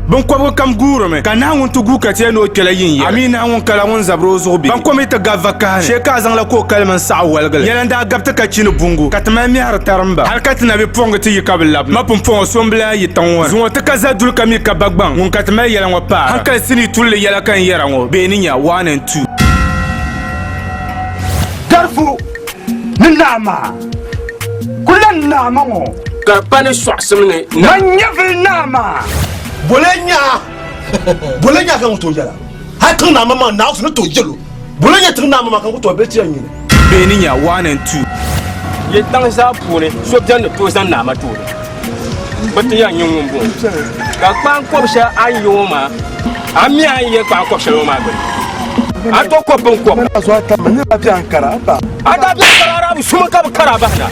Binkɔbigu kam guurimi, ka nahu ŋun ti guui ka ti yɛli ni o kpɛla yin yɛli. A mi nahu ŋun kala ŋun zabiri o zuɣu bee? Ban kom yi ti gabi vakaha ni, shee ka a zaŋla ka o kalimi n-saɣi waligili. Yɛla n-daa gabi ti ka chi ni buŋgu, ka ti mali mɛhiri tarimba. Hal ka ti na bi pɔŋgi ti yi ka bi labi. Ma pumpɔŋɔ so m-bi lahi yi tiŋ ŋɔ ni. Zuŋɔ ti ka za duli ka mi ka ba gbaŋ ŋun ka ti mali yɛla ŋɔ paara. Hankali sinii tulli yɛla ka n yɛra ŋɔ, bee ni nya, 1 and 2. Darifu ni naa maa ku lan naai ma ŋɔ. Ka di pa ni sɔɣisim ni na. Man nyɛvili naa maa. Bole nyaa, bole nyaa ka ŋun tooi yɛla. Hal tiŋ naa maŋmaŋ Naawuni ni tooi yɛl o, bole nya tiŋ naa maŋmaŋ ka ŋun ku tooi bɛ ti yɛn nyini. Bee ni nya 1 and 2. Yi daŋ zaa puuni so beni ni tooi zaŋ naa ma tooni. Bɛ ti yɛn nyɛ ŋun bɔŋɔ. Ka kpaankɔb shɛli a ni ye ŋɔ maa, a mi a ni ye kpaankɔb shɛli ŋɔ maa gbini. A tooi kɔbi biŋkɔb. A daa bɛ kara Arabu suma ka bɛ kari a bahina.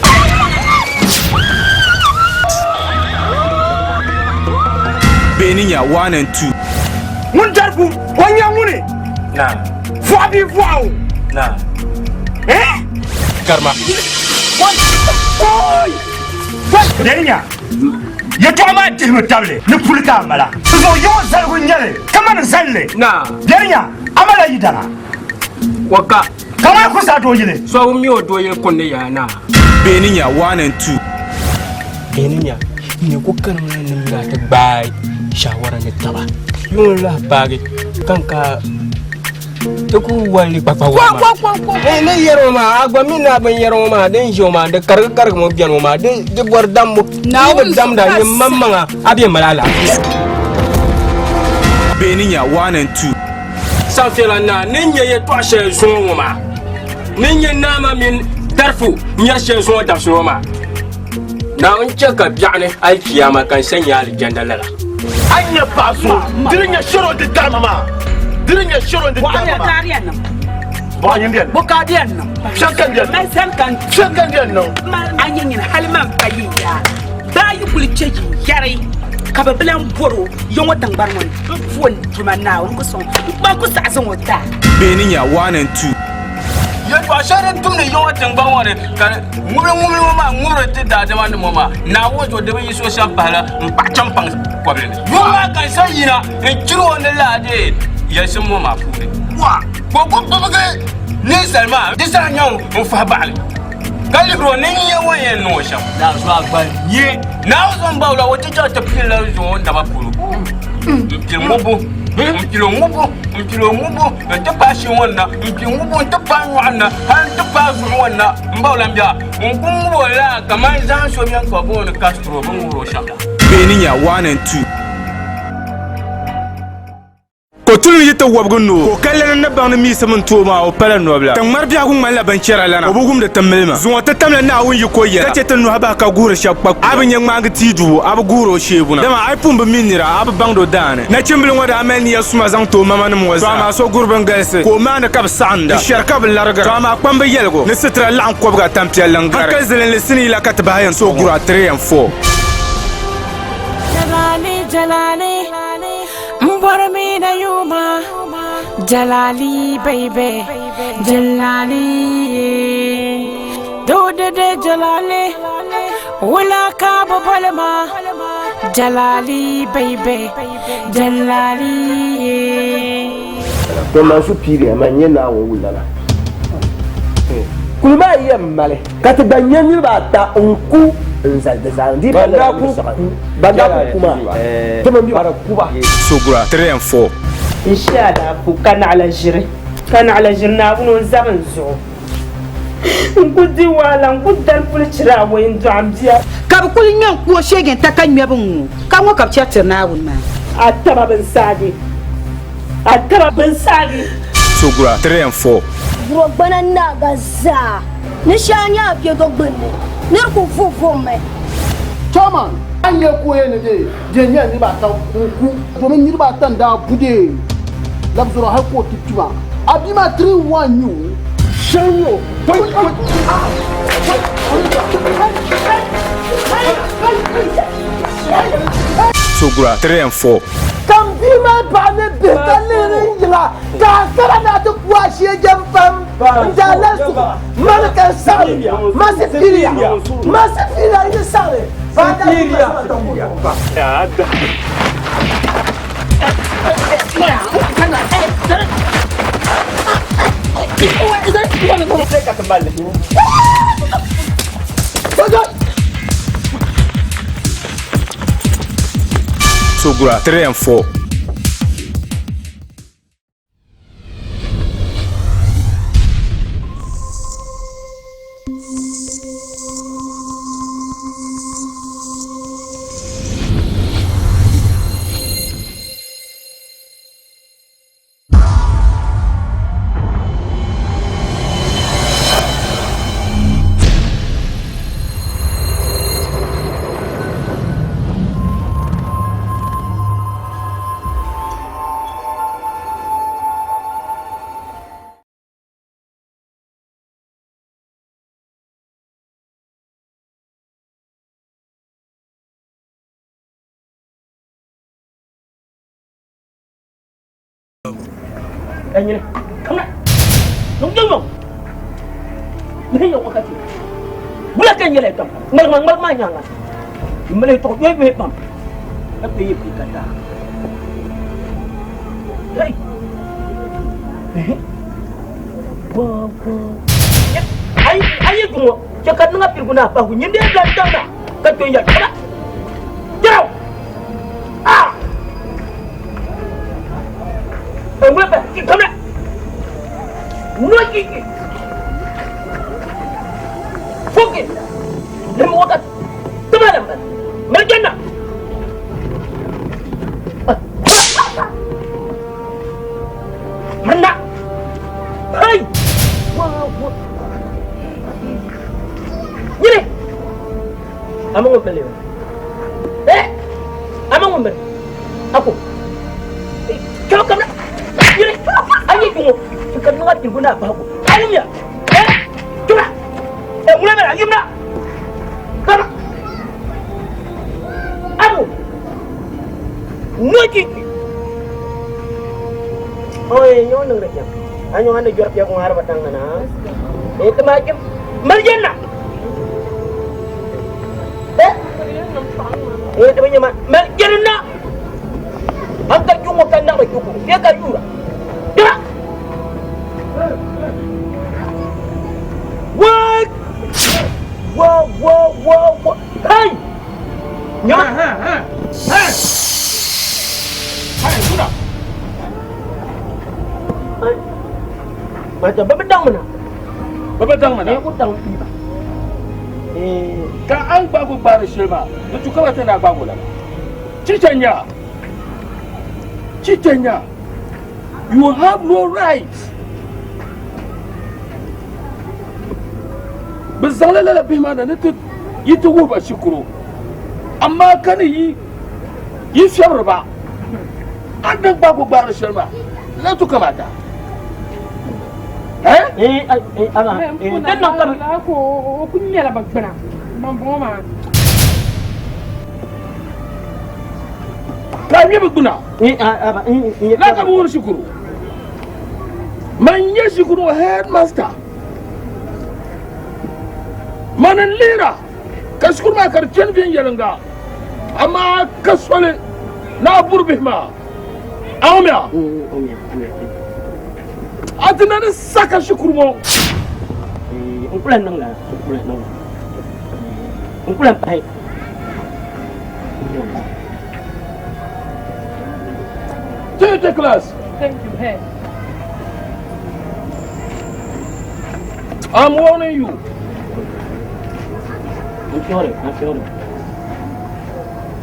Bee ni nya 1 and 2. Ŋun darifu o nya ŋuni? Naa. Vɔɣu bee vɔɣu? Naa. Eh? Karima. Dɛnya, yɛtɔɣa maa dihimi tabili ni puli ka a mala. Di zuɣu yiŋɔ zaligu n-nyɛ li kamani zalli. Naa. Dɛnya, a mala yidana. Waka. Ka ŋuni ku sa dooyili? So ŋun mi o dooyili kundi yaa naa. Bee ni nya 1 and 2. Bee ni nya, n ku kanimina ni m daa ti gbaai shaawara ni taba. Yuŋ lahi paagi ka n ka ti ku wali kpakpa waa maa. Eh, ni yɛri o maa, a gba mi ni a binyɛri ŋɔ maa din ʒi o maa, di karigi karigi mi beni o maa, di bɔri dambu. Yi bi damda, yi maŋmaŋa a bɛ mali alaafee. Bee ni nya 1 and 2. Sanfɛla naa ni nya yɛtɔɣ shɛli zuŋɔ ŋɔ maa, ni nya naa maa mini Darifu nyari shɛli zuŋɔ dabisili ŋɔ maa, Naawuni chɛ ka biɛɣuni alichiyaama ka n sa nya alijanda lala. A ni nya paɣa so, di ni nya shɛli o ni ti taɣi ma maa, di ni nya shɛli o ni ti taɣi ma maa. Bɔ ka di yɛn niŋ? Shɛli ka n yɛn niŋ. Shɛli ka n yɛn niŋ. A nyɛ nyini hali man pa yi yaa baa yi kuli kpe yi yɛri ka bɛ bi lan bɔr o ya ŋɔ tiŋgbani ŋɔ ni m po n Duuma Naawuni ku sɔŋ n kpaŋ ku saɣi zaŋ o ti a. Bee ni nya 1 and 2. Yɛtɔɣ shɛli din tumdi yiŋɔ tiŋgbani ŋɔ ni ka ŋubili ŋubili ŋɔ maa ŋubiri ti daadama nim ŋɔ maa, Naawuni zuɣu di bi yi so shɛm pahila m-paɣi champaŋ kɔbili ni. Yuŋ maa ka n sa yina n-chiri o ni laadee yɛlisim ŋɔ maa puuni. Ka o ku bibigi ninsal maa, di saha nyaŋ o n-fahi baɣili, ka lihir o ni nya o ni yɛn niŋ o shɛm. Naawuni a gba nyɛ Naawuni zuɣu m-baŋ la, o ti chaŋ ti pilila zuɣu o naba polo m-pili ŋubbu, m-pili o ŋubbu, m-pili o ŋubbu nti paai shee ŋɔ ni na, m-pili ŋubbu nti paai nyɔɣu ni na, hal nti paai zuɣu ŋɔ ni na. M ba o lan bia, n ku ŋub o la kaman zahim so bɛn ka booni Castro bɛ ŋubir o shɛm la. Bee ni nya 1 and 2. Kotulin yi ti wɔbigi noo, ka o ka lana ni baŋ ni miisim n-ti o maa, o pala nɔbila. Tiŋmari biɛhigu ŋmanila binchɛra lana, o bi wumdi ti milima. Zuŋɔ ti tamla Naawuni yiko yɛla, ka chɛ ti nɔhi bahi ka guhiri shɛba kpakpula. A bi nya ŋmaagi tia dubu, a bi guhiri o sheebuna. Dama a yi pun bi mi nira, a bi baŋdi o daani. Nachimbila ŋɔ daa mali nia suma zaŋ ti o mamanim ŋɔ zaa. To amaa so guri bɛn galisi, ka o maani ka bɛ saɣinda, n-shɛri ka bɛ larigira. To amaa kpambi yɛligu ni sitira laɣim kɔbiga tampiɛlli n-gari. Hankali zilinli sinii la ka ti bahi yɛn so gura 3 and 4. Jalali, Jalali, m bɔri mi na yuma. Jalali, baby, Jalali, Dodi de Jalali, wula ka bɛ boli ma. Jalali, baby, Jalali. To man superior man nyɛ Naawuni wulana. Kuli maa yɛn mali ka ti gba nyɛ niriba ata n-ku n-zali di zaani. Di ban daa ku ban daa ku ku maa ti mini bɛ ku ba. Sogura 3 and 4. N shi alaafo ka naɣila ʒiri, ka naɣila ʒiri Naawuni o n-zabi n zuɣu. N ku di wahala, n ku dari puli chira awɔi n-dɔɣi m bia. Ka bɛ kul ŋme n-ku o sheegenta ka ŋmɛbu ŋ-ŋɔ, ka ŋɔ ka bɛ chɛri tiri Naawuni maa. A taba bɛn saagi, a taba bɛn saagi. Sogura 3 and 4. Guro gbana naaga zaa ni shɛli nyɛ a be do gbunni ni di ku vu vummi. Chairman, a ni lee ku o ni dee di nyɛla niriba ata n-ku domin niriba ata n-daa bu dee labi zɔra hali ka o ti kpi maa. A bia maa 3-1 n-nyɛ o. Shɛli n-nyɛ o. Sogura 3 and 4. Ka m bia maa baɣa ni bihi ka lihiri n yiŋa ka a kana ni a ti ku a shee pam n daa lahi suhi mani ka n saɣiri ma sifiria ma sifiria yi ni saɣiri mali. Sogura 3 and 4. Nyini kamna nung jong yong ni yong wakati bula kan yele tam ngal ma ngal ma nyanga mele to yoy be pam ka pe yipi kata hey wa wa ay ay gungo ke ka nga pirguna pa ku nyinde dan dan ka to ya kala jaraw ah Ngwe kamna no ki foki lem wakat tamalam marjanna manna hay wa nyire amango bele eh amango bele ako kamna nyire ayi ko ka nga tiguna ba ko ayumya eh tula eh ngule bela yumna kama abu noji oye nyo nang rek anyo ande jorp ya ko ngar batang na eh tamakim marjanna eh eh tamanya ma marjanna an ka jungo kan na ba juko ya ka yura ya what wow wow wow wow hey nya ha ha ha hey sudah Macam bebedang mana? Bebedang mana? Eh, utang tiba. Eh, ka an gbago gbari shirma, da tuka wata na gbago la. Chichenya. Chichenya. You have no right. Bizala la bima na ne yi to ba shukuru. Amma kan yi yi sharba. An dan gbago gbari shirma. La tuka mata. Eh? Eh, eh, ama. Eh, den nan kam ko o kunya la bagbana. Man bon ma. Ka mi bagbana. Eh, ama, eh, la ka wor shukuru. Man ye shukuru headmaster. Man lira. Ka shukuru ma kar chen bien yelanga. Amma ka sole na burbi ma. Awmia. Adina ni saka shukuru mo. Ukulan nang la, ukulan nang. Ukulan pai. Take the class. Thank you, hey. I'm warning you. I'm sorry, I'm sorry.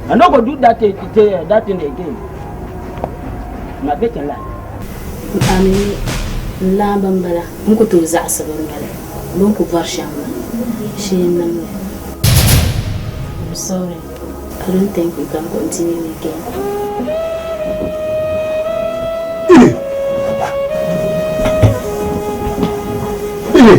I'm not gonna do that that thing again. My better life. Ami la bambala n ku tooi zaɣisi bin bala bin ku bɔri shɛm maa shee n niŋli. I'm sorry. I don't think we can continue again. Ile. Ile.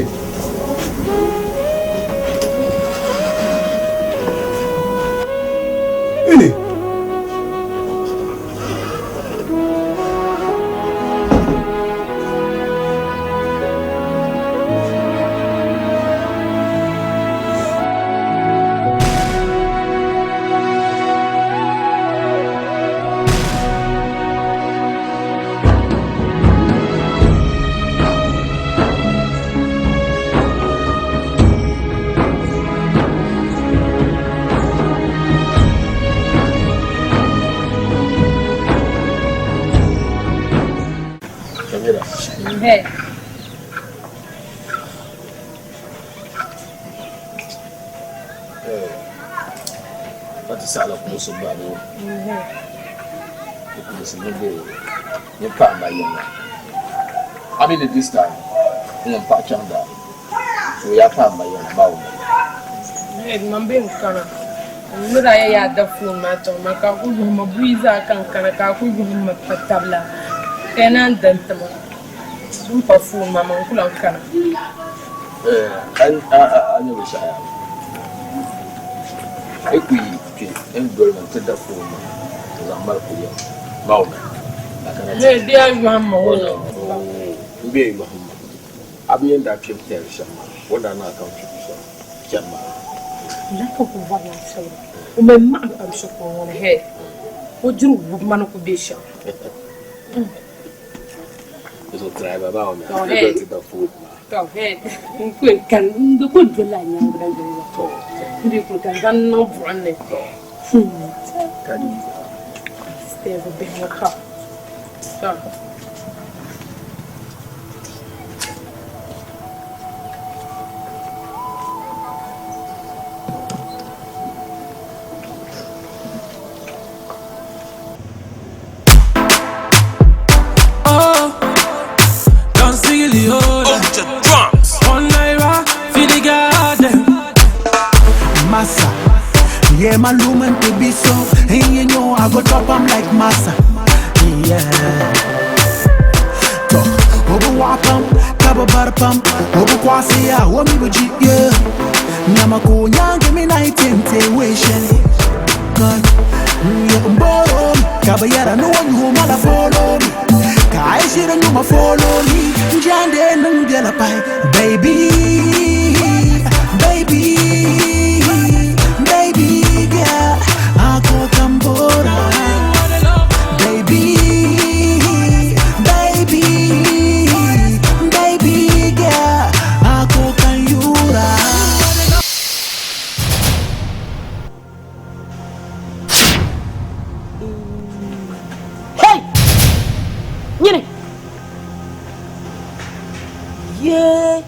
Hey. Ka ti saɣila kuɣusi babu di kuɣusi ni be ni paɣa ma yiŋa. A mi ni this time ŋun paɣa chaŋ daa so yaa paɣa ma yiŋa maa o Head man bɛ n kana n ni daa yɛ yaa da foon maa chaŋ maa ka a ku yuhi ma buyi zaa ka n kana ka a ku yuhi ma pa tabila ka ya naan da n tima n pa foon maa man ku lahi kana. A nyɛ binshɛɣu yaa a yi ku yi kpe n doli ma n-ti da foon maa n-zaŋ mali kuli yiŋa maa o Head di yaa yɔhim ma o. M be yɔhim ma a bi yɛn daa kpɛm tɛri shɛm maa o ni daa niŋ a ka n kpɛm shɛm chani maa. Lala ka o ku bɔri na shɛli o mali maɣim pam shikuru ŋɔ ni head o diri wubi ma ni ku be shɛm. So driver maa o mi a ni ti da foon maa. To head n ku yɛn kani n di ku doli la nyaangi la yoli la n di kuli ka n zaŋ niŋ buɣim ni. Steve bihi ŋɔ pam. To. Oh, don't see the drums. One naira for the garden. Massa. Yeah, my lumen to be so. And you know I go drop 'em like massa. Yeah. To, obu wapam, kaba barpam, obu kwasi ya, omi buji, yeah. Namako nyange mi na itente wishin. God, yeah, mboro, kaba yara no one who mala follow me. Ka ishira no ma follow me. Njande nang biela pai, baby, baby, baby girl, ako kambora. Baby, baby, baby girl, ako kanyura. Hey! Nyini! Ye!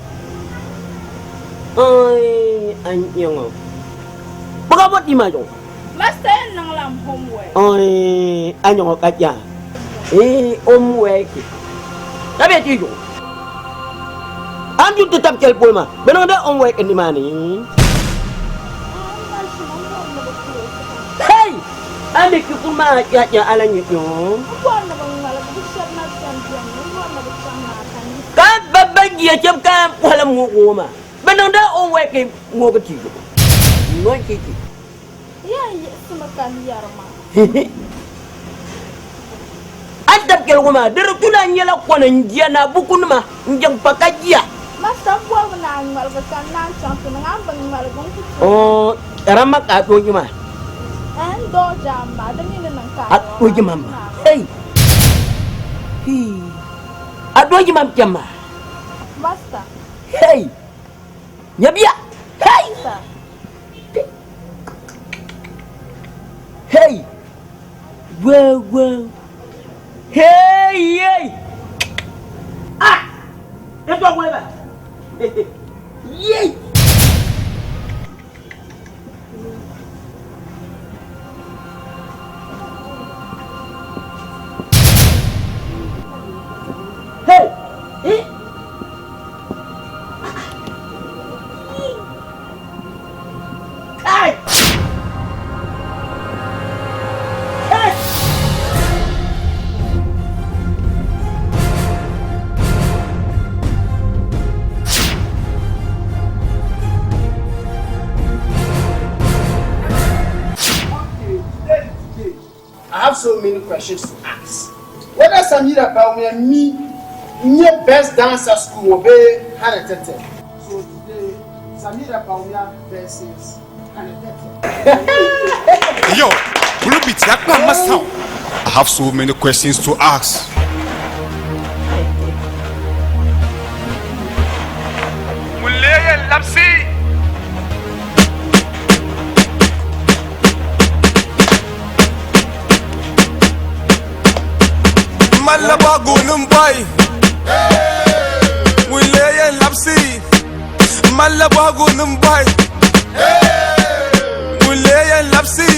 Ai, an yaŋɔ. Bɔga bɔ di ma jɔ. Master yɛn niŋla n homework. Ai, an yaŋɔ ka ja. Eh, homework. Ka bɛ ti jɔ. An dun ti tab chɛli polo maa, bɛ niŋdi homework nimaani. Hey! A mi shikuru maa kpɛhi ala nyɛ kpɛŋɔ. N bɔri ni bɛ ŋmaligi bɛ shɛba na sani beni ni n bɔri ni bɛ chaŋ maa ka n yi. Ka ba ba jia chɛbu ka pɔhila ŋɔ maa, bɛ niŋdi homework ŋɔ bi ti zuɣu. Nɔ chichi. Yɛn yiɣisimi ka n yɛri maa. A ni tabi kɛligu maa, di di tu ni a nyɛla kɔni n-jia ni a bukunima n-jaŋ pa ka jia. Master, m bɔrimi ni a ŋmaligi ka n naan chaŋ ti niŋ a ni bi ŋmaligi n ku tooi. Ɔɔ, Rama ka a dooji maa. Ɛɛh, n dooji a ma, di mi ni niŋ ka A a dooji ma maa, hey! Hii! A dooji ma m-kpɛm maa. Master. Hey! Nyabia! Hey! Master. Hey! Whoa, whoa. Hey, hey! Ah! It's what weather. Yay! Hey! Eh? Hey! Hey! Okay, today is today. I have so many questions to ask. Whether Samira Bawumia mi nye best dancer school bee Hanetete. So today, Samira Bawumia versus Hanetete. Yo, Blue Beat, Yakpa Master. I have so many questions to ask. Ŋun labisi. Malaba gonin boy. Ŋun lee yɛn labisi m malila bɔhigu ni m bɔhi. Ŋun lee yɛn labisi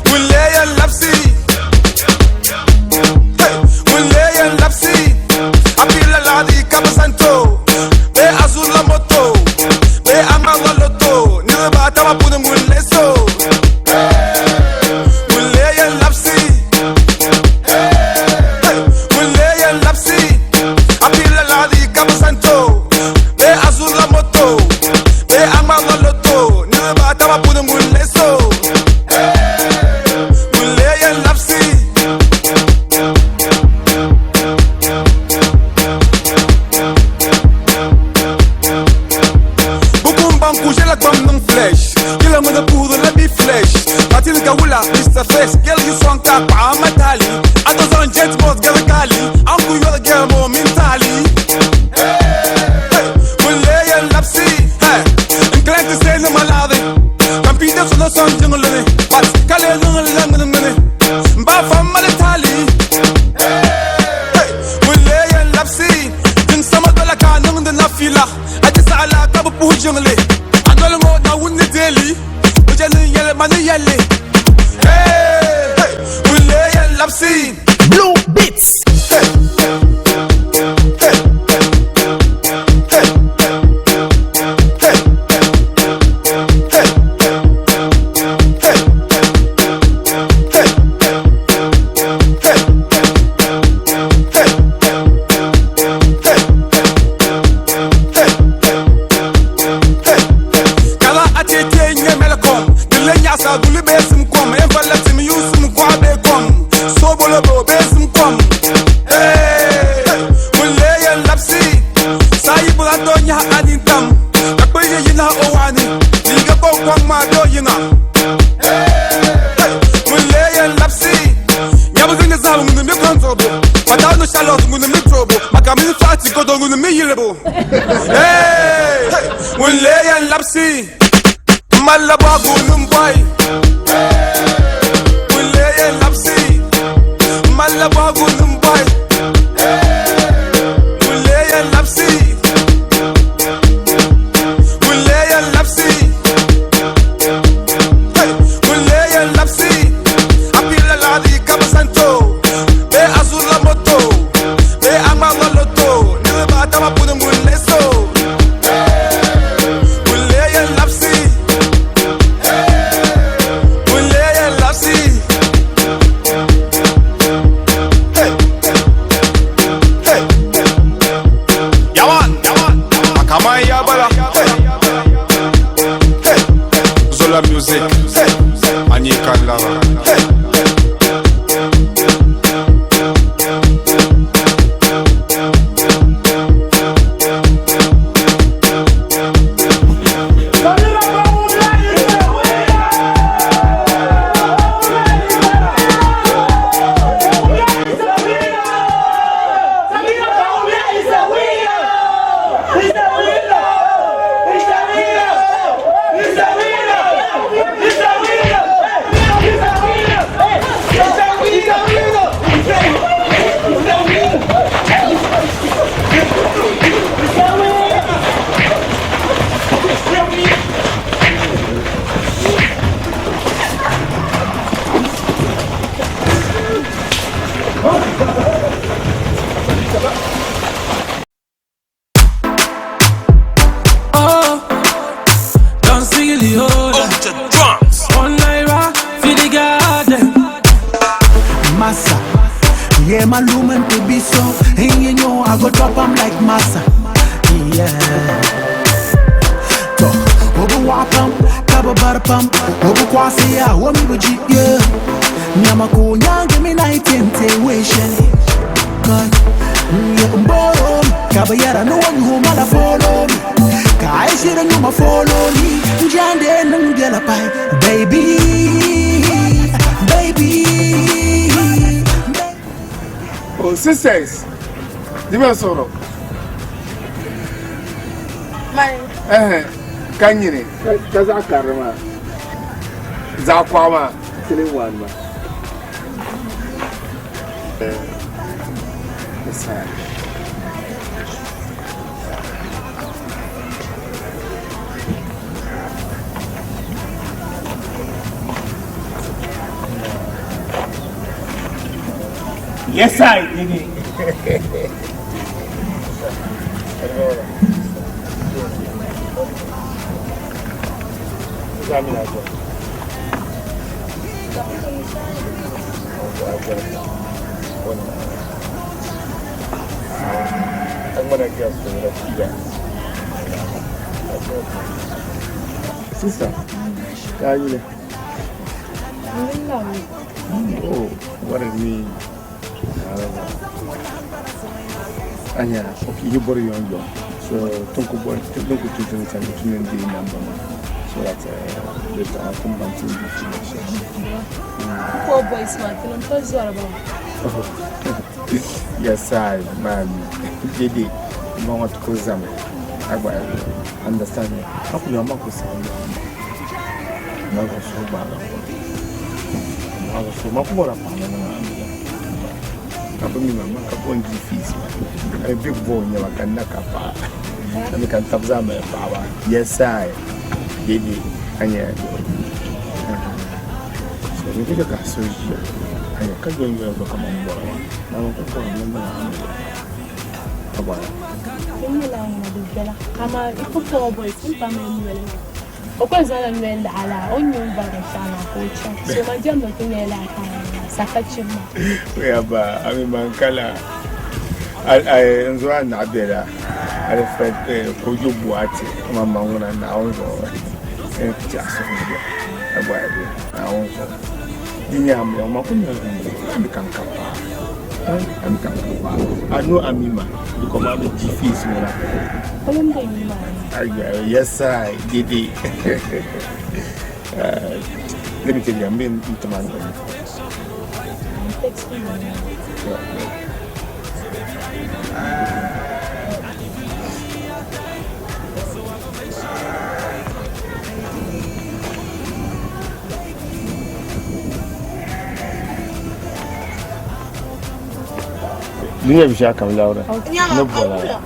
Ŋun lee yɛn labisi Hey! Ŋun lee yɛn labisi A pirila laɣiri ka bi zaŋ ti o bee a zurila moto bee a ŋmarila loto niriba ata maa puuni ŋun lee so Ŋun lee yɛn labisi Hey! Ŋun lee yɛn labisi A pirila laɣiri ka bi zaŋ ti o bee a zurila moto bee a ŋmarila loto niriba ata maa puuni ŋun lee so Ŋun lee yɛn labisi Bukum ban ku ʒɛla gbam niŋ flesh Yila ŋuni puhiri la bi flesh Patili ka wula Mr. Fresh Girl yi sɔŋ ka paɣa ma taali A to zaŋ jet bus gari gaali A ni ku yɔri girl ŋɔ mini taali Hey! Ŋun lee yɛn labisi Hey! N client say ni ma laɣiri Computer so no sɔŋ jiŋli ni But ka lee niŋ la ŋmini ŋmini M ba fa mali taali Hey! Ŋun lee yɛn labisi Jiŋ sama dola ka a niŋdi nafila A ti saɣi la ka bi puhi jiŋli A noli ŋɔ Naawuni ni deei li Bɛ je ni yɛli ma ni yɛli Hey! Hey! Ŋun lee yɛn labisi Blue Beats. Hey! Hey! Hey! Hey! Hey! Hey! Hey! Hey! Hey! Hey! Hey! Hey! Kala a te te nyɛ mɛlikom di le nyaɣasa duli bee sim kom n valla tim yuusim kɔɣa bee kom soobolobo bee sim kom Hey! Ŋun lee yɛn labisi saa yi bira to nyahi a nintam ka kpiri yi yinahi o waani liiga ka o kɔŋ maa be o yiŋa Hey! Ŋun lee yɛn labisi nyabu ni zahim ŋuni mi kɔŋ duɣubu pataanu shalɔt ŋuni mi toobu maka mini faati godo ŋuni mi yilibu Hey! Hey! Ŋun lee yɛn labisi m malila bɔhigu ni m bɔhi Ŋun lee yɛn labisi m malila bɔhigu ni m bɔhi Ŋun lee yɛn labisi Ŋun lee yɛn labisi Hey! Ŋun lee yɛn labisi A pirila laɣiri ka bi zaŋ ti o bee a zurila moto bee a ŋmarila loto niriba ata maa puuni ŋun lee so Ŋun lee yɛn labisi Ŋun lee yɛn labisi Hey! Hey! Yaman! Akaman ya bala Hey! Hey! Zola music. Hey! Anyika lava. Hey! Oh, don't see the drums. One naira for the garden. Massa. Yeah, my lumen to be so. And you know I go drop 'em like massa. Yeah. To, obu wapam, kaba barpam, obu kwasi ya, omi buji, yeah. Nyama ko nyange mi night intuition. God, yeah, mboro, kaba yara no one who mala follow me. Ka I see the no follow me. Njande nang pai, baby, baby. Oh, sisters, di bɛ sɔrɔ. Mani. Ɛhɛn, ka nyini ka zaɣ karili maa zaɣ kɔɣu maa 3-1 maa. Yes, I did it. I'm gonna get to the Sister, how are you? Oh, what is me? Anya, okay, you borrow your own. So, don't go borrow, don't go to the time to the number so that later I'll come back to you. Poor boys, man, I'm so sorry about. Yes, I, man. Didi, you want to cause them. I understand. How could your mouth sound? No, so bad. No, so much more. Ka big boy nyɛ ka na ka pa. Na kan tabza ma pa. Yes, I. Didi, anya. So ni ka so ji. Anya ka go nyo ba kama mbora. Na ko ko na na. Aba. N nyɛla ŋun di viɛla amaa i ku poor boys n pa mi noli o kuli zaŋla noli laɣa la o ni nyɛ o bari binshaɣu maa ka o chaŋ so man diɛmdi ti nyɛla laa ka saka chim ma. Ya ba ami mankala. Ai nzo a na bela. Alfred Kojo Buati ma ma ŋuna Naawuni zuɣu ti a suhu ni agba Naawuni zuɣu di nyɛ amiliya ma ku nyɛ ami kan ka paa ami kan ka paa I know Amima because ma bi G face ŋuna. Yes, I did it. Let me tell you, I'm being into my Dunia bisha kam Laura. No bola.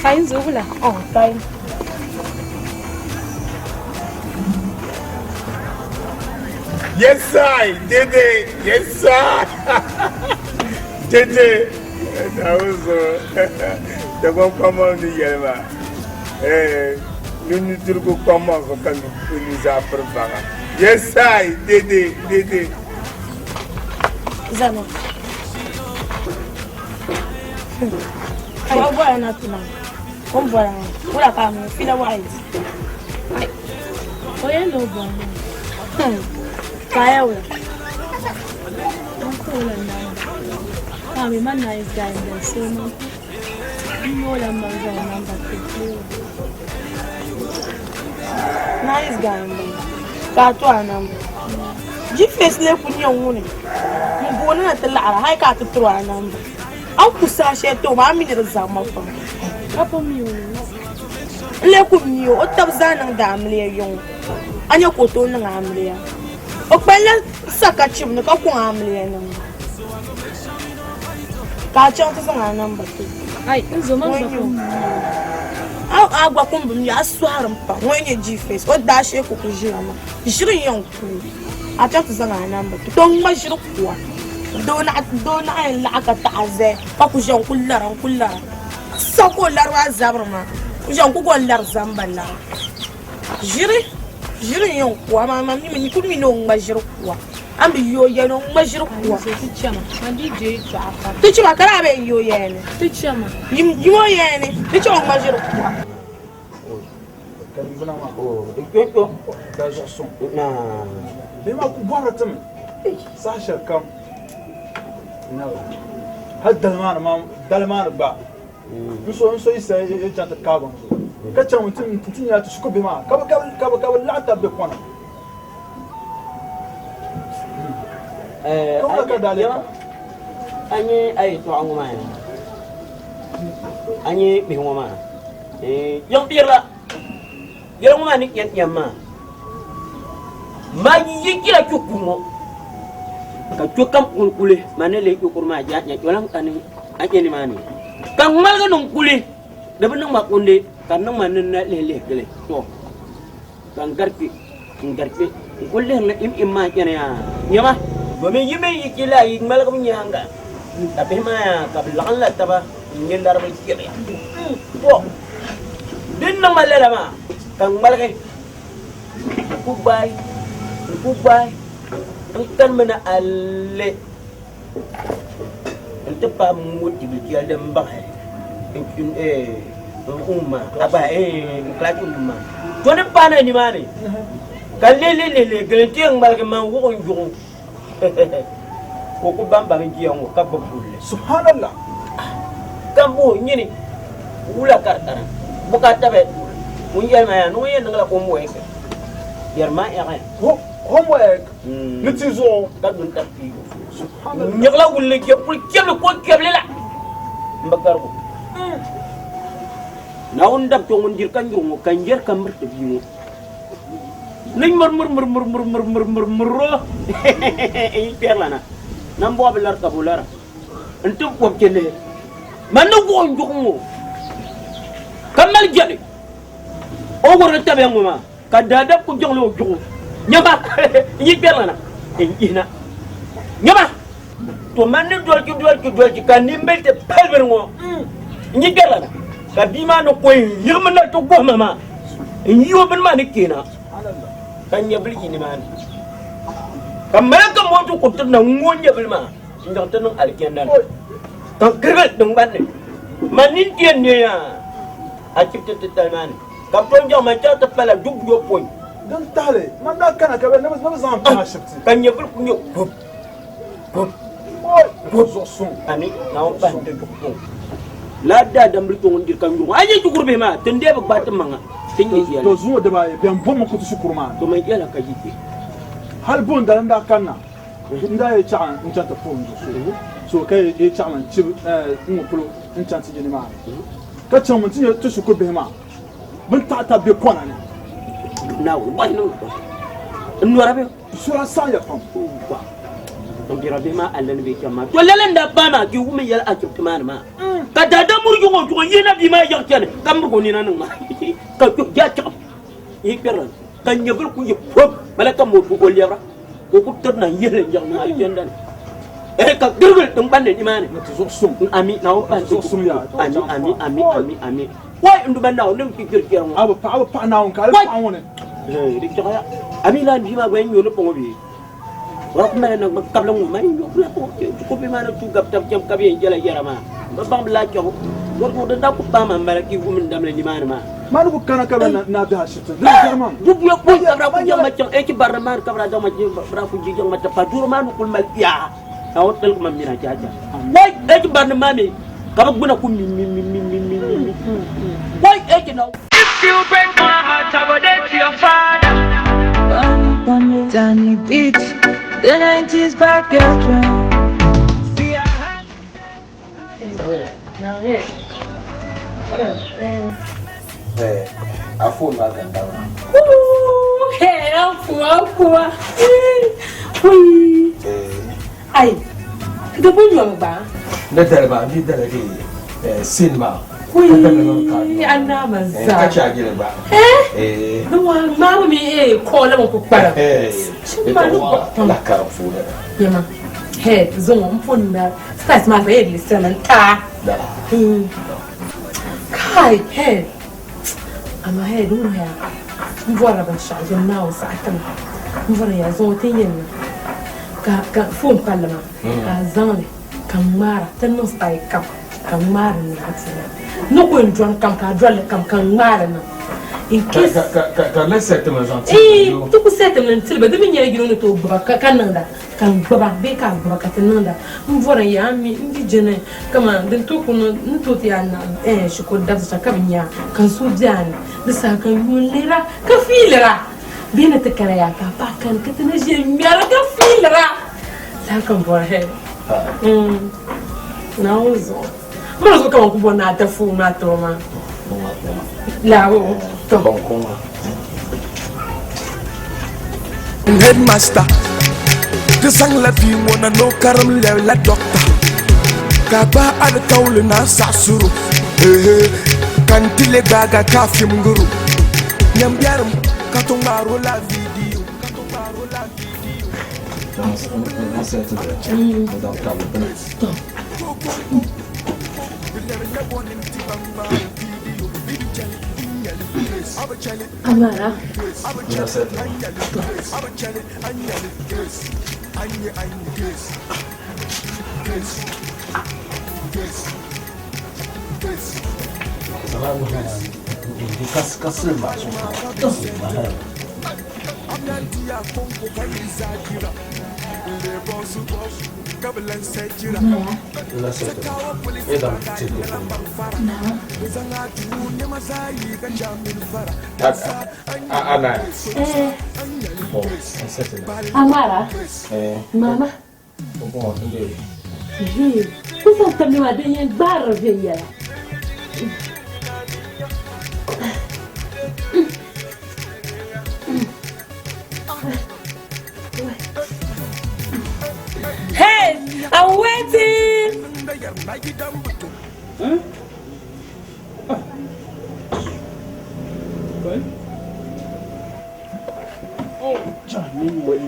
Kain zubula. Oh, kain. Yes, I did it. Yes, I did it. That was the one come on the yellow. Eh, nunu turgo come on for can Yes, I did it. Did it. Zama. Wa bɔra na tuma. Ko n bɔra ŋɔ. Wula ka ŋɔ fila waɣa yi. O yɛn ni o bɔra maa. Ka a ya wula. Man ku o la naan. Maa mi man nice guy n bɛni so man ku n o la man zaŋ namba ti o. Nice guy n bɛni. Ka a to a namba. G-face lee ku nyɛ ŋuni n booni na ti laɣira hali ka a ti tiri o a namba. A ni ku saha shɛli ti o maa a mi ni di zaŋ ma pam. Ka pun mi o ni ŋɔ. N lee ku mi o, o taba zaa niŋdi amiliya yiŋ o. A nya ka o tooi niŋ amiliya. O kpalila saka chibu ni ka kɔŋ amiliya niŋbu. Ka a chaŋ ti zaŋ a namba ti o. Ai, n zo man gba pun mi o. A gba pun bi mi o, a sɔhirimi pam. Ŋɔ n-nyɛ G-face, o daashee ku ku ʒiya maa. Ʒiri n-yɛn ku o. A chaŋ ti zaŋ a namba ti o. To ŋ-ŋma ʒiri kuwa. Doo naɣ yɛn laɣi ka taɣi zaya ka ku ʒiya n-ku lara n-ku lara. Sa ka o lari maa zabiri maa, o ʒiya n-ku go n-lari zamba lara. Ʒiri, ʒiri n-yɛn ku a maa, man mi ku mi ni o ŋma ʒiri kuwa. A ni bi yi o ya ni o ŋma ʒiri kuwa. Ti chɛ ma ka daa bee n-yi o ya ni. Yim o ya ni, ti chɛ o ŋma ʒiri kuwa. Bɛ maa ku bɔhiri ti mi saha shɛli kam hali dali maa ni gba n so yisa yi chaŋ ti kaai bini zuɣu ka chaŋ nti nya ti shikuru bihi maa ka bɛ laɣim tabi be kɔna. Ka wula ka daa lee ka? A nya a yɛtɔɣa ŋɔ maa a nya bihi ŋɔ maa yiŋ biri la yɛli ŋɔ maa ni yɛn yɛm maa ma yi jila chuku ŋɔ Ka kpɛ kam kuli kuli ma ni lihi kpɛ kuri maa jaa nya kpɛlan kani a nyɛ nimaani. Ka ŋmaligi niŋ kuli di bi niŋ ma kundi ka di niŋ ma ni na lihi lihi gili to ka n gari kpɛ n gari kpɛ n kuli lihiri ni im im maa chani yaa nyama. Domin yi mini yi chɛ la yi ŋmaligibu nyaaŋa ka bihi maa yaa ka bɛ laɣim la taba n-nyɛ laribu chɛriya. To di ni niŋ ma lala maa ka n ŋmaligi n ku gbaai n ku gbaai n kanimi na alli n-ti paai m mo tibili shɛli din baɣi n um maa a gba n kilaasi um maa. To ni paai na nimaani ka n lihi lihi lihi gili nti yɛn ŋmaligi man wuɣi n juɣu ka o ku bambami ʒiya ŋɔ ka gbubi bulli. Subhanallah! Ka m bɔh o, Nyini, wula ka di kana? Bɔ ka a tabi ŋun yɛli ma yaa ni ŋun yɛn niŋla homework? Yɛri ma yaɣi. Homework? Ni ti zuɣu? Ka du n-tabi piigu. N nyiɣila wulli je kuli kpɛbili ka o kpɛbili la m bi garigu. Naawuni dab to ŋun diri ka nyuri ŋɔ ka n yɛri ka miriti bia ŋɔ. Ni mir mir mir mir mir mir mir mir mir o n yi kpɛrila na nambɔɣu bi lari ka bo lara n ti bɔbi chɛ lihi man ni wuɣi n juɣu ŋɔ ka mali jɛli o wurigi tabiya ŋɔ maa ka daadam ku jaŋli o juɣu nyama n yi kpɛrila na n yihina nyama to man ni dolchi dolchi dolchi ka nimbili ti pali bini ŋɔ n yi kpɛrila na ka bia maa ni ko n yiɣimi na ti gohima maa n yi o bini maa ni keena ka n nyɛ bili yi nimaani ka malaka moto ku tirina n ŋɔ nyɛ bili maa n zaŋ ti niŋ alijanna ni ka n kirigi tingbani ni man nini ti yɛn neeya achibiti titali maa ni ka bi tom jaŋ man chaŋ ti pala du buyopɔin. Din tahili man daa kana ka bɛ ni bɛ zaŋ m pahi ashibiti. Ka nyɛvili ku nyɛ gub gub gub zuɣu suŋ. Ami Naawuni pahi n-ti zuɣu suŋ. Laa daadam bili kpe ŋun diri ka nyuri ŋɔ. A yi shikuru bihi maa, ti ni dee bi gbaai ti maŋa ti nyɛ yɛli. To zuŋɔ dibaayi bɛn bom n-ku ti shikuru maa ni. To man yɛla ka yi kpe. Hali bondali n-daa kanna n daa yi chaɣi n-chaŋ ti puhi n zuɣu so ka yi chaɣi ma n-chibi n-ŋɔ polo n-chaŋ ti yi nimaani. Ka chaŋ mi ti nya ti shikuru bihi maa bɛ ni taɣi tab be kɔna ni. Naawuni bɔhi niŋ n nɔra bɛ. Sura saɣiya pam. N bira bihi maa alani bɛ chaŋ maa. To lala n daa paai maa ka yi wum n yɛli achibiti maa ni maa. Ka daadam murigi ŋɔ chuɣu yihina bia maa yaɣi chani ka mirigi o nina niŋ maa ka kpe jaa chaɣim yi kpɛrila ka nyɛvili ku yi pom malaka moto o lɛbira ka o ku tirina n yihili n yaɣi niŋ alijanna ni. Eh ka girigiri tingbani ni nimaani. Ami Naawuni pahi Zuɣu suŋ yaa. Ami ami ami ami ami. Wai n duba Naawuni ni kpi gbiri kpɛri ŋɔ. A bi paɣa a bi paɣa Naawuni ka a di paɣa ŋɔ ni. Eh di chaɣaya. Ami laa bia maa gba yɛn nyo ni pɔŋɔ bee. Wa ku mali nagbani kabili ŋɔ mali nyo kula ko bihi maa ni tu gabi tabi chɛm ka bi yɛn jɛla yɛra maa. N bi baŋ bi laa chɛbu. Dɔri din daa ku paai ma m-bala ka yi wum n damli nimaani maa. Maa ni ku kana ka bɛ na bihi ashibiti di ni jɛri ma. Du buya pɔi ka bɛ daa ku jaŋ ma chaŋ echi barina maa ni ka bɛ daa zaŋ ma bɛ daa ku ji jaŋ ma ti pa doro maa ni kuli mali yaa Naawuni tiligi ma mina jaaja. Wai echi barina maa mi ka bɛ gbuna ku mi mi mi mi mi mi mi mi. Wai echi na. If you break my heart, I go date your father. Danny Beats, the 90s bad girl trend. See, I had A phone maa ka n daŋ maa. Afuwa, Ai, di bu nyɔmi gba. Ni dali maa, n di dali di sin maa. Hui, a naa ma zaa. Ka chaaji li gba. Eh, di wa ŋmaabu mi eh kɔɔli mi ku kpalim. Shim maa ni gba. Lahi karim puuni na. Yɛma, he, zuŋɔ m pun na stars maa zaa yɛ lisirimi n taa. Kai, he, amaa he di wuhiya m bɔrila binshɛɣu din Naawuni saɣi ti ma. M bɔri ya zuŋɔ ti yɛn niŋ ka ka foon palli maa ka a zaŋ li ka n ŋmaara ti niŋ style kam ka n ŋmaari niŋ a puuni ni ku yɛn dɔni kam ka a dɔli li kam ka n ŋmaari niŋ in case Ka di lahi set mi zaŋ ti Ii, ti ku set mi n-tiri ba di mi nyɛla yino ni tooi gbuba ka niŋda. Ka n gbuba bee ka a gbuba ka ti niŋda. M bɔri n yaa mi n di jini kaman din tooi ku niŋ n ni tooi ti yaa naɣ ɛɛn shikuru dabisa shɛm ka bɛ nya ka n suhu be a ni. Di saha ka n yuun lihira ka fiilira bee ni ti kana yaa ka a paɣa kani ka ti na ʒiya ŋmɛri ka fiilira. Saha ka m bɔri hɛɛ Naawuni zuɣu. M bɔri zuɣu kaman ku bɔri ni a da foon maa ti o maa. Laabo tɔ. Headmaster. Ti zaŋla bia ŋɔ na ni o karim lɛbila dɔkta ka a gbaai alikauli na n-saɣisiri o ehe ka n ti leei gbaagi a ka a fimgiri o nyam biɛrim ka to ŋmaari o la vidiyo. Amara. Amara. Mama. Kusan tammi maa din yɛn gbaari viɛnyɛla. Hey, I'm waiting. Huh?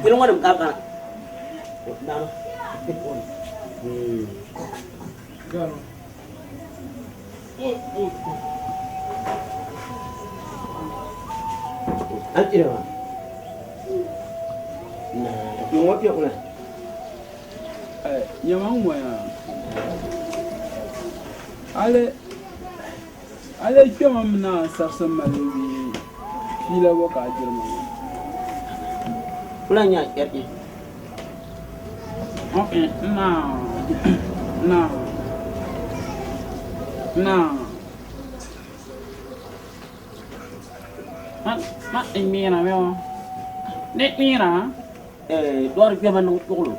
Yili ŋɔ nim ka kana. An tiri maa. Ŋɔ kpɛ kuna. Nyɛma n ŋɔ yaa. Ale ale kpɛma mi na sarisi mali bee fiila bɔ ka a jiri ma ŋɔ. Kula nya kpɛriti. Okay, now, now, now. Ma, ma, mira, meo. Ne mira. Dɔɣiri kpɛma niŋ tuɣilo.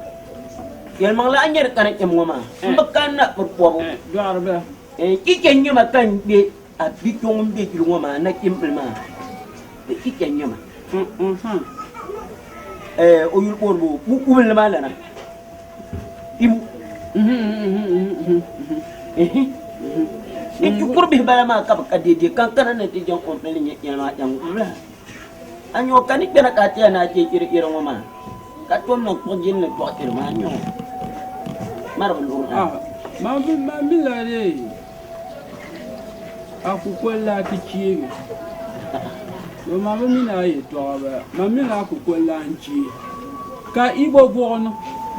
Yɛlimaŋli a nyɛri kani kpɛm ŋɔ maa m bi kanna bɛ kɔbu. Dɔɣiri bɛ. Chicha n-nyɛ ma ka n kpe a bi kpe ŋun be yili ŋɔ maa nachimbila maa. Di chicha n-nyɛ ma. O yuli booni bo Bukubilli maa lana. Ibu. Di shikuru bihi bala maa ka bɛ ka deedee ka n kana ni ti jɛm o ni nyɛ yɛli maa jɛm bila. A nyɛ o ka ni kpɛna ka a tiya ni a chɛ chiri iri ŋɔ maa ka tom niŋ kpuɣi jini ni tɔɣi chiri maa nyɛ o mari bi luɣi na. Man mi la dee a kukoli la ti cheemi. Yo man bi mi ni a yɛtɔɣa bala. Man mi ni a kukoli la n-chee ka Igbo buɣi ni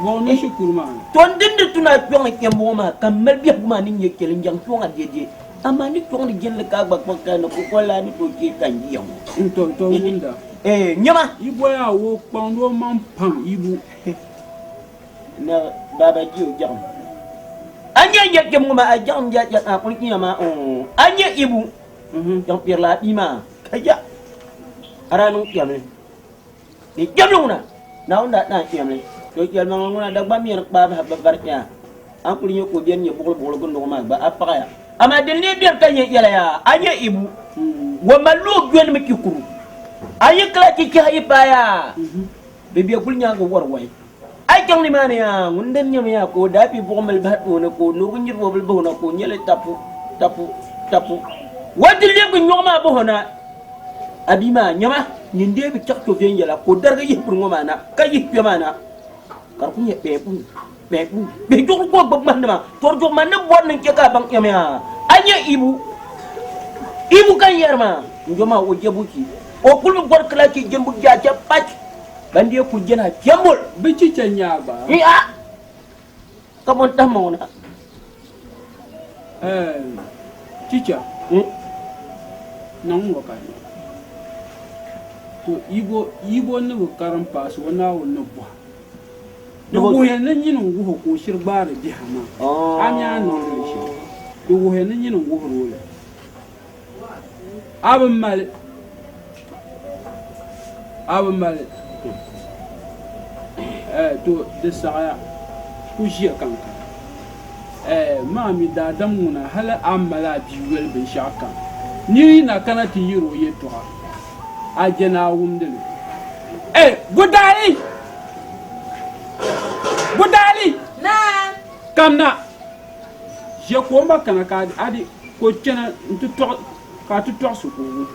buɣi ni shikuru maa ni. To n dindi tuna kpiɔŋ kpɛmbu ŋɔ maa ka m mali biɛhigu maa ni nyɛ chɛli n-jaŋ kpiɔŋ a deedee. Amaa ni kpiɔŋ ni jinli ka a gba kpuɣi ka ni kukoli la ni tooi chee ka n yiya ŋɔ. N to to wumda. Ee, nyama. Igbo yaa o kpaŋdi o maŋ pam Igbo. Na baaba ji o jaɣim. A nya n yɛ kpɛm ŋɔ maa a jaɣim ja ja a kuli kpiya maa oo a nya Ibu jaŋ kpɛrila a bia maa ka ya a daa niŋ kpɛmli di kpɛmli ŋuna Naawuni daa naan kpɛmli to yɛlimaŋli ŋuna Dagbaŋ mi ni kpaai bahi bɛ vari kpɛya a ni kuli nya ka o beni nyɛ buɣili buɣili gindigu maa gba a paɣiya amaa din lee beni ka nya yɛla yaa a nya Ibu o mali o donimi chikuru a yi kila chichahi yi paai yaa bɛ be guli nyaaŋa wari wahi A yi chaŋ nimaani yaa, ŋun din nyami yaa ka o daa pi buɣimbil bahi tooni ka o nurigu nyirigi o bili bahi o na ka o nyɛ li tapu, tapu, tapu. O ti lɛbigi nyɔɣu maa bahi o na, A bia maa, nyama, nyin dee bi chaɣ so viɛnyɛla ka o darigi yihi puri ŋɔ maa na, ka yihi kpe maa na, ka di kul nyɛ kpɛɛkpu, kpɛɛkpu. Bihi duɣiri ka o gbibi ŋmahindi maa, tɔri duɣu man ni bɔri ni n chɛ ka a baŋ kpɛm yaa, a nya Ibu, Ibu ka n yɛri maa, n jo maa o je buchi, o kul bi bɔri kilachi jembu jaacha pachi. Ban dee kuli jɛna jɛmbol. Bɛ chicha nyaa gba. N a ka bɔ n-tahi ma ŋɔ na. Ɛɛh chicha. Niŋ ŋɔ ka nya. To yibo yibo ni bi karim paasi o Naawuni ni bɔha. Di wuhiya ni nyini n-wuhi o ka o shiri gbaari biha maa. A mi a niŋdi li shɛm. Di wuhiya ni nyini n-wuhiri o li. A bi mali. A bi mali. Eh, to di saɣaya ku ʒiya kanka. Eh, maa mi daadam ŋuna hali a ni mali a bia yoli binshɛɣu kam, nir yi na kana ti yɛr o yɛtɔɣa, a je ni a wumdi li. Eh, Gudahi! Kamna ʒe ka o ma kana ka a di ka o kpɛna nti tɔɣi ka a ti tɔɣisi ka o wum.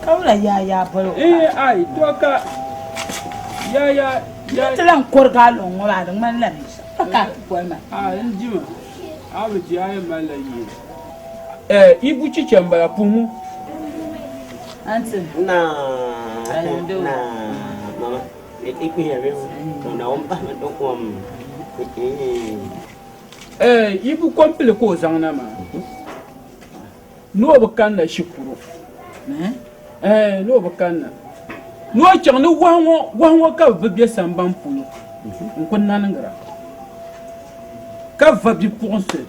Ka wula yaa yaa boli o Ee ai to ka yaa yaa yaa. Ti lan kɔrigi a luŋ ŋɔ maa di ŋmanila binshɛɣu ka ka a ti boli ma. A n jima a bi je a yɛn malila yee. Eh Ibu chicha m-bala puhimu. Aunty. Na na mama ikpiya bɛ na o pahi mi kom. Eh Ibu kompili ka o zaŋ na maa. Ni o bi kanna shikuru. Eh ni o bi kanna. Ni o chaŋ ni wahu ŋɔ wahu ŋɔ ka bɛ bi be sambani polo n-ku naniŋgira. Ka va bipuɣinsi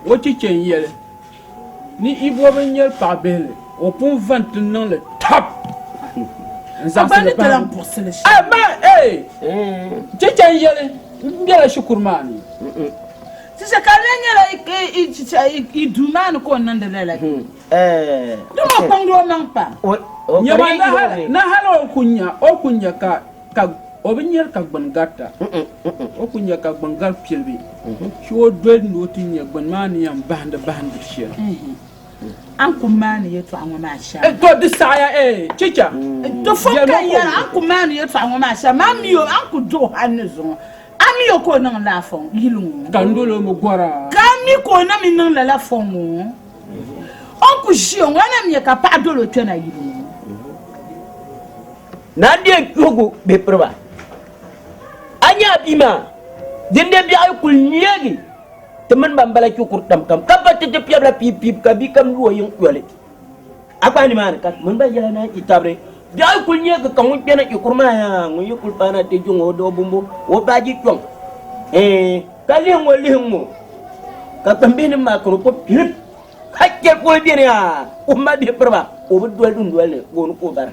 o chicha n-yɛli ni Ibo bi nyɛli paɣ bihili, o pun va nti niŋ li tab n-zaɣisi li pahi. Amaa chicha n-yɛli m bela shikuru maa ni. Chicha ka di nyɛla i duu maa ni ka o niŋdi lala. Di ŋɔ kpaŋdi o maŋ pam. Nyama na hal o ku nya ka Ka o bi nyari ka gbuni garita, o ku nya ka gbuni gari pilibi, shee o doli ni o ti nya gbuni maa ni yɛn bahindi bahindi shɛli. A ni ku maani yɛtɔɣa ŋɔ maa shɛm. To di saɣiya ee chicha. To fo ka n yɛra a ni ku maani yɛtɔɣa ŋɔ maa shɛm, a mi o, a ni ku duɣi hal ni zuŋɔ, a mi o ka o niŋ lala fɔŋ yili ŋɔ. Ka n dol o mi gɔra. Ka a mi ka o na mi niŋ lala fɔŋ ŋɔ. O ni ku ʒiya ŋɔ, a na mi ka paɣa dol o kpɛna yili ŋɔ. Naa n-deei kpihigu bihi piri ba. A nya a bia maa, dindee biɛɣu yi kul neegi ti mini ban bala kpe kuri tam kam, ka ba ti ti piɛbila piipiip ka bia kam lu o yiŋ yoli. A gbaai nimaani ka ti mini ba yɛla naan yi tabiri. Biɛɣu yi kul neegi ka ŋun kpɛna kpe kuri maa yaa, ŋun yi kul paana ti jiŋ o doo bumbu, o baaji kpiɔŋ. Ɛɛn, ka lihi ŋ-ŋɔ lihi ŋ-ŋɔ, ka kpambihinim maa kani o kpuɣi pilip. Ka chɛli ka o beni yaa, o ma bihi piri ba, o bi doli dundoli ni ka o ni ka o bara.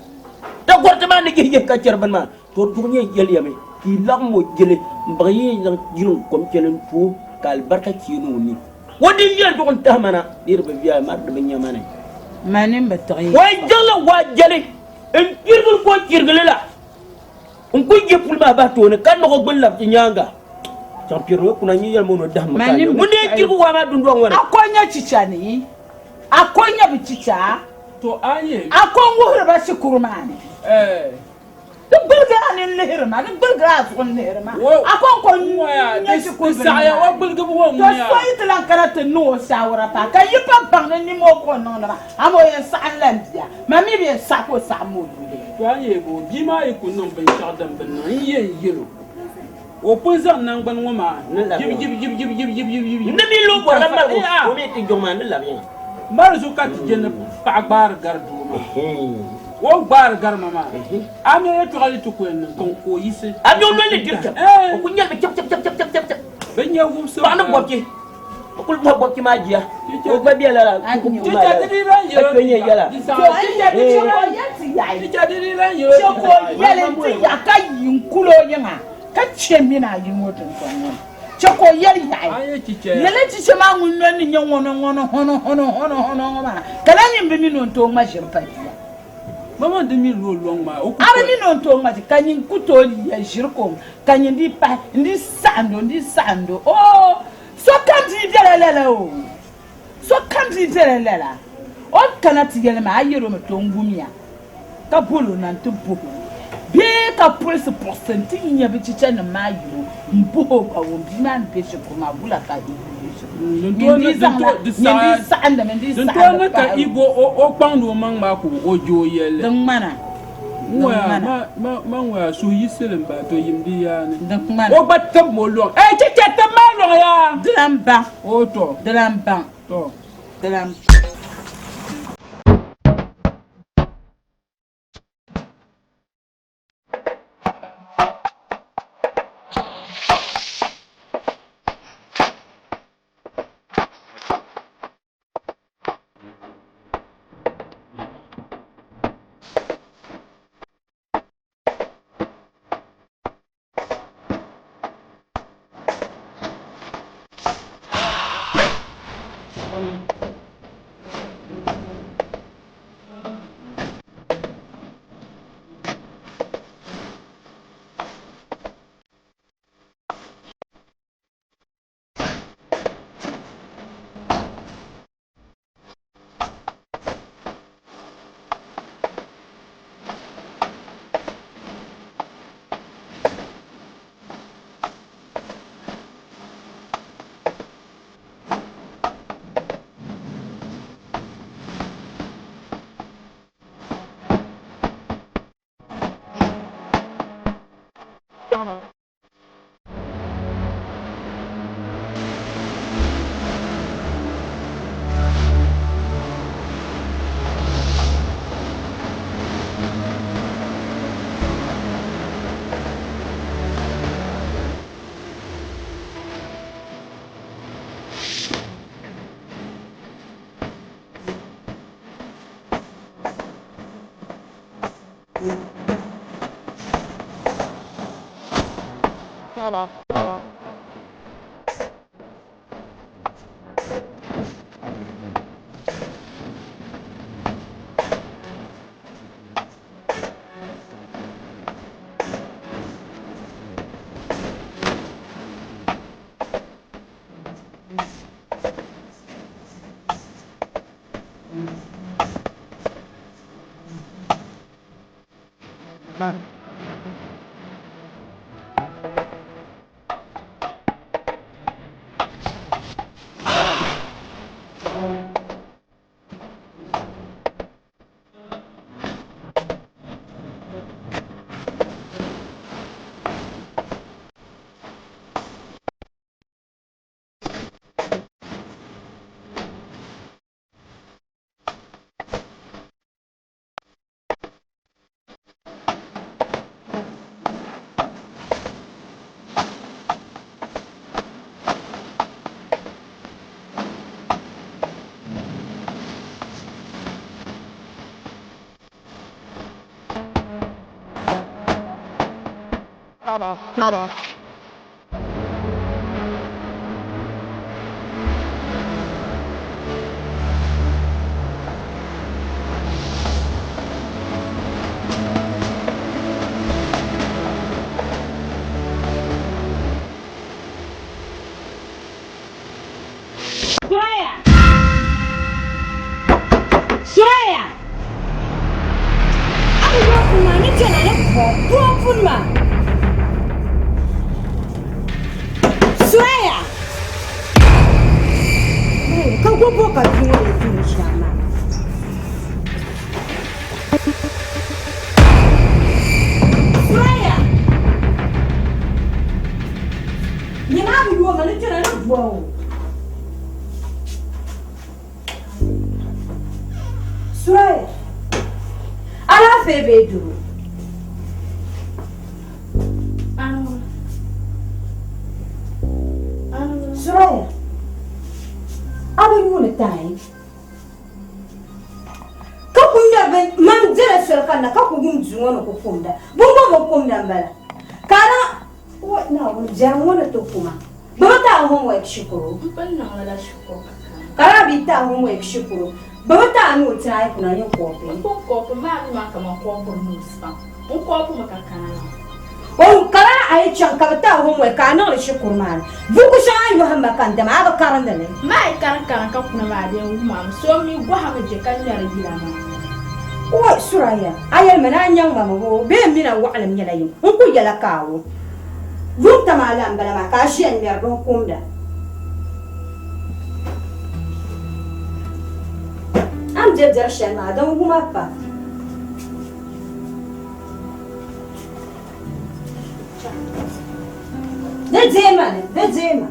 Takɔriti maa ni yihi yihi ka chɛri bini maa, to duɣu nyɛ yɛliya mi ka yi laɣim o jili m-baɣi yi yɛn zaŋ jili n-kom chɛli n-ti o ka alibarika cheeni o ni. O di yɛli duɣu n-tahi ma na, di di bi viɛla, mari di bi nya ma ni. Mani m bi tiɣi O yi jiŋli waa jɛli n-chirigili ka o chirigi li la. N ku je puli maa bahi tooni ka niɣ o gbini labi ti nyaaŋa chaŋ piɛri o kuna n-yi yɛli ma o ni o dahimmi ka a nya ŋun dee chirigi waa maa dundɔŋ ŋɔ ni. A ko nya chicha ni? A ko nya bi chicha? To a yi. A ko n-wuhiri ba shikuru maa ni? Di gbiligi a ni n-lihiri ma, di gbiligi a zuɣu n-lihiri ma. A ko n-ko nya shikuru bini maa ni? To so yi ti lan kana ti niŋ o shaawara paai ka yi pa baŋ ni nimmoo ka o niŋdi maa, amaa o yɛn saɣim la m bia. Ma mi bi yɛn saɣi ka o saɣim o yuli. To a nyɛ bo, bia maa yi ku niŋ binshɛɣu din bi niŋ n-yɛn yɛl o, o pun zaŋ naŋgbani ŋɔ maa jibjibjibjibjibjib. N ni mi lo bɔrila maligu, o mi ti jɔŋ maa ni labi yiŋa. Mali zuɣu ka ti je ni paɣa gbaari gari doo maa. O ni gbaari gari ma maa, a mi yɛtɔɣa yi ti ku yɛn niŋ ka o yiɣisi. A mi o noli ni diri chɛm, o ku nyɛli mi chɛpchɛpchɛpchɛpchɛp. Bɛ nya wumsibu Paɣa ni bɔbchi. O kuli bɔhi bɔbchi maa jia. O gba bela la kuku puuni maa lala. Ka kpe nyɛ yɛla. Chɛ ka o yɛli nti yaɣi ka yi n-kul o yiŋa ka chɛ mini a yi ŋɔ dundɔŋ ŋɔ ni. Chɛ ka o yɛli yaɣi. Lala chicha maa ŋun noli ni nyɛ ŋɔnɔ ŋɔnɔ hɔnɔ hɔnɔ hɔnɔ hɔnɔ ŋɔ maa, ka lahi nyin bi mi ni o ni tooi ŋma ʒiri pa bia. A bi mi ni o ni tooi ŋma ʒiri, ka nyin ku tooi yɛli ʒiri ka o ŋma, ka nyin dii pahi n-dii saɣind o, n-dii saɣind o. Oo! Sokam dii bela lala o, sokam dii bela lala. O ni kana ti yɛli ma, a yɛl o mi to n-wumya, ka bol o na nti bɔh o, bee ka polisi puɣisi nti nya bɛ chichanim maa yino m-bɔh o gba wum bia maa ni be shikuru maa, wula ka di be shikuru? Nyin dii zaŋla, nyin dii saɣindimi, n dii saɣindi Dintɔɔ ni ka pahir o. Igbo o kpaŋdi o maŋ maa ka o je o yɛlli. Di ŋmana. N ŋɔya, ma ŋɔya suhuyisili m-bahi to yim di yaa ni. O gba tib ma o lɔŋ. Ɛɛ chicha tib ma a lɔŋ yaa. Di lan baŋ. O tɔ. Di lan baŋ. Tɔ. Di lan. Suraya! Suraya! A bi yɔɔ puni maa ni chana ni bɔ doo puni maa. Suraya! Ka go bɔ ka bia ŋɔ lee tuuni shɛm maa. Suraya! Nyini a bi yɔɔ ma ni chana ni bɔ o. Suraya, alaafee bee doro? Suraya, a bi yuuni taai ka ku ŋmɛri bin man dila soli kanna ka ku wum duu ŋɔ ni ku kumda. Bɛ ŋɔ bi kumda m-bala ka a lahi O Naawuni biɛrim ŋɔ ni ti ku ma. Bɛ bi ti a homework shikuru? M pun niŋli la shikuru ka kana. Ka daa bi ti a homework shikuru, bɛ bi ti a ni o tiri a yi kuna nyin kɔɔpi? M pun kɔɔpi maa mi maa kaman kɔɔpiri notes pam. N kɔɔpi mi ka kana na. O ka daa a yi chaŋ ka bɛ ti a homework ka a niŋli shikuru maa ni, buku shɛŋa a ni yɔhim ma ka n dama a bi karindi li. Maa yi karim karim ka kuna maa di yɛn wum a mi, so m mi gɔha mi je ka ŋmɛri yila maa. Oi Suraya, a yɛlimi ni a nyaŋ ma mi hoo bee m mini a waɣilim nyɛla yim? N ku yɛla ka a wum. Yuŋ tam a la m-bala maa ka a ʒiya n-ŋmɛri bini kumda. A ni be biɛri shɛli maa, din wum a pam. Di deei ma ni, di deei ma.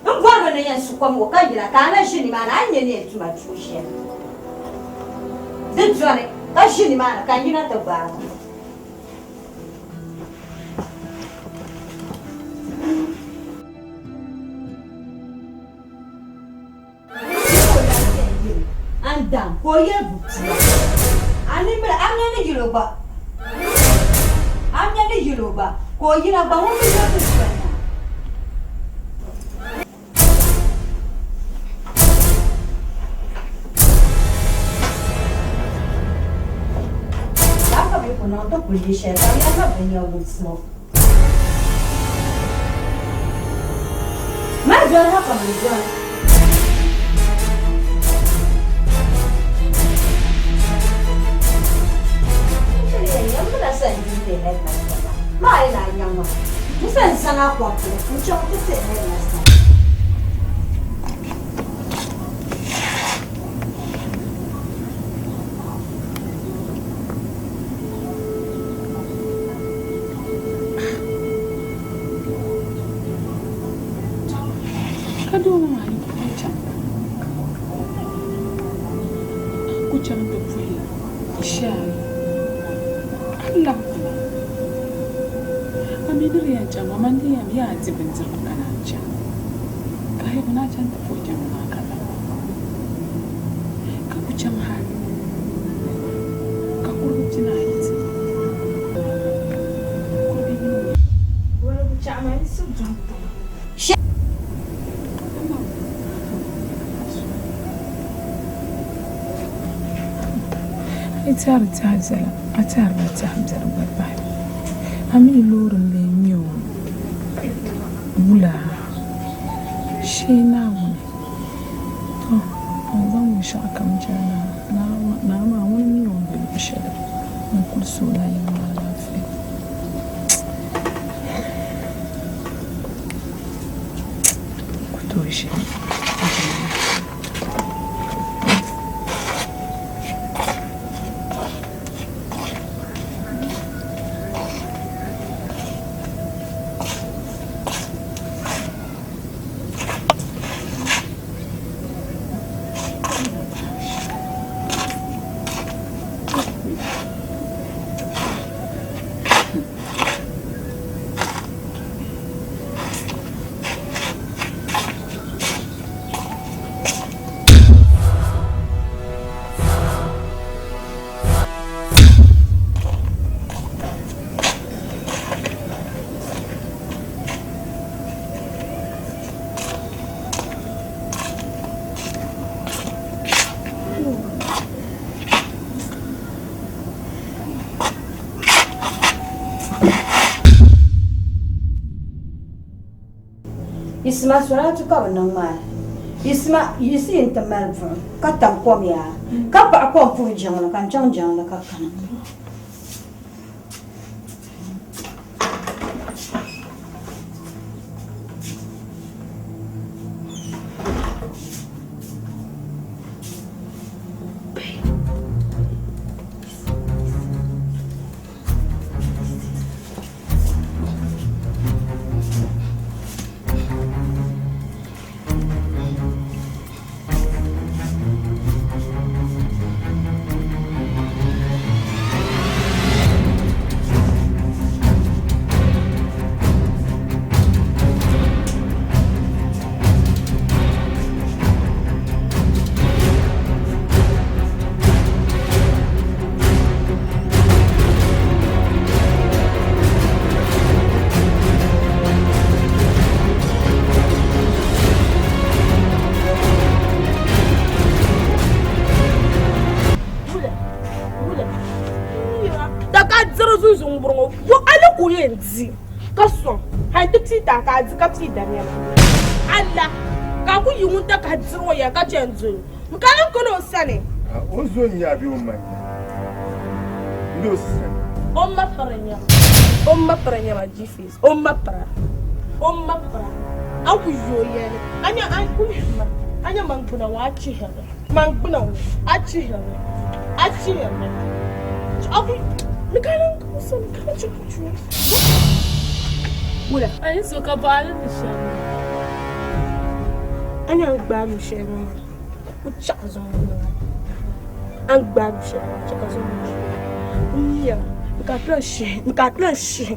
N bɔrimi ni yɛn su kom ŋɔ ka yina ka a na ʒi nimaani, a ni nya ni yɛn tuma tuun shɛli. Di dɔni ka ʒi nimaani ka n yina ti gbaag a. An dam ka o yɛli bu pia. A ni mili a nya ni yili o gba. A nya ni yili o gba ka o yina gba ŋun mi yɛli bu pia nya. Daa ka bɛ ku niŋ ti kuli yi shɛli ka bɛ yɛli ma bɛ nya wumsi ŋɔ. Mali doli ha ka mi doli. Ka doo ŋɔ maa yi ku pahi chaŋ ba, a ni ku chaŋ ti puhi shee ayi, a ni labi kuna. A mi ni di yɛn chaŋ maa, man di yɛn yaa di bindirigu ka naan chaŋ. Ka a yɛli ni a chaŋ ti puhi jiŋli maa ka labi. Ka ku chaŋ hal ka kurigu pinaayi ti kurigi yino nyɛ. A yi tɛhiri tɛha viɛla, a tɛhirila tɛha biɛri gba pahi. A mi loori n-lee ŋme o wula shee Naawuni. Tɔ! A ni zaŋ binshɛɣukam jɛli naa maa, ŋuni m-mi o ni be luɣ shɛli n-kuli su o la yɛm ni alaafee. Ku tooi ʒini jilima. Yisima sɔratu ka bɛ niŋ maa. Yisima yiɣisi yi nti mali buɣim ka tam kom yaa ka paɣi kom puhi jiŋli ka n chaŋ jiŋli ka kana. Da ka diri zunzuŋ buri ŋɔ bo a ni ku yɛn di ka sɔŋ hali ti pii taa ka a di ka pii da nɛma alla ka a ku yi ŋun da ka diri o ya ka chɛ n-dol o n kana n-kani o sani. O zo n-nyɛ a bee o ma n-nyɛ a? M be o sani. O ma piri nyɛma o ma piri nyɛma G-face o ma pira o ma pira a ku yi o yɛli a nya a ku lihiri ma a nya man gbuna ŋɔ a chihirimi man gbuna ŋɔ a chihirimi a chihirimi a ku ni ka niŋ ka o sani ka chɛ ka o Wula? A yi so ka baɣali ni shɛm. A nya n gbaai lu shɛli ŋɔ maa ku chaɣi zuŋ niŋ a ni gbaai lu shɛli ŋɔ chɛ ka zuŋ niŋ n miya n ka ti lahi shihi n ka ti lahi shihi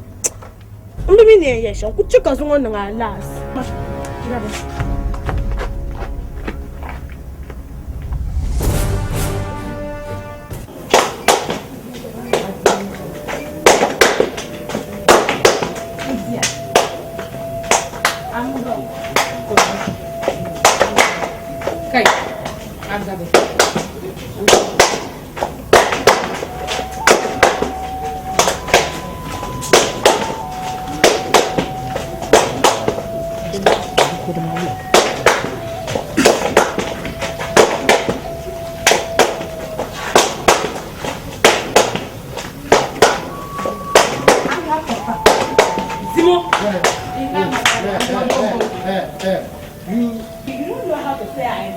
n bi mi ni yɛn yɛli shɛm ku chɛ ka zuŋɔ niŋ a laasi. Kai, an gabe. Zimo. You You don't know how to say I am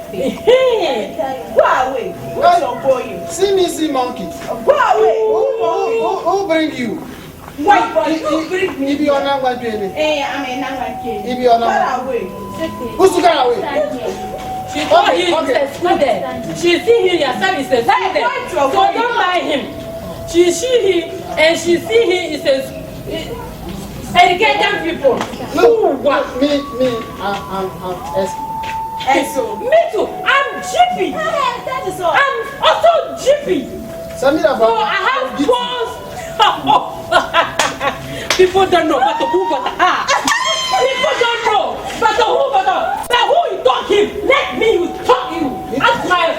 Go away. Who's your boy? See me, see monkey. Go away. Who bring you? Wait, boy, you bring me. He be your number, baby. Eh, I'm a number kid. He be your number. Get away. Who's to get away? She thought he is a student. She see him yourself is a student. So don't mind him. She see him and she see him is a educated people. No, me, I'm S. S. Me too. I'm GP. I'm also GP. Samira, So I have bones. People don't know, but who but ah. People don't know, but who but who you talk him? Let me you talk you. Ask my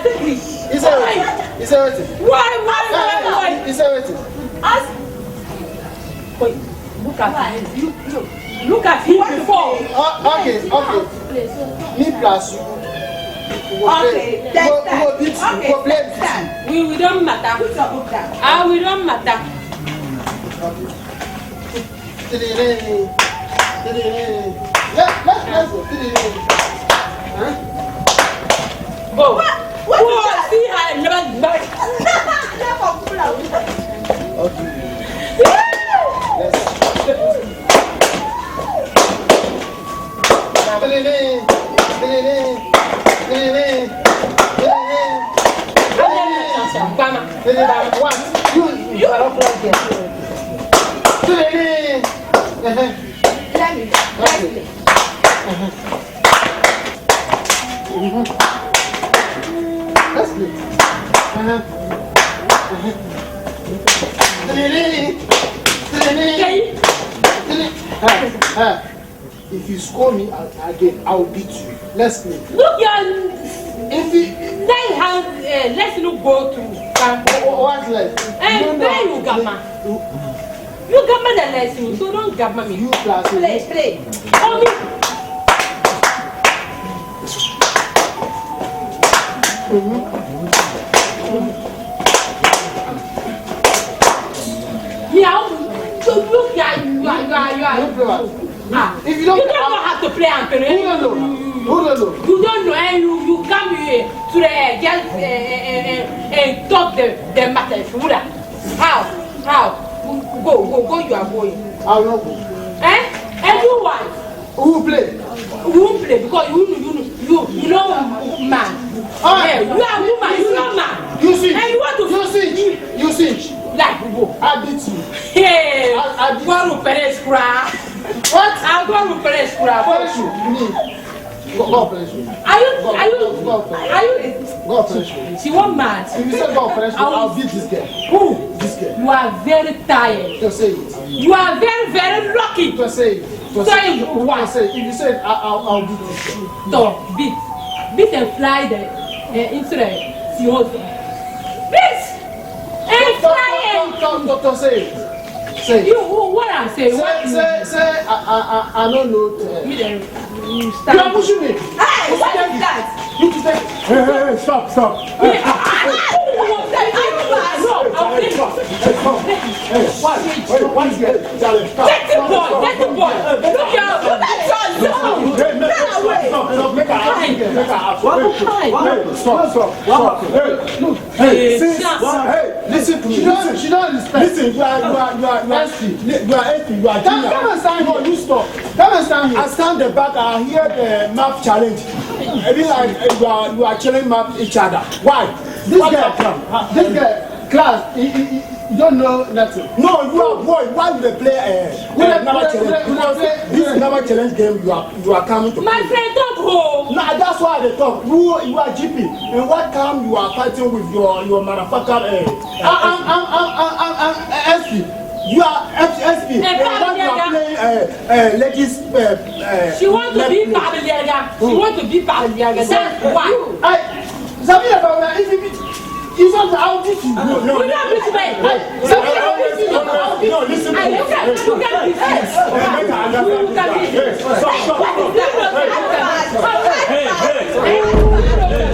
secret. He said Why? He said what? Why? He said what? Ask. Wait, look at him. You, look at him before. Okay. Me plus you. We go Okay, play. that's We go beat you. We go play Okay, beat you. We don't matter. Put your book down. Ah, we don't matter. Let's go. Huh? Go. What Go is that? see her never back. Okay. Let's. What? You. Let me. Okay. Let's play. If you score me again, I will beat you. Let's play. Look your If you nine hand, let's not go to what left? And where you gamma? You gamma the lesson, so don't gamma me. You plus Play. Oh me. Yeah, so look, yeah, you are. You play what? Ah, If you don't, you don't know how to play and play. Who don't know? Who don't know? You don't know, and you come here to the girls and talk the matters. How? How? Go, you are going. I will not go. Eh? And you what? Who will play? You won't play because you know man. Ah. Yeah, you are woman, you know man. You switch. And you want to You switch. You switch. Like go. I beat you. Hey, I beat go to perish cry. What? I go to perish cry. Punish you. Me. God punish you. Are you are you God punish are you God punish you. She won't mad. If you say God punish you, I will- I'll beat this girl. Who? This girl. You are very tired. Just say it. You are very, very lucky. Just say it. Just Say what? Just say it. If you say it, I'll beat this girl. So beat. Beat and fly the into the sea. Beat and fly and Doctor, say it. Say it. You what I'm saying? What Say, I don't know. Me then you You stand. are pushing me. Hey, what is that? You to take it. Hey, stop, stop. Hey, what is this? Charlie, stop. Dirty boy, dirty boy. Look here, look at your zone. Hey, make Get away. Stop, stop, make her ask. Make her ask. What Hey, happened? hey, stop, stop, stop. Hey, look. Hey, since, hey, listen to me. She don't respect. Listen, you are SP. You are SP, you are junior. Come and stand No, here. you stop. Come and stand here. I stand the back, I hear the map challenge. I mean, like you are challenging map each other. Why? This What's guy, your plan? this guy, class, he don't know nothing. No, you are boy. Why you dey play We dey- number we dey- challenge? we dey Because play- this number challenge game, you are coming to. My friend, don't go. Now that's why they talk. You are GP, and what come you are fighting with your motherfucker? I'm SP. You are SP. Eh, And what you are playing ladies. She want to be play. Pabiliaga. She want to be Pabiliaga. That's why. I, Samira, Baba, if you beat, you don't, I'll beat you. No, no. You don't beat me. Samira, I'll beat you. I'll beat No, you. listen to Hey, me. look at look at this. Hey, make her understand Look this at guy. this. Hey, stop, stop, What is stop. that? Hey, hey.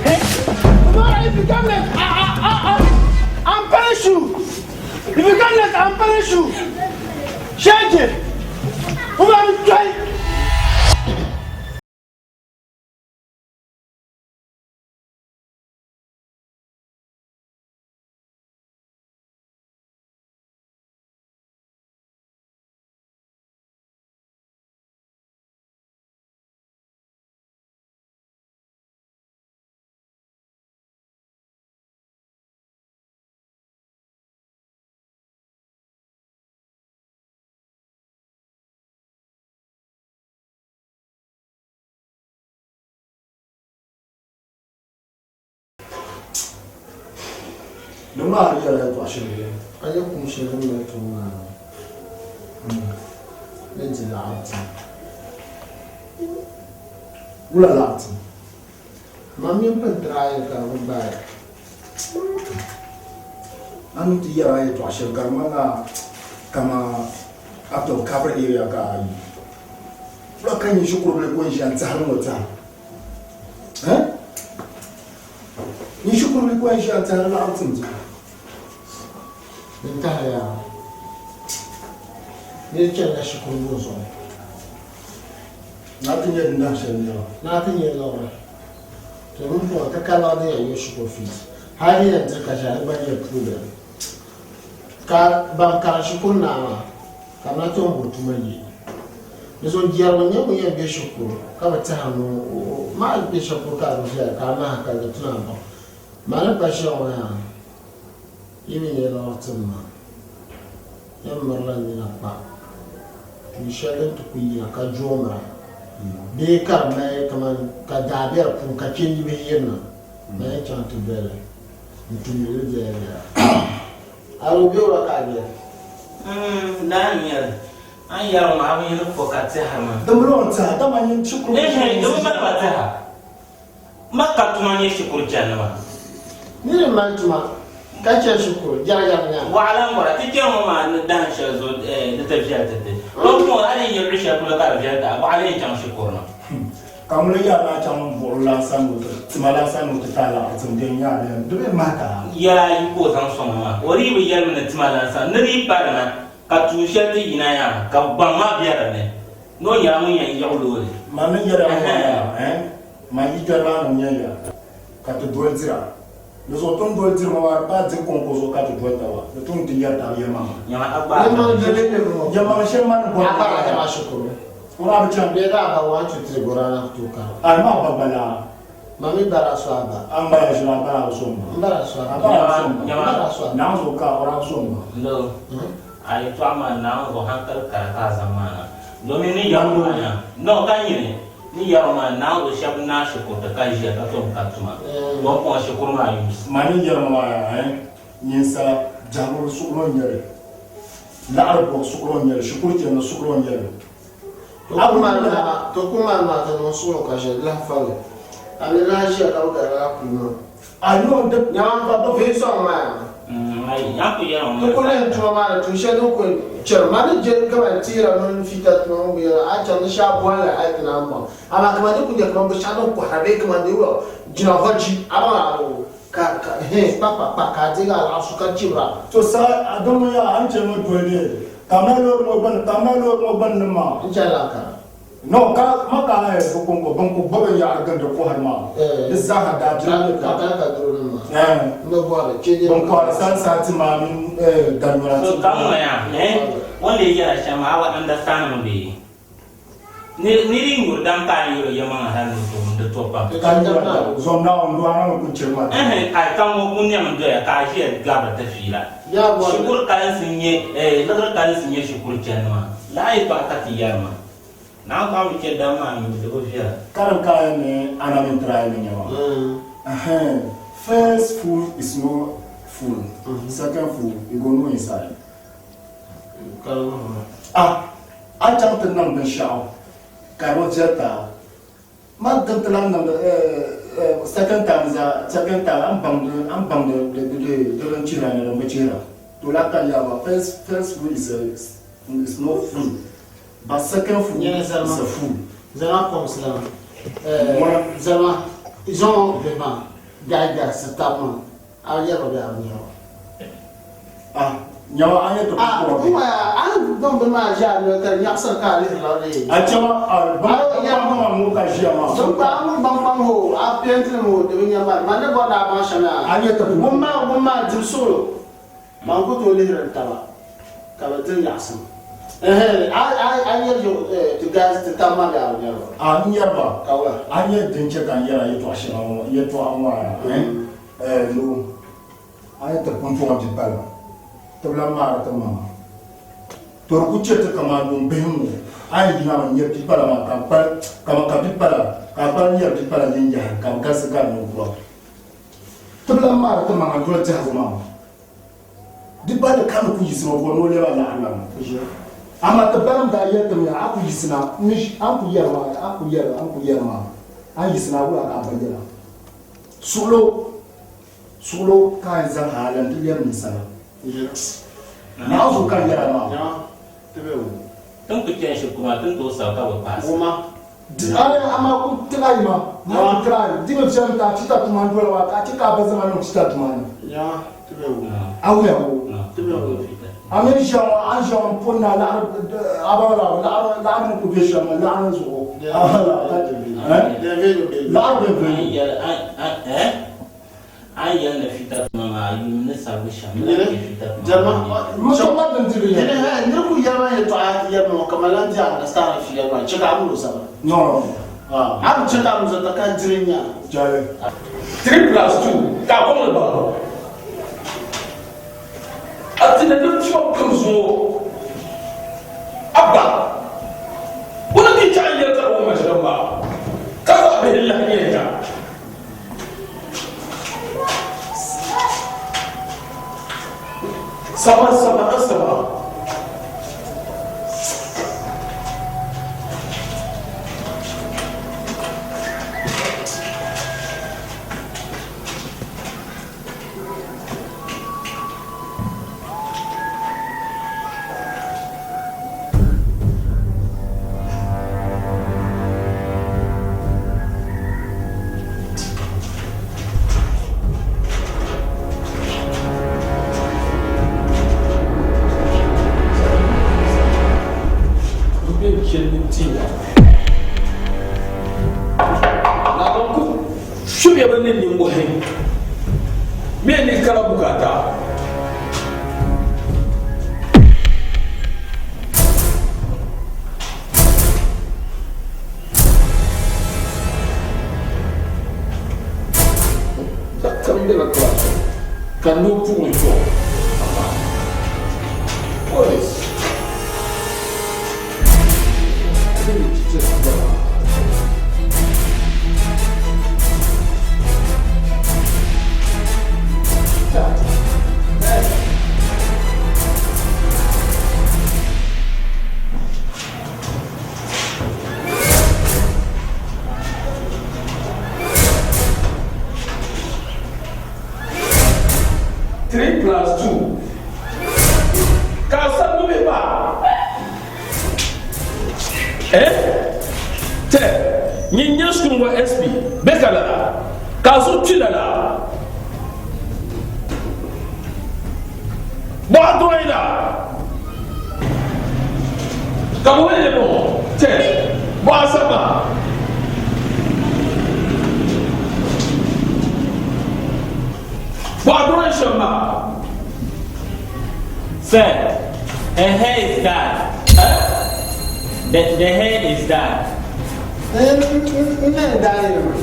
If you come late, I'm punish you. If you come late, I'm punish you. Shege. Who are you trying? Di maa di yɛla yɛltɔɣa shɛli bee? A nyɛ kum shɛli din mali tuŋ maa ni di laɣiri tim. Wula laɣiri tim? Man mini pun try ka di bi gbaai. A ni ti yɛri a yɛltɔɣa shɛli ka di ŋmanila kaman out of cover area ka a yi. Wula ka nyɛ shikuru bila ko n-ʒiya n-tɛhiri ŋɔ tɛha? Eh? Nyɛ shikuru bila ko n-ʒiya n-tɛhiri laɣiri tim zuɣu. Din tahili yaa, nir chanila shikuru bɔ zuɣu? Naa ti nyɛ din dahin shɛli nɛma. Naa ti nyɛ liɣiri. To din puuni ti ka liɣiri din yɛn yo shikuru fees. Hali din yɛn diri ka ʒiya di gba nyɛ problem. Ka ban karim shikuru naai maa ka bɛ na tom bo tuma yi. Di zuɣu jɛrigu n-nyɛ ŋun yɛn be shikuru ka bi tɛhiri ni o maa be shikuru ka di bi viɛla ka a maha ka di tuna baŋ. Ma ni pa shɛli ŋɔ yaa yi bi nya liɣiri tim ma, yɛn mirila n nina kpa tuun shɛli din ti ku yina ka joomira bee ka di mali kaman ka daa be di puuni ka chɛ yibihi yirina, ma yɛn chaŋ ti doli li n-tumdi li viɛla viɛla. A o be wula ka a nyɛ li? Naa n-nyɛ li. A ni yɛri ŋɔ maa, a bi nya ni ko ka tɛhiri ma. Di mali o n-tɛha, dama nyin shikuru Ehe, di bi mali ba tɛha. Ma ka tuma nyɛ shikuru chandi maa. Niri m-mali tuma ka chɛ shikuru jɛrigɛri nya. Waɣila m-bɔra, ti chani ŋɔ maa ni dahin shɛli zuɣu di ti viɛli ti ti. Tɔ puŋɔ a ni nyɛ luɣ shɛli polo ka di viɛli ti a, waɣila yɛn chaŋ shikuru ni. Ka ŋuni yaa naa chaŋ m-buɣiri laasa ni o ti tima laasa ni o ti ti a laɣiri tim din yaa bɛ di bɛ mahi ka a. Yaa yi ka o zaŋ sɔŋ a maa, o dii bi yɛlimi ni tima laasa ni di yi pa di na ka tuun shɛli ti yina yaa ka gbaŋ maa be di ni ni o nyɛla ŋun yɛn yiɣi loori. Man ni yɛli a ŋɔ maa yaa, eh, man yi kpɛri maa ni n-nyɛ ya ka ti doli dira. Di zuɣu ti ni doli diri ŋɔ maa di paai diri kɔŋko zuɣu ka ti doli taba. Di tu ni ti yɛri taba yɛlimaŋli. Nyama a gbaai Yɛlimaŋli doli ni ŋɔ. Yɛlimaŋli shɛli man ni bɔri A ni bara yaa. dama shikuru. O daa bi chaŋ. Bɛ daa ba 1 2 3 gorana ku tooi kari. A ma ba gba laa. Ma mi bara so a ba. A ni bara ʒili a bara a bi so m-ba. M bara so a ba. A bara a bi so m-ba. Nyama. M bara so a ba. Naawuni zuɣu ka o daa bi so m-ba. No. A yɛtɔɣa maa Naawuni zuɣu hankali kara ka a zaŋ maa na. Domin ni yɛri maa nya. No, ka nyini. Ni yɛri maa Naawuni zuɣu shɛba naai shikuruti ka ʒiya ka tom ka tuma. Bɔn kɔŋ shikuru maa yuusi. Ma ni yɛri maa yaa, eh, nyinsala biɛhigu suɣulo n-nyɛ li. Laɣiri bɔbu suɣulo n-nyɛ li. Shikuru chandi suɣulo n-nyɛ li. To ku maa maa ka niŋ suɣulo ka ʒe lahi fali. A mi lahi ʒiya ka bi gari lala kuli maa. A yo n di Nyaŋ ba bi vihi sɔŋ maa yaa. Yan ku yɛri ŋɔ Ti kuli n tuma maa ni tuun shɛli din kuli chɛri ma ni je kamani tiira mini fita tuma ŋɔ binyɛra a chaŋ di shɛli bɔhili hali ti naan baŋ amaa kamani di kuli nyɛ kamani binshɛɣu din kɔhira bee kamani di jina hɔji a baŋ a ka ka hɛn kpa kpa kpa ka a deegi a laɣifu ka chibira. To sa a dɔŋ ŋɔ yaa a ni chɛ ŋɔ doli li kamina loori ŋɔ gbuni kamina loori ŋɔ gbuni ni maa. N chɛla Ankara. No ka ma ka a bi kɔŋko bɛn ku gbubi binyahari gindi kɔhiri maa di zaaha daabilim ni ka ka duro nim maa n bi bɔhiri chɛ Bɛn kɔhiri sansa tima mini danyɔra So tima. ka ŋɔ yaa o ni lee yɛra shɛm maa a bi understand mi bee? Nir yi nyuri dam ka a ni yɛl o yɛlimaŋli hal ni o tooi di to pam. Ka nyura dam, zom Naawuni doo a na mi ku chɛ ma dam. Ɛhɛn, a ka ŋɔ ku nɛmi n-doya ka a ʒiya gabiri ti fiila. Shikuru kalinsi n-nyɛ, liɣiri kalinsi n-nyɛ shikuru chandi maa. Lala yɛtɔɣa ka ti yɛri maa. Naawuni paɣa mi chɛ dam maa nyubu di bi viɛla. Karim ka a yɛn ni a na mini try ni nyɛ maa. Ɛhɛn, first fool is no fool, second fool, you go know inside. Ah, a chaŋ ti niŋ binshɛɣu ka di bi viɛli ti a. Man din ti lahi niŋdi second time zaa second time a ni baŋdi a ni baŋdi di di di di din chihira ni din bi chihira. To lahi ka yaa maa first first fool is a is no fool but second fool is a fool. Zalima kɔbisi la maa zalima zuŋɔ bihi maa gahi gahi sitaba maa A yɛri ba bee a bi nyɛri ba? Ah, nyawa a nyɛ ti Ah, kɔba n waya, a ni niŋ bini maa ʒe a noli ka di nyaɣisiri ka a lihirila bee? A chɛ ma, a baŋkpaŋ maa ŋɔ ka ʒiya maa. Din kpa a ŋun baŋkpaŋ ho, a peentili mi o, di bi nya mani. Man ni bɔri ni a baŋ shɛm yaa. A nyɛ ti Ŋun maa, ŋun maa diri suɣilo, man ku tooi lihiri n taba ka bɛ diri nyaɣisim. Ɛhɛn, a, a, a nyɛri yo, eh, ti guys, ti tab maa bee a bi nyɛri ba? A n nyɛri ba. Ka wula? A nyɛ din chɛ ka n yɛri a yɛtɔɣ shɛŋa ŋɔ, yɛtɔɣa ŋɔ a yaa, eh? Eh, noo, a yi ti pumpɔŋɔ bi pali ba, ti bi lan maari ti maŋa. To di ku chɛ ti kaman yuŋ bihi ŋ-ŋɔ, a yi yina mi n-nyari bipala maa ka kpali kaman ka bipala, ka a kpali nyari bipala yinyahi ka bɛ galisi gari ninkura. Ti bi lan maari ti maŋa doli biɛhigu maa. Di balli ka ni ku yiɣisimi bɔri ni o lɛbi a laɣiri la. Amaa ti banim daa yɛli ti mi, A ku yiɣisina, a ni ku yɛri maa, a ni ku yɛri, a ni ku yɛri maa, a ni yiɣisina wula ka a ba yɛla? Suɣilo, suɣilo ka a yɛn zaŋ a lan ti lɛbi ninsala. Naɣ zuɣu ka n yɛra maa. Tin ku chani shikuru maa, ti ni tooi sabi ka bi paasi. Di a ni amaa ku try ma, ma ku try. Di mi viɛlim ka a chita tuma n-doli maa, ka a chɛ ka a ba zaŋ a niŋ chita tuma ni. A wuya ko? A mini ʒiya ŋɔ, a ni ʒiya ŋɔ m-pun ni a laɣiri a ba la, laɣiri ni ku be shɛm ŋɔ, laɣiri zuɣu. Laɣiri bɛ bɛ. A ni yɛli ni fita tuma maa, a yuumi ni sabigi shɛm, ni lahi chɛ fita tuma maa ni. Nira ku yɛli ma yɛltɔɣa yɛli ma ka man lan di a understand fi yɛli ma chɛ ka a mini o saba. A bi chɛ ka a mini o saba ka diri n nya. 3 plus 2 ka a kɔŋ li baŋbu. A ti ni nim tuma pam zuŋɔ a ba o ni ti chaɣi yɛli ka di wumma shɛm maa ka zaɣ bihi lahi nyɛ ya. Saba saba saba. Shubiya ni ningohi mi ni kala bukata. Kam bela class ka noo puɣili chuɣu amaa police. 3 plus 2 ka sabbu bihi maa eh tɛ nyin nyɛ shikuru ŋɔ SP bɛ ka lala ka a zuɣu kpi lala bɔɣa dɔyi la ka bɛ wuli li bɔŋɔ tɛ bɔɣa sabba bɔɣa dɔyi shɛm maa. Sir, her hair is dyed. The hair is dyed. N ne dye ni ma.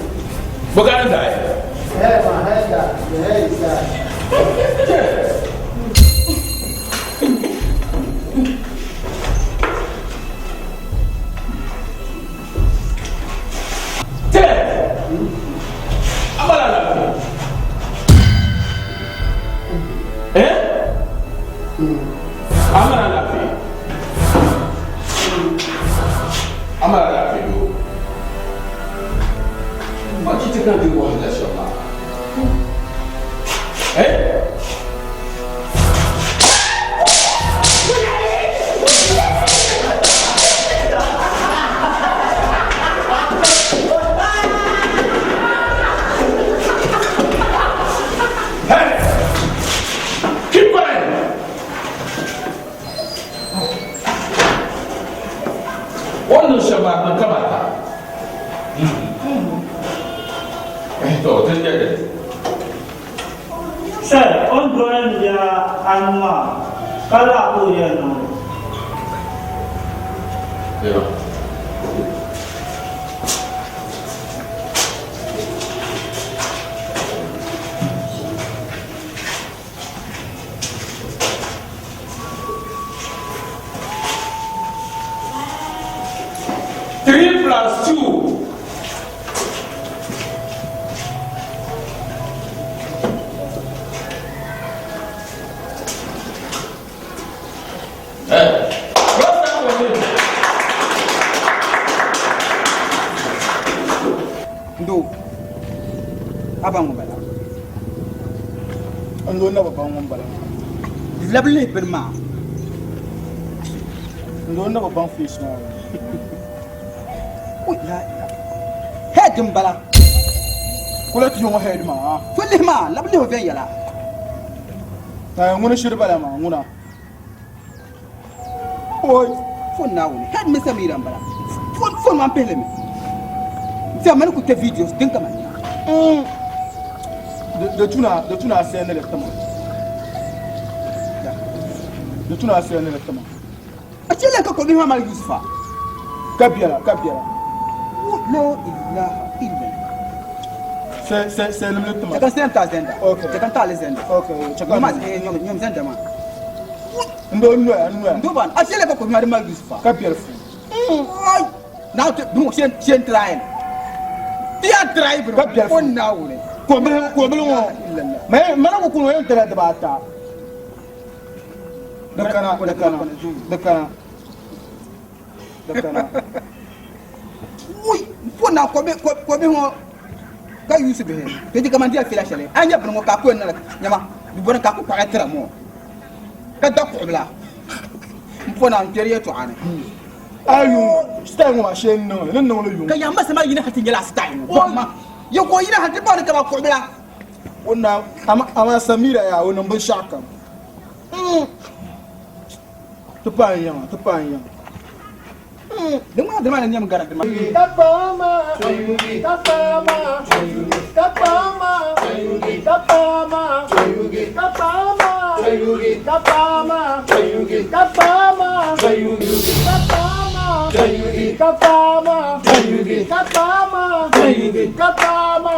Bɔ ka ni dye? Hair ma, hair dye, the hair is dyed. Tɛ, a mali alaafee? Eh? Amara laafee. Amara laafee doo. Ba chi ti kan ti wahala shɛm maa. Eh? Keep quiet! Wannan shɛm maa niŋ kamata. To, ti nyɛ Sir, o ni dɔɣi n bia anu maa, ka laa ka o yɛn niŋ li? Yeah. 3 plus 2. Hey, well done with it. Ndo a ba ŋun bala N doo na bi baŋ ŋun bala maa. Labi lihi bini maa. N doo na bi baŋ face maa. Ui la ila. Head n bala. Kula ti yɔŋɔ head maa. To lihi maa, labi lihi o viɛnyɛla. Ŋuni shiri bala maa, ŋuna. Oi, phone Naawuni. Head mini Samira n bala. Phone phone maa n pihili mi. N tiɛha mani ku kpɛ videos din ka man nya. Di tuna di tuna a send li tima. Di tuna a send li tima. A chɛ lɛn ka kɔbihi maa mali Yusufa. Ka biɛla ka biɛla. La ilaha illallah. Sɛ sɛ send li tima. Chɛ ka n send ti a zenda. Okay. Chɛ ka n taali zenda. Okay. Chɛ ka nyom nyom zenda maa. N doo n noya n noya. N doo ban a chɛ lɛn ka kɔbihi maa di mali Yusufa. Ka biɛli fu. Ai na ti bini shɛn shɛn try ti ya try bini Ka biɛli fu. o Naawuni. Kɔbili kɔbili ŋɔ. Mɛ mana ku kuni o yɛn tila dibaata. Di kana di kana di kana di kana. Wui fo na kɔbi kɔbi ŋɔ ka yusi bihi to di kaman diya fila shɛli a nyɛ bini ŋɔ ka a ku yɛn niŋli nyama di bɔri ka a ku kpaɣi tira ŋɔ ka da kuɣubila n fo na n kpɛri yɛltɔɣa ni. A yuŋ style ŋɔ maa shee n niŋli ni niŋli yuŋ. Ka yamba sama yina ha ti nyɛla style ŋɔ bɔhima yɛ ka o yina ha ti baŋ ni ka ba kuɣubila. O na amaa Samira yaa o niŋ binshɛɣu kam. Ti paai n yiŋa ti paai n yiŋa. Di ŋmaa dima ni nyɛm gari dima. Kapama, kapama, kapama, kapama, kapama, kapama, kapama, kapama, kapama, kapama, kapama, kapama, kapama,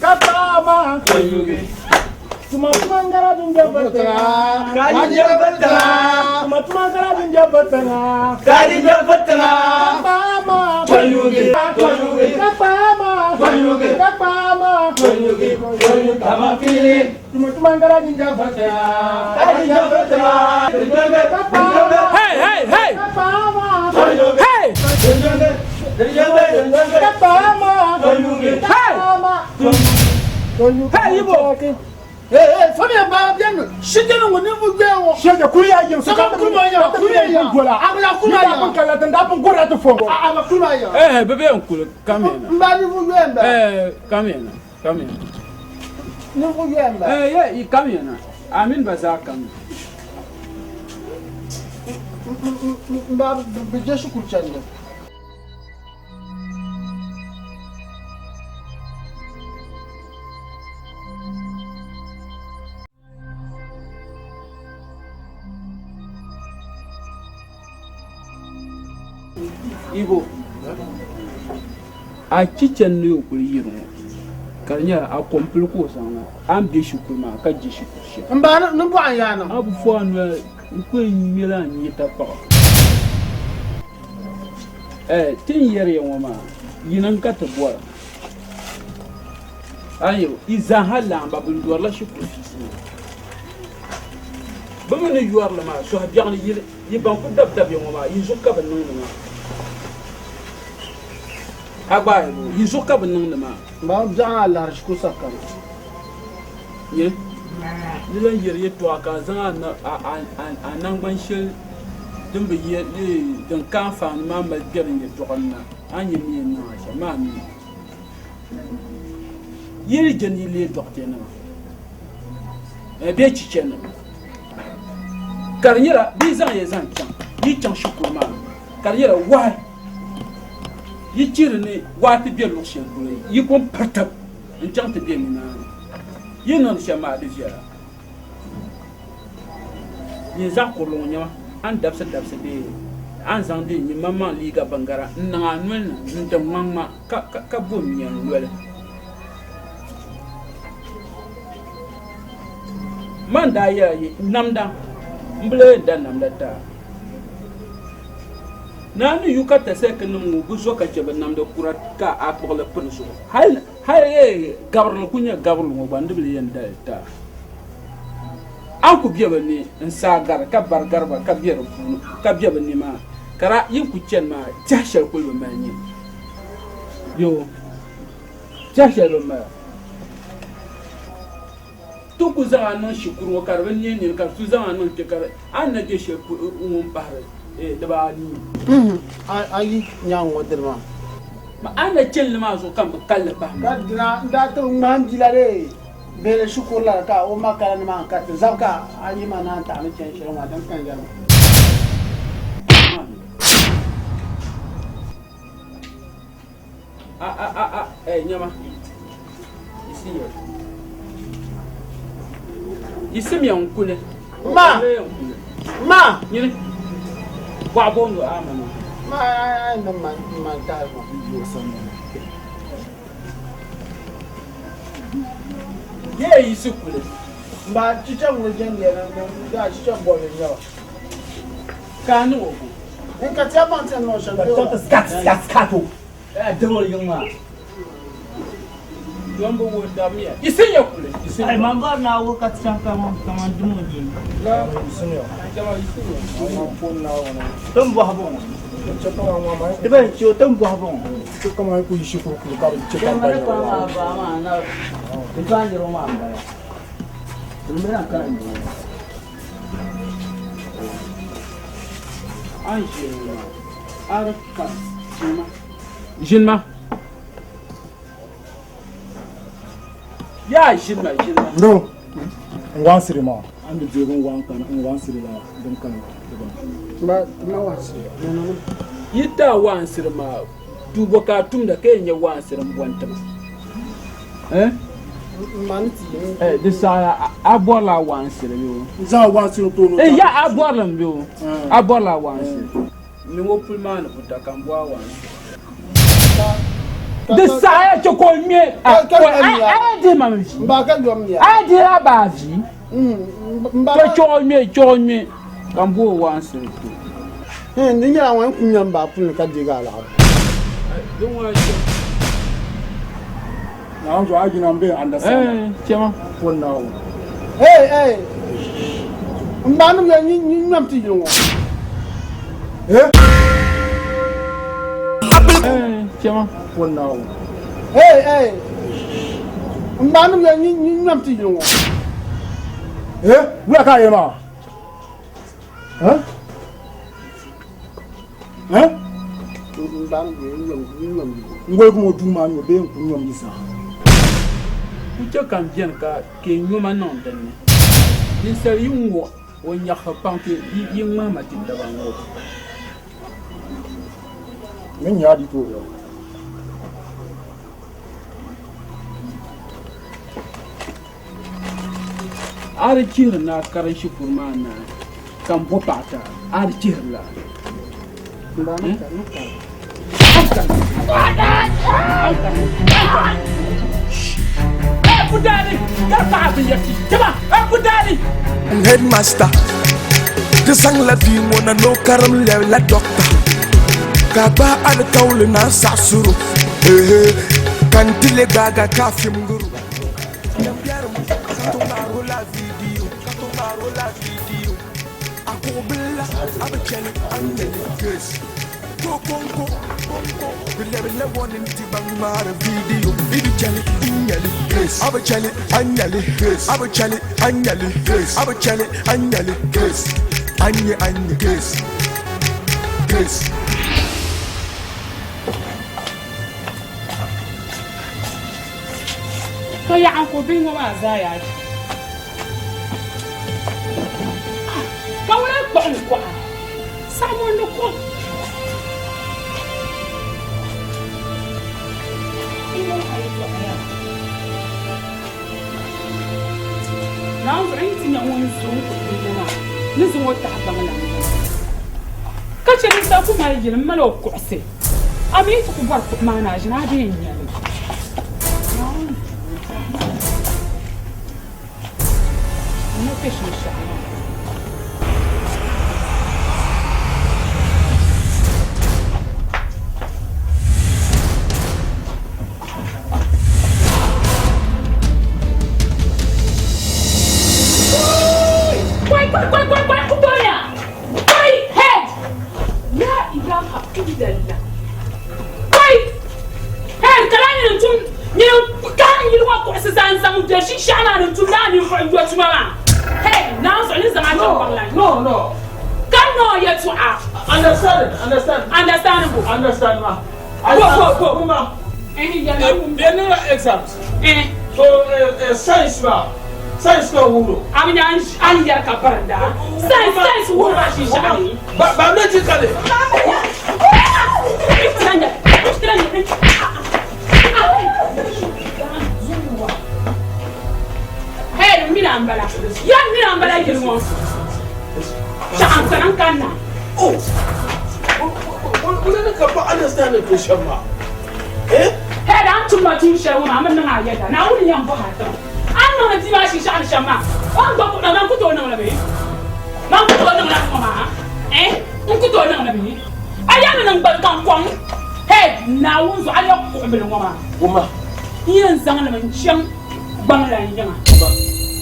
kapama, Tuma tuma ngara dun jabatanga, Kadi jabatanga. Tuma tuma ngara dun jabatanga, Kadi jabatanga. Kapama, Toyugi, toyugi. kapama, Toyugi. kapama, Toyugi, toyugi. Kama fili. Tuma tuma ngara dun jabatanga, Kadi jabatanga. Kapama, Hey, hey, hey. kapama, Hey. kapama, Toyugi. kapama. Hey, Ibo. Hey, hey, fami ba bien. Shige no ni fu gbe wo. Shege kuri ya yim Saka kuma ya, kuri ya. gola. Abla kuma ya. Ni da kun da pun gora to fo. A ba kuma ya. Eh, bebe n kuli come here now. Mba ni fu gbe mba. Eh, come here now. Come here. Ni fu gbe mba. Eh, yeah, you come here now. Amin baza come. Mba bi je shukuru chande. Ibo. A chichen ni o kuli yiri ŋɔ ka di nyɛla a kompili ka o zaŋ na a ni be shikuru maa ka je shikuru shɛli. Mba ni bɔɣa yaa niŋ. A bi fo a noli n ku yɛn ŋmɛla n nyita paɣa. Eh, ti ni yɛri ya ŋɔ maa yini n ka ti bɔra. Ayo, yi zaaha laamba bɛ yɔrila shikuru fiisi ŋɔ. Bɛ mi ni yɔri li maa, sɔhibiɛɣuni yili yi ban ku dabidabiya ŋɔ maa, yi zuɣu ka bɛ niŋdi maa. A gba ayi bo, yi zuɣu ka bɛ niŋdi maa. Ba biɛɣu a lahiri shikuru sakari. Nyɛ, ni lan yɛri yɛtɔɣa ka a zaŋ a naŋgban shɛli din bi yɛ din ka anfaani maa mali kpɛri n yɛtɔɣa ni na, a ni nya ni yɛn niŋ a shɛm maa mi. Yi ni je ni yi leei dɔɣitɛnima bee chichanima, ka di nyɛla bɛ yi zaŋ ya zaŋ chaŋ, yi chaŋ shikuru maa ni, ka di nyɛla wahi yi chihiri ni waa ti be luɣ shɛli polo, yi pun piri tab n-chaŋ ti be nimaani. Yi ni niŋdi shɛm maa di viɛla. Nyin zaɣ kurili ŋɔ nyama, a ni dabisi dabisi bee a ni zaŋ di nyin maŋmaŋ liiga biŋgara n-niŋ a noli ni n-ti ŋmaŋma ka bo mia n-loli. Man daa yɛla yi namda, m bi lee da namda ti a. Naa ni yu ka Tɛsɛkinim ŋɔ bi zo ka chɛ bɛ namda kura ka a kpuɣi li piri zuɣu. Hal gabirili ku nyɛ gabirili ŋɔ gba, n di bi lee yɛn da li ti a. A ni ku be bɛ ni n-saai gari ka bari gari ba ka be di puuni ka be bɛ ni maa, ka daa yi ku chani maa, tɛha shɛli kuli bi mali nyɛ. Yoo, tɛha shɛli bi mali. Ti ku zaŋ a niŋ shikuru ŋɔ ka di bi neei nini ka ti zaŋ a niŋ kpe ka di a ni na je shɛli ŋun pahiri dibaanii. Ayi nyaŋ ŋɔ dini maa. Ma a ni na chani li maa zuɣu ka m bi kali li pahi maa. Ka dina n-daa ti bi ŋmahi m bia la dee bihili shikuru la ka o ma kana nimaani ka ti zabi ka a yi ma naan taɣi ni chani shɛli ŋɔ din ka n yɛli ma. A a a a eh nyama. Yisiya. Yisimiya n kuli. Ma. Ma. Nyini. Bɔɣa booni a ma maa. Ma a ni ma ma tahi ma. Yee yisi kuli. Mba chicha ŋɔ jɛndi ya na na chicha bɔbili n nyɛba. Ka a niŋ o bo. N ka ti a baŋ ti ni niŋ shɛm bee o. Skat skat skat o. Dibiri yiŋ maa. Dɔn bi wuhi dabmiya. Yisinya kuli. Ai man bɔri ni a wuhi ka ti chaŋ kaman dimo nyee. Tin bɔhibu ŋɔ. Ti bɛn che o tin bɔhibu ŋɔ. Ti kɔŋ maa baa maa na ti tɔhi niriba maa m-bala. Ti mi na kana nyɛ o. A ni ʒini ŋɔ maa, a di ka ʒini ma. Ʒini ma. Yaa ʒini ma, ʒini ma. No, n wansiri maa. An di deegi n waan kana, n wansiri la din kana diba. Ma, ma wansiri. Yi ti a wansiri maa, tuubo ka a tumda ka yɛn nyɛ wansiri m-bɔni ti ma. Eh? Eh, di saha a bɔrila a wansiri bɛ o. N zaŋ a wansiri n-tooi ni o. Eh, ya a bɔrili m bɛ o. A bɔrila a wansiri. N niŋ o puli maa ni buta ka n bo a wansiri. Di saha ya chɛ ka o ŋme a a dihi ma mi vi. A dihi a baa vi. To chɛ o ŋme, chɛ o ŋme ka n bo o wansiri ti o. Di nyɛla ŋun ku ŋme m baa puli ni ka deegi alaɣiri. Di ŋuna chɛ. Naawuni zuɣu a yina m-be understand. Eh, chɛma. Pon Naawuni. Hey, hey. M ba nim ya nyi ŋmɛm ti yili ŋɔ. Eh? Eh, chɛma. Pon Naawuni. Hey, hey. M ba nim ya nyi ŋmɛm ti yili ŋɔ. Eh, wula ka a yɛli maa? Eh? Eh? N woligi ŋɔ duu maa nyo bee n ku nyom yi zaa? Ku chɛ ka m beni ka kpe nyoma niŋ din ni. Ninsal yi ŋuɣ o nyaɣisi paŋ ti yi ŋmahi ma ti daba ŋɔ. Min nya a di tooi yɛli. A di chihiri ni a karim shikuru maa naai ka m bo paɣa ti a, a di chihiri la. Headmaster ti zaŋla bia ŋɔ na ni o karim lɛbila dɔkta ka a gbaai alikauli na n saɣisiri o ka n ti le gbaaga ka a fimgiri o. To yaɣa n ku bihi ŋɔ maa zaa yaa chi. Ka ŋuna kpuɣi n kɔha saɣimondi kom. Naawuni zuɣu yi ti nya ŋun zo n-ku bihi ŋɔ maa ni zaŋ o tahi baŋ la n-yɛli. Ka chɛ ninsal ku mali yili m-mal o kuɣusi, a mi yi ti ku bɔri kuɣu maa ni a ʒini a bee n-nya li. Naawuni zuɣu n ni kpe shinshɛɣu maa. Kwai, kwai, kwai, kwai, kwai, kutonya! Kwai, head! La ilaha illallah. Kwai! Head, kala nyini tum, nyini ka nyini ŋɔ kuɣusi zaŋ zaŋ bɛ shinshɛɣu maa ni tum daa ninvuɣu yɔ tuma maa. Head, naan zuɣu ni zaŋ a chaŋ kpaŋ la. No, no. Ka noo yɛtɔɣa. Understand, understand. Understandable. Understand ma. Go, go, go. Ma. Bɛ niŋla exams. So science maa, science ka wuhiri o. A bi nya a ni yɛri ka barinda. Science, science wuhiri ma shinshɛɣu ni. Biological. Hey, mina n bala. Ya mina n bala yili ŋɔ. Chaɣa n kana n kanna. Oh. Wula ka ba understand to shɛm maa. Eh? Hey, an tum ma tuun shɛli ŋɔ maa, a mi niŋ a yɛda. Naawuni n yɛn bɔhi a tiŋa. A ni niŋdi bia maa shinshɛɣu ni shɛm maa, o ni gba kuɣila man ku tooi niŋ li bee? Man ku tooi niŋ la ŋɔ maa? Eh? N ku tooi niŋ li bee? A yɛn ni niŋ gbali ka n kɔŋ. Hey, Naawuni zuɣu a yɛn kuɣi bili ŋɔ maa. Wumma. N yɛn zaŋ li mi n-chaŋ gbaŋlan yiŋa. Wumma,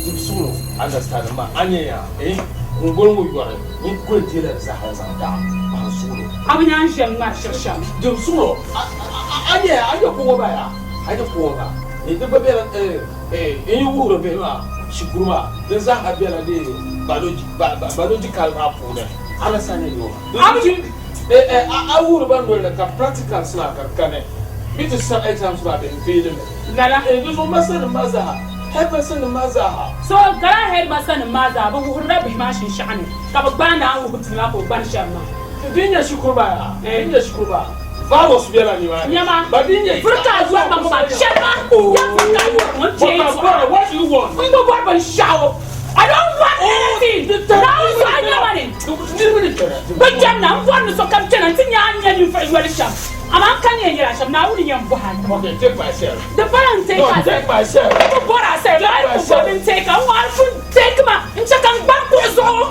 di suŋ understand ma, a nya ya, eh? N goli ŋɔ yɔri, n kuli deela di zaa n zaŋ daɣi pahi n suɣulo. A bi nya n ʒe ŋmari shiri shɛm. Di suŋo, a nya ya, a nya kuɣu maa ya, a nya kuɣu maa. Ni di gba bela, eh, eh, n yi wuhiri bihi maa shikuru maa, di zaaha bela di biology, biological maa puuni. Understand ni yo. A bi Eh, eh, a wuhiri ba noli ka practicals maa ka kani. Bɛ ti sa exams maa bɛ n-faili mi. Lala. Eh, di zuɣu masa nim maa zaaha, headmaster nim maa zaaha. So Ghana headmaster nim maa zaa bɛ wuhirila bihi maa shinshɛɣu ni ka bɛ gbaandi a ni wuhi bia maa ka o gbani shɛm maa. Di nyɛ shikuru maa yaa, di nyɛ shikuru maa virus bela ni maa ni. Nyama, Ba di nyɛ vuri ka a yɔri ma ŋɔ maa, chɛli ma, ya vuri ka a yɔri ŋɔ, n teei But my zuɣu. brother, what do you want? M bi bɔri binshɛɣu. I don't want anything. Naawuni zuɣu a nyama ni. Niriba ni kpɛna. Bɛ kpɛmna, m bɔri ni sokam kpɛna nti nya a ni nya ninvuɣ yoli shɛm. Amaa n ka ni yɛn yɛl a shɛm, Naawuni yɛn bɔhi a nima. Okay, take myself. Di pala n take No, a take myself. M bi bɔri a sali, Take a yi ku myself. bɔri ni n take a, n ŋɔ a pun take ma n-chɛ ka n gbani kuɣu zuɣu.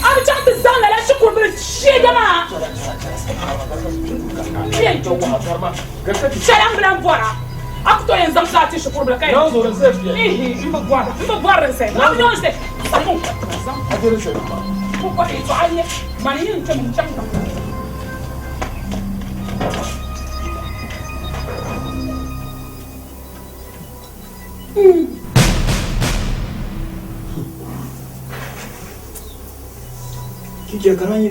A bi chaŋ ti zaŋ lala shikuru bila sheega maa. Shɛli m bi lan bɔra. A ku tooi yɛn zaŋ ti a ti shikuru bila ka yɛn Ihi, m bi bɔra, m bi bɔri din sali. A bi niŋ li sali. Ku bɔri yɛltɔɣa n-nyɛ mani yi ni kpɛmi n-chaŋ tiŋ. Kike karan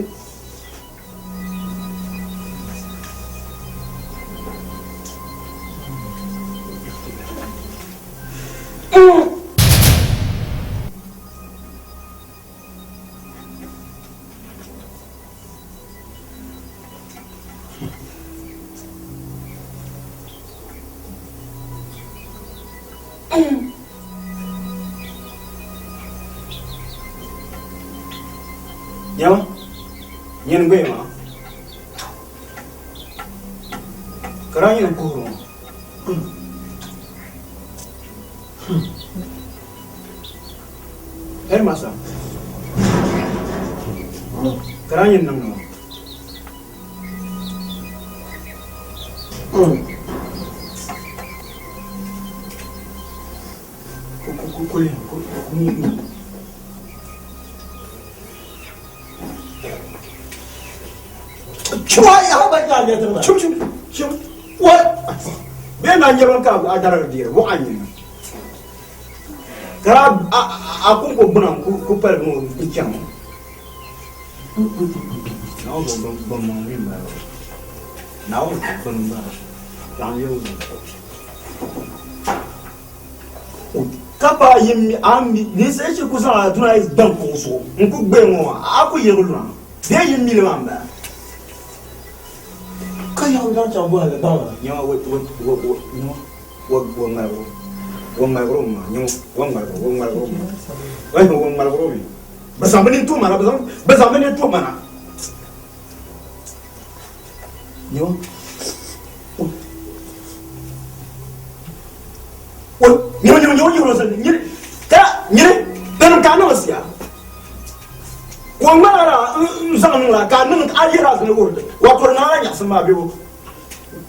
Nyama, nyini gbaya maa. Ka daa nyini kuhiri ŋɔ. Headmaster, ka daa nyini niŋdi ŋɔ. Kuli kuli. Chuma ya ba ja ne tuma. Chum chum chum. Wa be na nyɛba ka a darigi deeri waɣa nyina ka a kun ko gbuna ku pali ŋɔ n chaŋ Naawuni ban maŋ mi m-bala Naawuni ka bini m-bala zaŋ yɛli o ka pa yi mi a mi ninsali shiri ku zaŋ a duna yi gbaŋ kuɣu zuɣu n ku gbee ŋɔ maa a ku yirigi luna bee yi mili maa m-bala Ka yaɣi zaŋ chaŋ bɔhili baŋ a. Nyama wo wo wo wo nyama wo wo ŋmaligiro wo ŋmaligiro maa nyama wo ŋmaligiro wo ŋmaligiro maa wo ŋmaligiro mi bɛ zaŋ bɛ nini tuhi ma na bɛ zaŋ bɛ nini tuhi ma na nyama wo nyama nyama nyama nyama nyini ka nyini dini ka niŋ siya ka o ŋmaligi n zaŋ niŋ la ka a niŋ a yɛra a zini wuhiri wato di niŋla nyaɣasim maa bee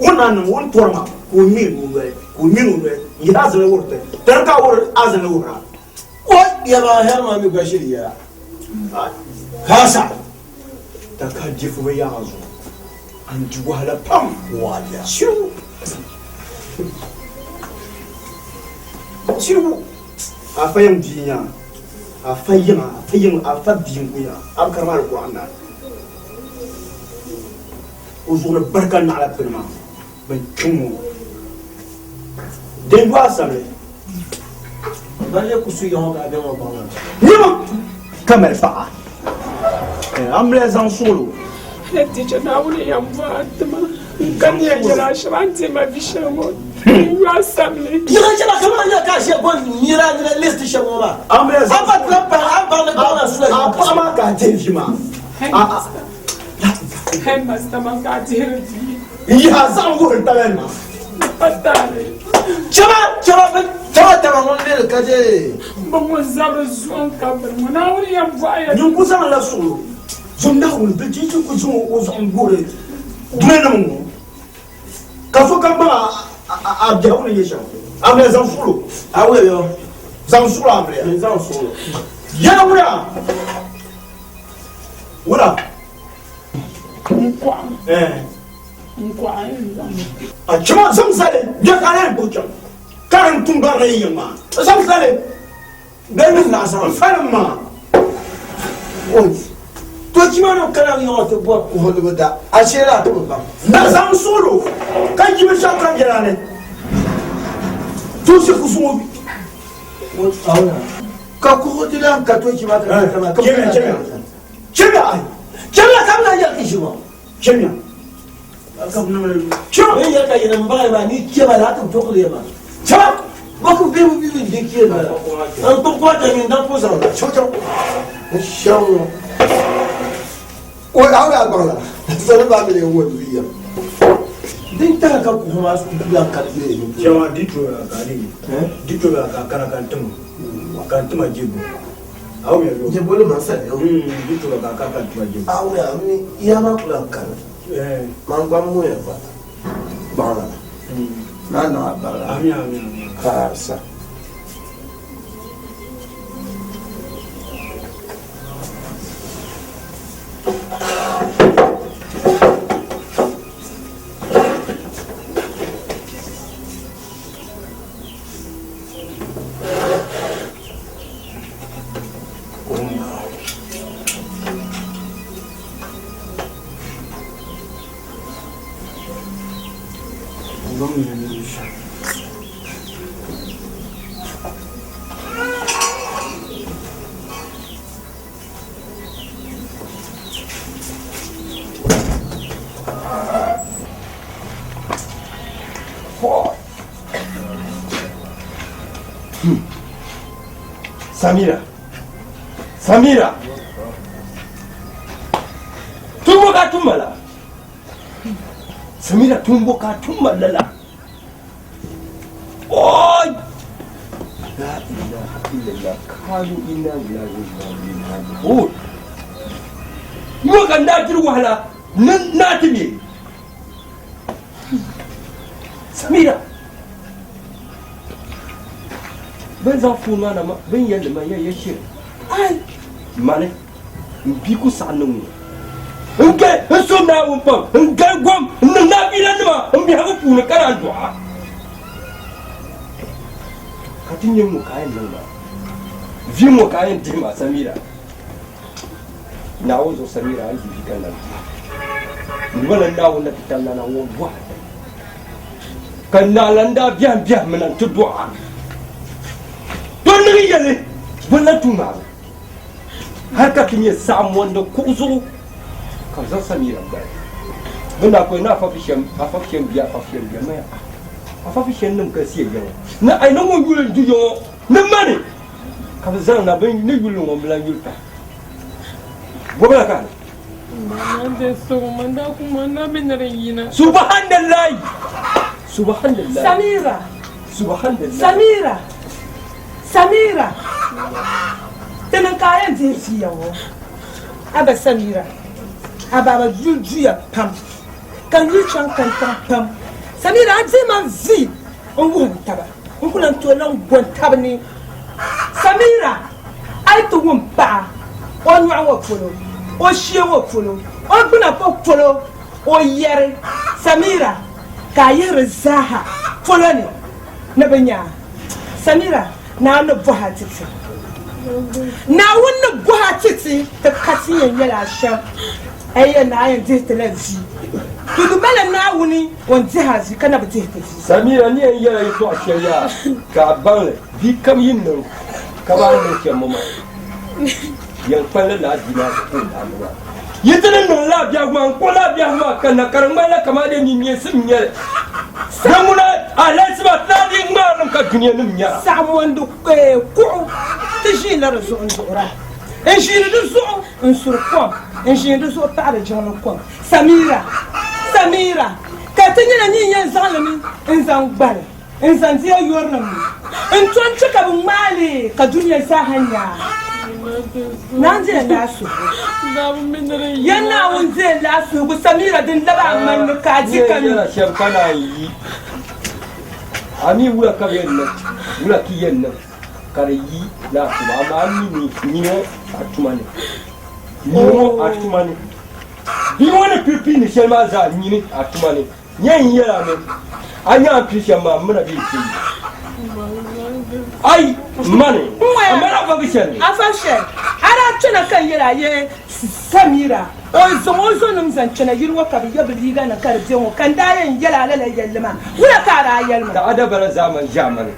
o na niŋ o ni tɔri maa ka o ŋmiri o noli ka o ŋmiri o noli n yɛra a zini wuhiri ti dini ka a wuhiri a zini wuhira O yɛma hɛri maa mi gba shiri yɛra kaasa ta ka difu bi yaɣa zuɣu an di wahala pam wahala shiru shiru afa yɛn bia nya afa yiŋa afa yiŋa afa bia n ku nya a bi karima alikuran na o zuɣu ni barika naɣila pini maa bin kpiŋ ŋɔ din yo a samli Ban lee ku su ya ŋɔ ka a be ŋɔ baŋ la. Nima ka mali paɣa a mali zaŋ suɣulo. Head teacher Naawuni yɛn bɔhi a tima n ka ni yɛn yɛli a shɛm a ni deei ma vi shɛli ŋɔ n yo a samli. Yiɣi chɛba kamani nyɛ ka a shɛ bɔ nira nira list shɛm ŋɔ maa. A mali zaŋ A pa tila pahi a baŋ ni baŋ na sula a paɣa maa ka a deei vi maa. Headmaster man ka a dihiri vi. N yihi a zaɣim wuhiri tabali maa. Pa taali. Chɛba chɛba bɛ taba taba ŋun liri ka je. Bɛ ŋun zabiri zuɣu n ka biri ŋɔ Naawuni yɛn bɔhi ya. Nyin ku zaŋ la suɣulo zom Naawuni bɛ ti ku zaŋ o zuɣu n-guhiri dunianim ŋɔ ka sokam baŋ a biɛhigu ni nyɛ shɛm. Amiliya zaŋ suɣulo. A wuya yo. Zaŋ suɣulo amiliya. N zaŋ suɣulo. Yɛla wula. Wula. N kɔɣa. Eh. N kɔɣa n zaŋ. A chama zaŋ zali bɛ ka a yɛn chaŋ ka di n tum barina yi yiŋ maa zaŋ zali Bɛ mi naɣ zaŋ. N falim maa. To chima ni kana yiŋɔ ti bɔri kuhi ni bi da a shee la a ti bi baŋ. Na zaŋ suɣulo ka yi binshɛɣu kam yɛla ni tuusi ku suŋ o Ka kuhi ti lan ka to chima ti lan ka Chemiya chemiya chemiya ai Chemiya ka bi lan yɛli ti ʒi ŋɔ. Chemiya Chema. Bɛ yɛli ka yɛli m baɣa maa ni chema la a ti duɣili maa. Chema. Bɔ ku bɛ bi bi di kee bala. N kpuɣi kɔta nyin dan ku zaŋ la. Chema chema. N shɛm ŋɔ. O a wuli a gbaŋ la. Sani baa mi lee ŋɔ di yɛm. Din tahi ka kuɣu maa lan ka di bee ni. Chema di to la ka di di to la ka kana kan tim kan tima jibu. A wuli yo. Jibu ni man sani yo. Di to la ka ka kan tima jibu. A wuli a mi ya maa ku lan kani. Man gba muya gba gbaŋ la. Naa niŋ a barika. Amin amin amin. Kaasa. Samira Samira tumbo ka tumba la Samira tumbo ka tumba la la Oi La ilaha illallah kalu inna lillahi wa inna ilaihi raji'un Mo kan da dir wahala nan na timi Samira. Bɛ ni zaŋ foon maa na maa, bɛ ni yɛli li ma ya ya shiri. Ai! Mani, m bia ku saɣi niŋ ŋɔ. N gali n suhi Naawuni pam, n gali gom, n niŋ naafilanima m biɛhigu puuni ka naan dɔɣi a. Ka ti nya ŋ-ŋɔ ka a yɛn niŋ maa. Vi ŋ-ŋɔ ka a yɛn dihi maa, Samira. Naawuni zuɣu Samira, a ni di vi ka nam di. N duba la Naawuni na ti talilana ŋɔ bɔhi a. Ka naa lan daa biɛhim biɛhim mi na nti dɔɣ a. To niŋ yɛli, Bɔ n-lan tuui ŋmaagi hal ka ti nyɛ saɣimɔndi kuɣ zuɣu? Ka bɛ zaŋ Samira gbali. Bɛ daa kuli ni Afafi Shɛm bia Afafi Shɛm bia maya. Afafi Shɛm nim galisiya ya ŋɔ. Ni a yi niŋ ŋun yuli n-du ya ŋɔ ni mani, ka bɛ zaŋ na bɛ ni yuli ŋɔ m-bi lan yuli pahi. Bɔbila ka a ni. Subhanallah! Subhanallah! Samira! Subhanallah! Samira! Samira! Ti niŋ ka a yɛn dihi fiya ŋɔ. A ba Samira, a baaba yuli duya pam, ka n yuli chaŋ kantiŋ pam. Samira, a dihi ma vi n wuhi n taba, n ku lan tooi lan go n tab ni. Samira, a yi ti wum paɣa o nyɔɣu ŋɔ polo, o shee ŋɔ polo, o gbuna po polo, o yɛri, Samira, ka a yihiri zaaha polo ni ni bɛ nya a. Samira, Naawuni ni bɔhi a ti ti. Naawuni ni bɔhi a ti ti, ti ka ti yɛn yɛl a shɛm. A yi yɛli ni a yɛn dihi ti la vi, to di mali Naawuni o ni dihi a vi ka na bi dihi ti vi. Samira, Ni yɛn yɛla yɛtɔɣ shɛli yaa ka a baŋ li, vi kam yi niŋ ka baa niŋ shɛm ŋɔ maa, yɛn kpani la lala bia maa zuɣu ka o lahi niŋ a. Yi ti ni niŋ lala biɛhigu maa, n-kpuɣi lala biɛhigu maa kanna ka di ŋmanila kaman dee ninneesim n-nyɛ li. Din ŋuna alahichi maa ti daa dii ŋmaari li mi ka dunianim nyara. Saɣimondi kuɣu ti ʒiinila di zuɣu n-duɣira, n-ʒiini di zuɣu n-suri kom, n-ʒiini di zuɣu paɣiri jiŋli kom. Samira, Samira, ka ti nyɛla nyin yɛn zaŋ li mi n-zaŋ gbali n-zaŋ di ya yurilim ni n-to n-chɛ ka bɛ ŋmaai li ka dunia zaaha nya a. Naa n-deei lala suhigu. Ya Naawuni deei lala suhigu, Samira, din lab a ŋmani ni ka a di ka mi. Yɛla shɛm ka naan yi a mi wula ka bɛ yɛn niŋ, wula ka yi yɛn niŋ ka di yi laa tuma, amaa a mi ni nyini ŋɔ a tuma ni, nyini ŋɔ a tuma ni. Bia ŋɔ ni pili piini shɛli maa zaa nyini a tuma ni. Nyɛ n yɛl a mi, a nya a ni pili shɛm maa, m mi na bɛ yi ti yi. Ai, mani, a mali afa bi shɛli? Afa shɛli, a daa kpɛna ka n yɛl a ye Samira, o zaŋ o zɔnim zaŋ kpɛna yili ŋɔ ka bɛ ye bɛ liiganim ka di be ŋɔ, ka n daa yɛn yɛl a lala yɛlli maa, wula ka a daa yɛli ma? Ka a dabara zaa mani ʒiɛmani,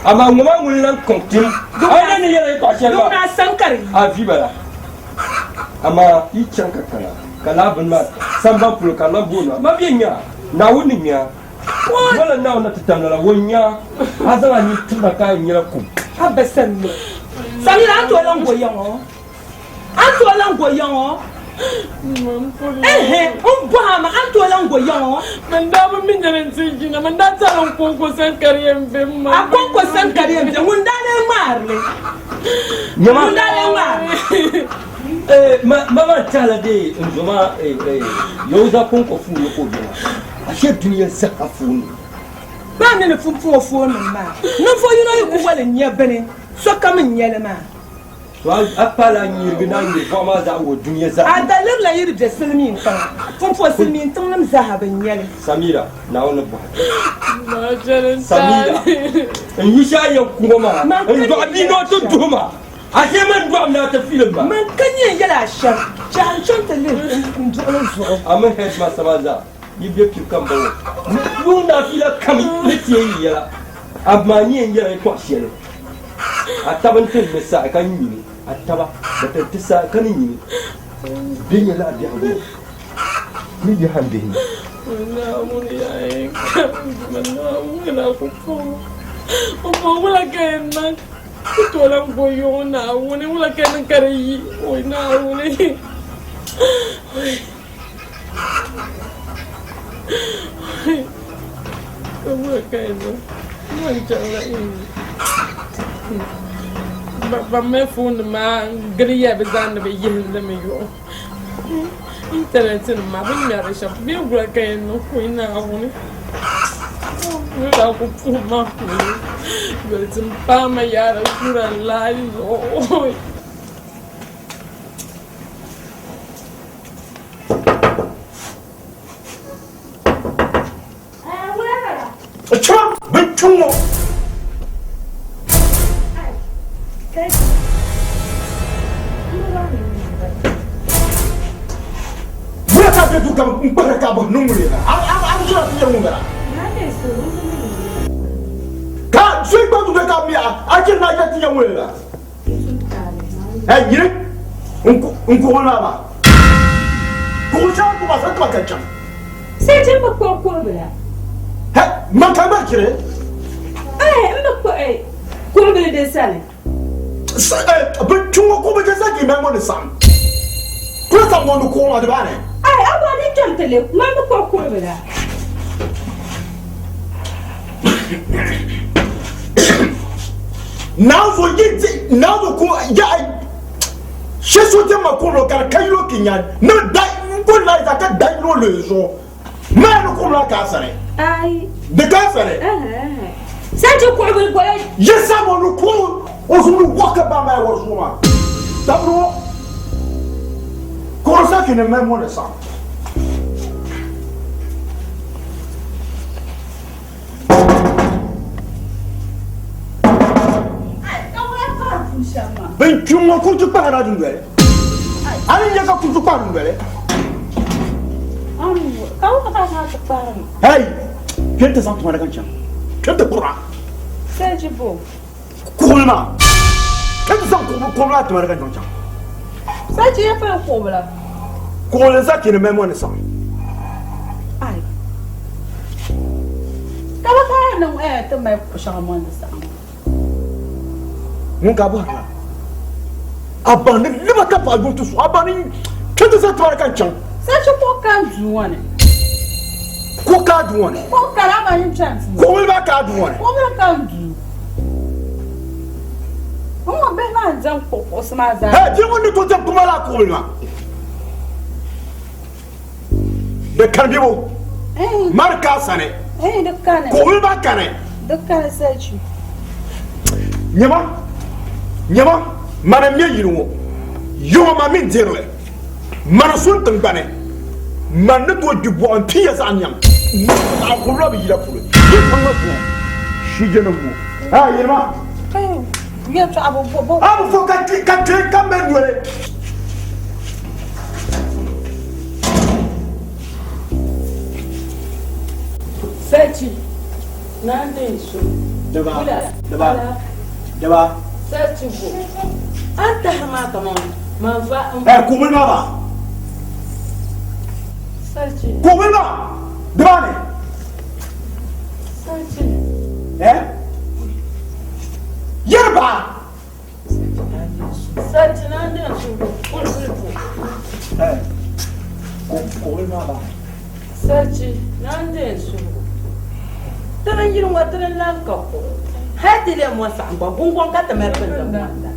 amaa ŋɔ maa ŋun lan kɔŋ tim a ni ni yɛl a yɛtɔɣ shɛli maa, Di ŋuna a sani ka di yi. A vi bala. Amaa yi chaŋ ka kana, ka lala bini maa samban polo ka lan booni a, Ma bɛ nya a, Naawuni ni nya a. Wala Naawuni na ti tam lala, o nya a, a zaŋ a nini tirina ka a nyɛla kum. A ba Samira, Samira, a ni tooi lan go ya ŋɔ? A ni tooi lan go ya ŋɔ? Ɛhɛ, n bɔhi a maa, a ni tooi lan go ya ŋɔ? Man daa bi mi ni din ti jina, man daa tɛhila n kɔŋko sani ka di yɛn be m ma. A kɔŋko sani ka di yɛn be, ŋun daa lee ŋmaari li? Ŋun daa lee ŋmaari li? Ma maa tɛhila dee n zo maa Yahuza kɔŋko fuuni ka o be maa, ashe dunia zaa fuuni. Baa mi ni pumpɔŋɔ foonnim maa, ninvuɣ yino yi ku wali n-nya bini, sokam n-nya li maa. To a kpaala a nyirigi ni a nyuri buɣa maa zaa wuhi dunia zaa. A dalirila yi di be silimiin tiŋa, pumpɔŋɔ silimiin tiŋnim zaaha bi nya li. Samira, Naawuni ni bɔhi Samira, n yu shɛli a yɛn ku ŋɔ maa, n dɔɣi bia ni o ti duhi ma, ashe man dɔɣim ni a ti filim ma. Man ka nya n yɛli a shɛm, chɛ a ni chaŋ ti lihi n duɣili zuɣu. A mini headmaster maa zaa yi be pibu kam bɔŋɔ, yuŋ daafiila kam ni ti yɛn yi yɛla, amaa n yɛn yɛla yɛtɔɣ shɛli. A taba n-ti ni saɣi ka nyini, a taba bɛ ti ti saɣi ka ni nyini. Bɛ nyɛla a biɛhigu ni yaha m bihi ni. Ban mali foon nim maa gili ya bi zaa ni bi yihi limi yuɣu intanɛt nim maa bi ni ŋmɛri shɛm bee wula ka yɛn niŋ koi Naawuni. N daa ku puhi ma yolisim paai ma yaa Rasulallah zuɣu. Chima bin kpiŋ ŋɔ. Bula ka bɛ du ka n kpahiri ka bɔhi niŋ ŋuni la. A a bi jira ti yɛli ŋun bala. Ka so gba du ka mi a a jiri na yɛli ti yɛli ŋuni la. Ɛ nyini n kuɣu la ba. Kuɣu shɛŋa kuma sa tuma ka chaŋ. Sai ti bi kpuɣi kuɣubila. Hɛ, man ka gba chiri. Ɛɛ, n bi kpuɣi kuɣubili din sani. Bi kpiŋɔ kuɣu bi chɛ sa ki mɛ ŋɔ ni saɣim. Kuli sa ŋɔ ni kuɣu maa di baa ni. Ɛɛ, a bɔri ni kpɛm ti li, man bi kpuɣi kuɣubila. Naanzu yi di naanzu ku ya she so ti ma kuɣulo ka di ka yino ki nya ni da n ku lahi za ka da yino lu zuɣu maa ni kuɣulo ka sani Ai. di ka sani Sai ti kuɣu bili goya. Yi sa mo ni kuɣu o zuɣu ni wɔɣ ka ba maa wari zuɣu maa dabiri ŋɔ kuɣu sa ki ni mali ŋɔ ni saɣim. Bin kpi ŋɔ kuriti kpahara dundoli. A ni nya ka kuriti kpahi dundoli. Hey, kpɛ ti zaŋ tuma ka chaŋ. Kpɛ ti kura. Kuɣuli maa. Kpɛ ti zaŋ kuɣuli maa tuma ka chaŋ chaŋ. Kuɣuli n sa kini mɛ mɔni saŋ. Ka bɛ kana niŋ ti mali kuɣ shɛŋa mɔndi saɣim. Ŋun ka bɔhiri la, a baŋ ni liba ka paɣa yuŋ ti su, a baŋ ni kpe ti zaŋ tibari ka n chaŋ. Sachi kuɣ ka n duu ŋɔ ni. Kuɣ ka a duu ŋɔ ni. Kuɣ kani amaa nyin chani ti. Kuɣ maa ka a duu ŋɔ ni. Kuɣ maa ka n duu. N ŋɔ bihi maa n-diɛm kuɣ kuɣusi maa zaa. Hei, bia ŋɔ ni tooi diɛm kuɣ maa laa kuɣ maa. Di kani bibu. Mari ka sani. Di kani. Kuɣuli ba kani. Di kani sachi. Nyama, nyama, mana n mɛ yili ŋɔ. Yiŋɔ ma min dirili. Mana sun tiŋgbani. Man ni tooi gbi buɣa n piya zaɣ nyaŋ. Zaɣ kurila bi yila polo. Yi paŋ ma zuɣu. Shijinim ŋɔ. Ha, yili maa. Yɛltɔɣa bi bo. A bi fo ka kpe ka mali noli. Sachi, naa n so. Daba, daba, daba. Sachi bo. An tahi maa kaman manfa. Ɛ kuɣubili maa ba. Sachi. Kuɣubili maa daba ni. Sachi. Ɛ yɛri baɣa. Sachi naa n-deei suhigu. Ti ni yili ŋɔ ti ni lan ka kuɣu. Hal ti leei mɔ saɣim gba guŋgɔŋ ka ti mali pindi mɔnda.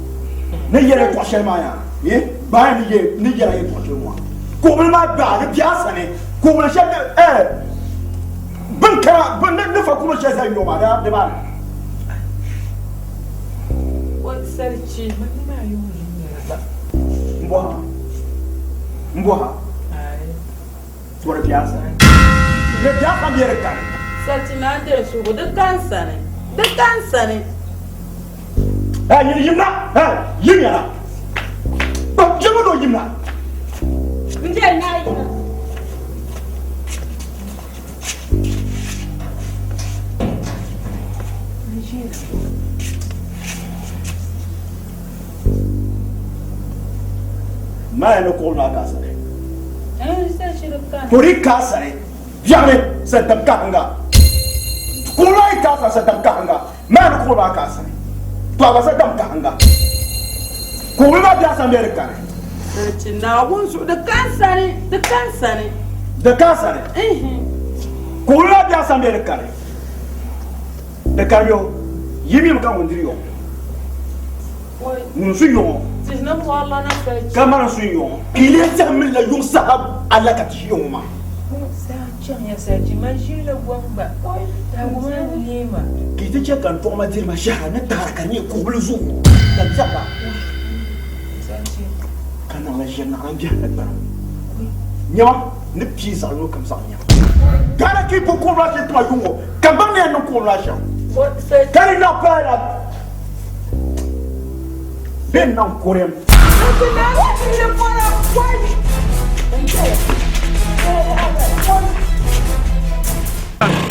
Ni yɛli yɛltɔɣ shɛli maa yaa, yi bahi ni yɛ ni yɛla yɛltɔɣ shɛli ŋɔ. Kuɣubili maa gbaai di bɛ a sani. Kuɣubili shɛli eh, bin kana, bin ni fa kuɣubili shɛli zali yɔɣu maa di maa ni. M bɔha, m bɔha, tɔri bɛ a sani. Di bɛ a sani bee di kani? Sariti naa n-diri suhigu, di ka n sani, di ka n sani. Ɛ, nyini yimna, ɛ, yimya na. Ba, jɛma doo yimna. N diri naa yina. Maya ni kuɣu maa ka sani. To di ka sani biɛɣuni sadam kahinga. Kuɣu maa yi ka sani sadam kahinga. Maya ni kuɣu maa ka sani. To a gba sadam kahinga. Kuɣu maa biɛɣu sani bee di kani? Naawuni zuɣu di ka n sani, di ka n sani. Di ka sani? Kuɣu maa biɛɣu sani bee di kani? Di kani yo, yi mi mi ka ŋun diri yo. Ŋun su yo ka mani su yo. Ka yi lee tɛhi mi la yuŋ saha alaka ti ʒi yo ŋɔ maa. chaŋ ya sachi, man ʒirila gom gba. Tahigu maa n-neei ma. Ka yi ti chɛ ka n tɔɣima diri ma shɛhira ni tahiri ka di nyɛ kuɣibili zuɣu ka n biɛɣu ba, ka niŋ la ʒiri naɣila m biɛhi la gbana. Nyama, n ni pii zaɣ yino kam zaɣ nyaŋ. Ghana ka yi bo kuɣibili shɛli tima yuŋ ŋɔ, ka m baŋ ni yɛn niŋ kuɣibili maa shɛm. Ka di naɣ paai la bɛ ni niŋ kuriam.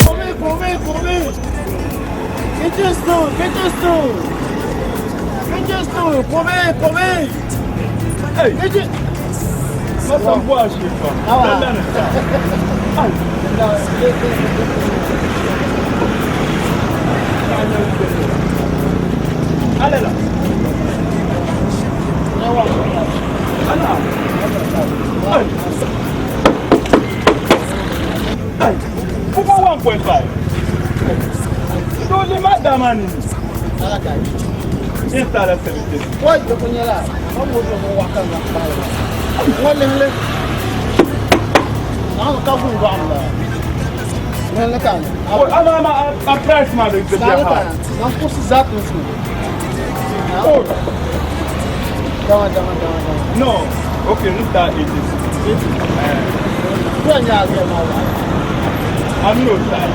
Kumi, kumi, kumi. Get your stool, get your stool. Get your stool, kumi, kumi. Hey. Get your... Masa bu aşkı. Alela. Ala. Ay. Ay. Fuko 1.5. Dole ma damani. Installa 70. Wai, da kunyala. An wo zo wa kan na ba. Wannan le. An ka fu ba la. Nan la kan. Oh, ama ama a price ma de de Na ha. Na ku si za tu su. Oh. Dama dama dama dama. No. Okay, look at 86. Eh. Ko nya ga ma wa. I'm not that.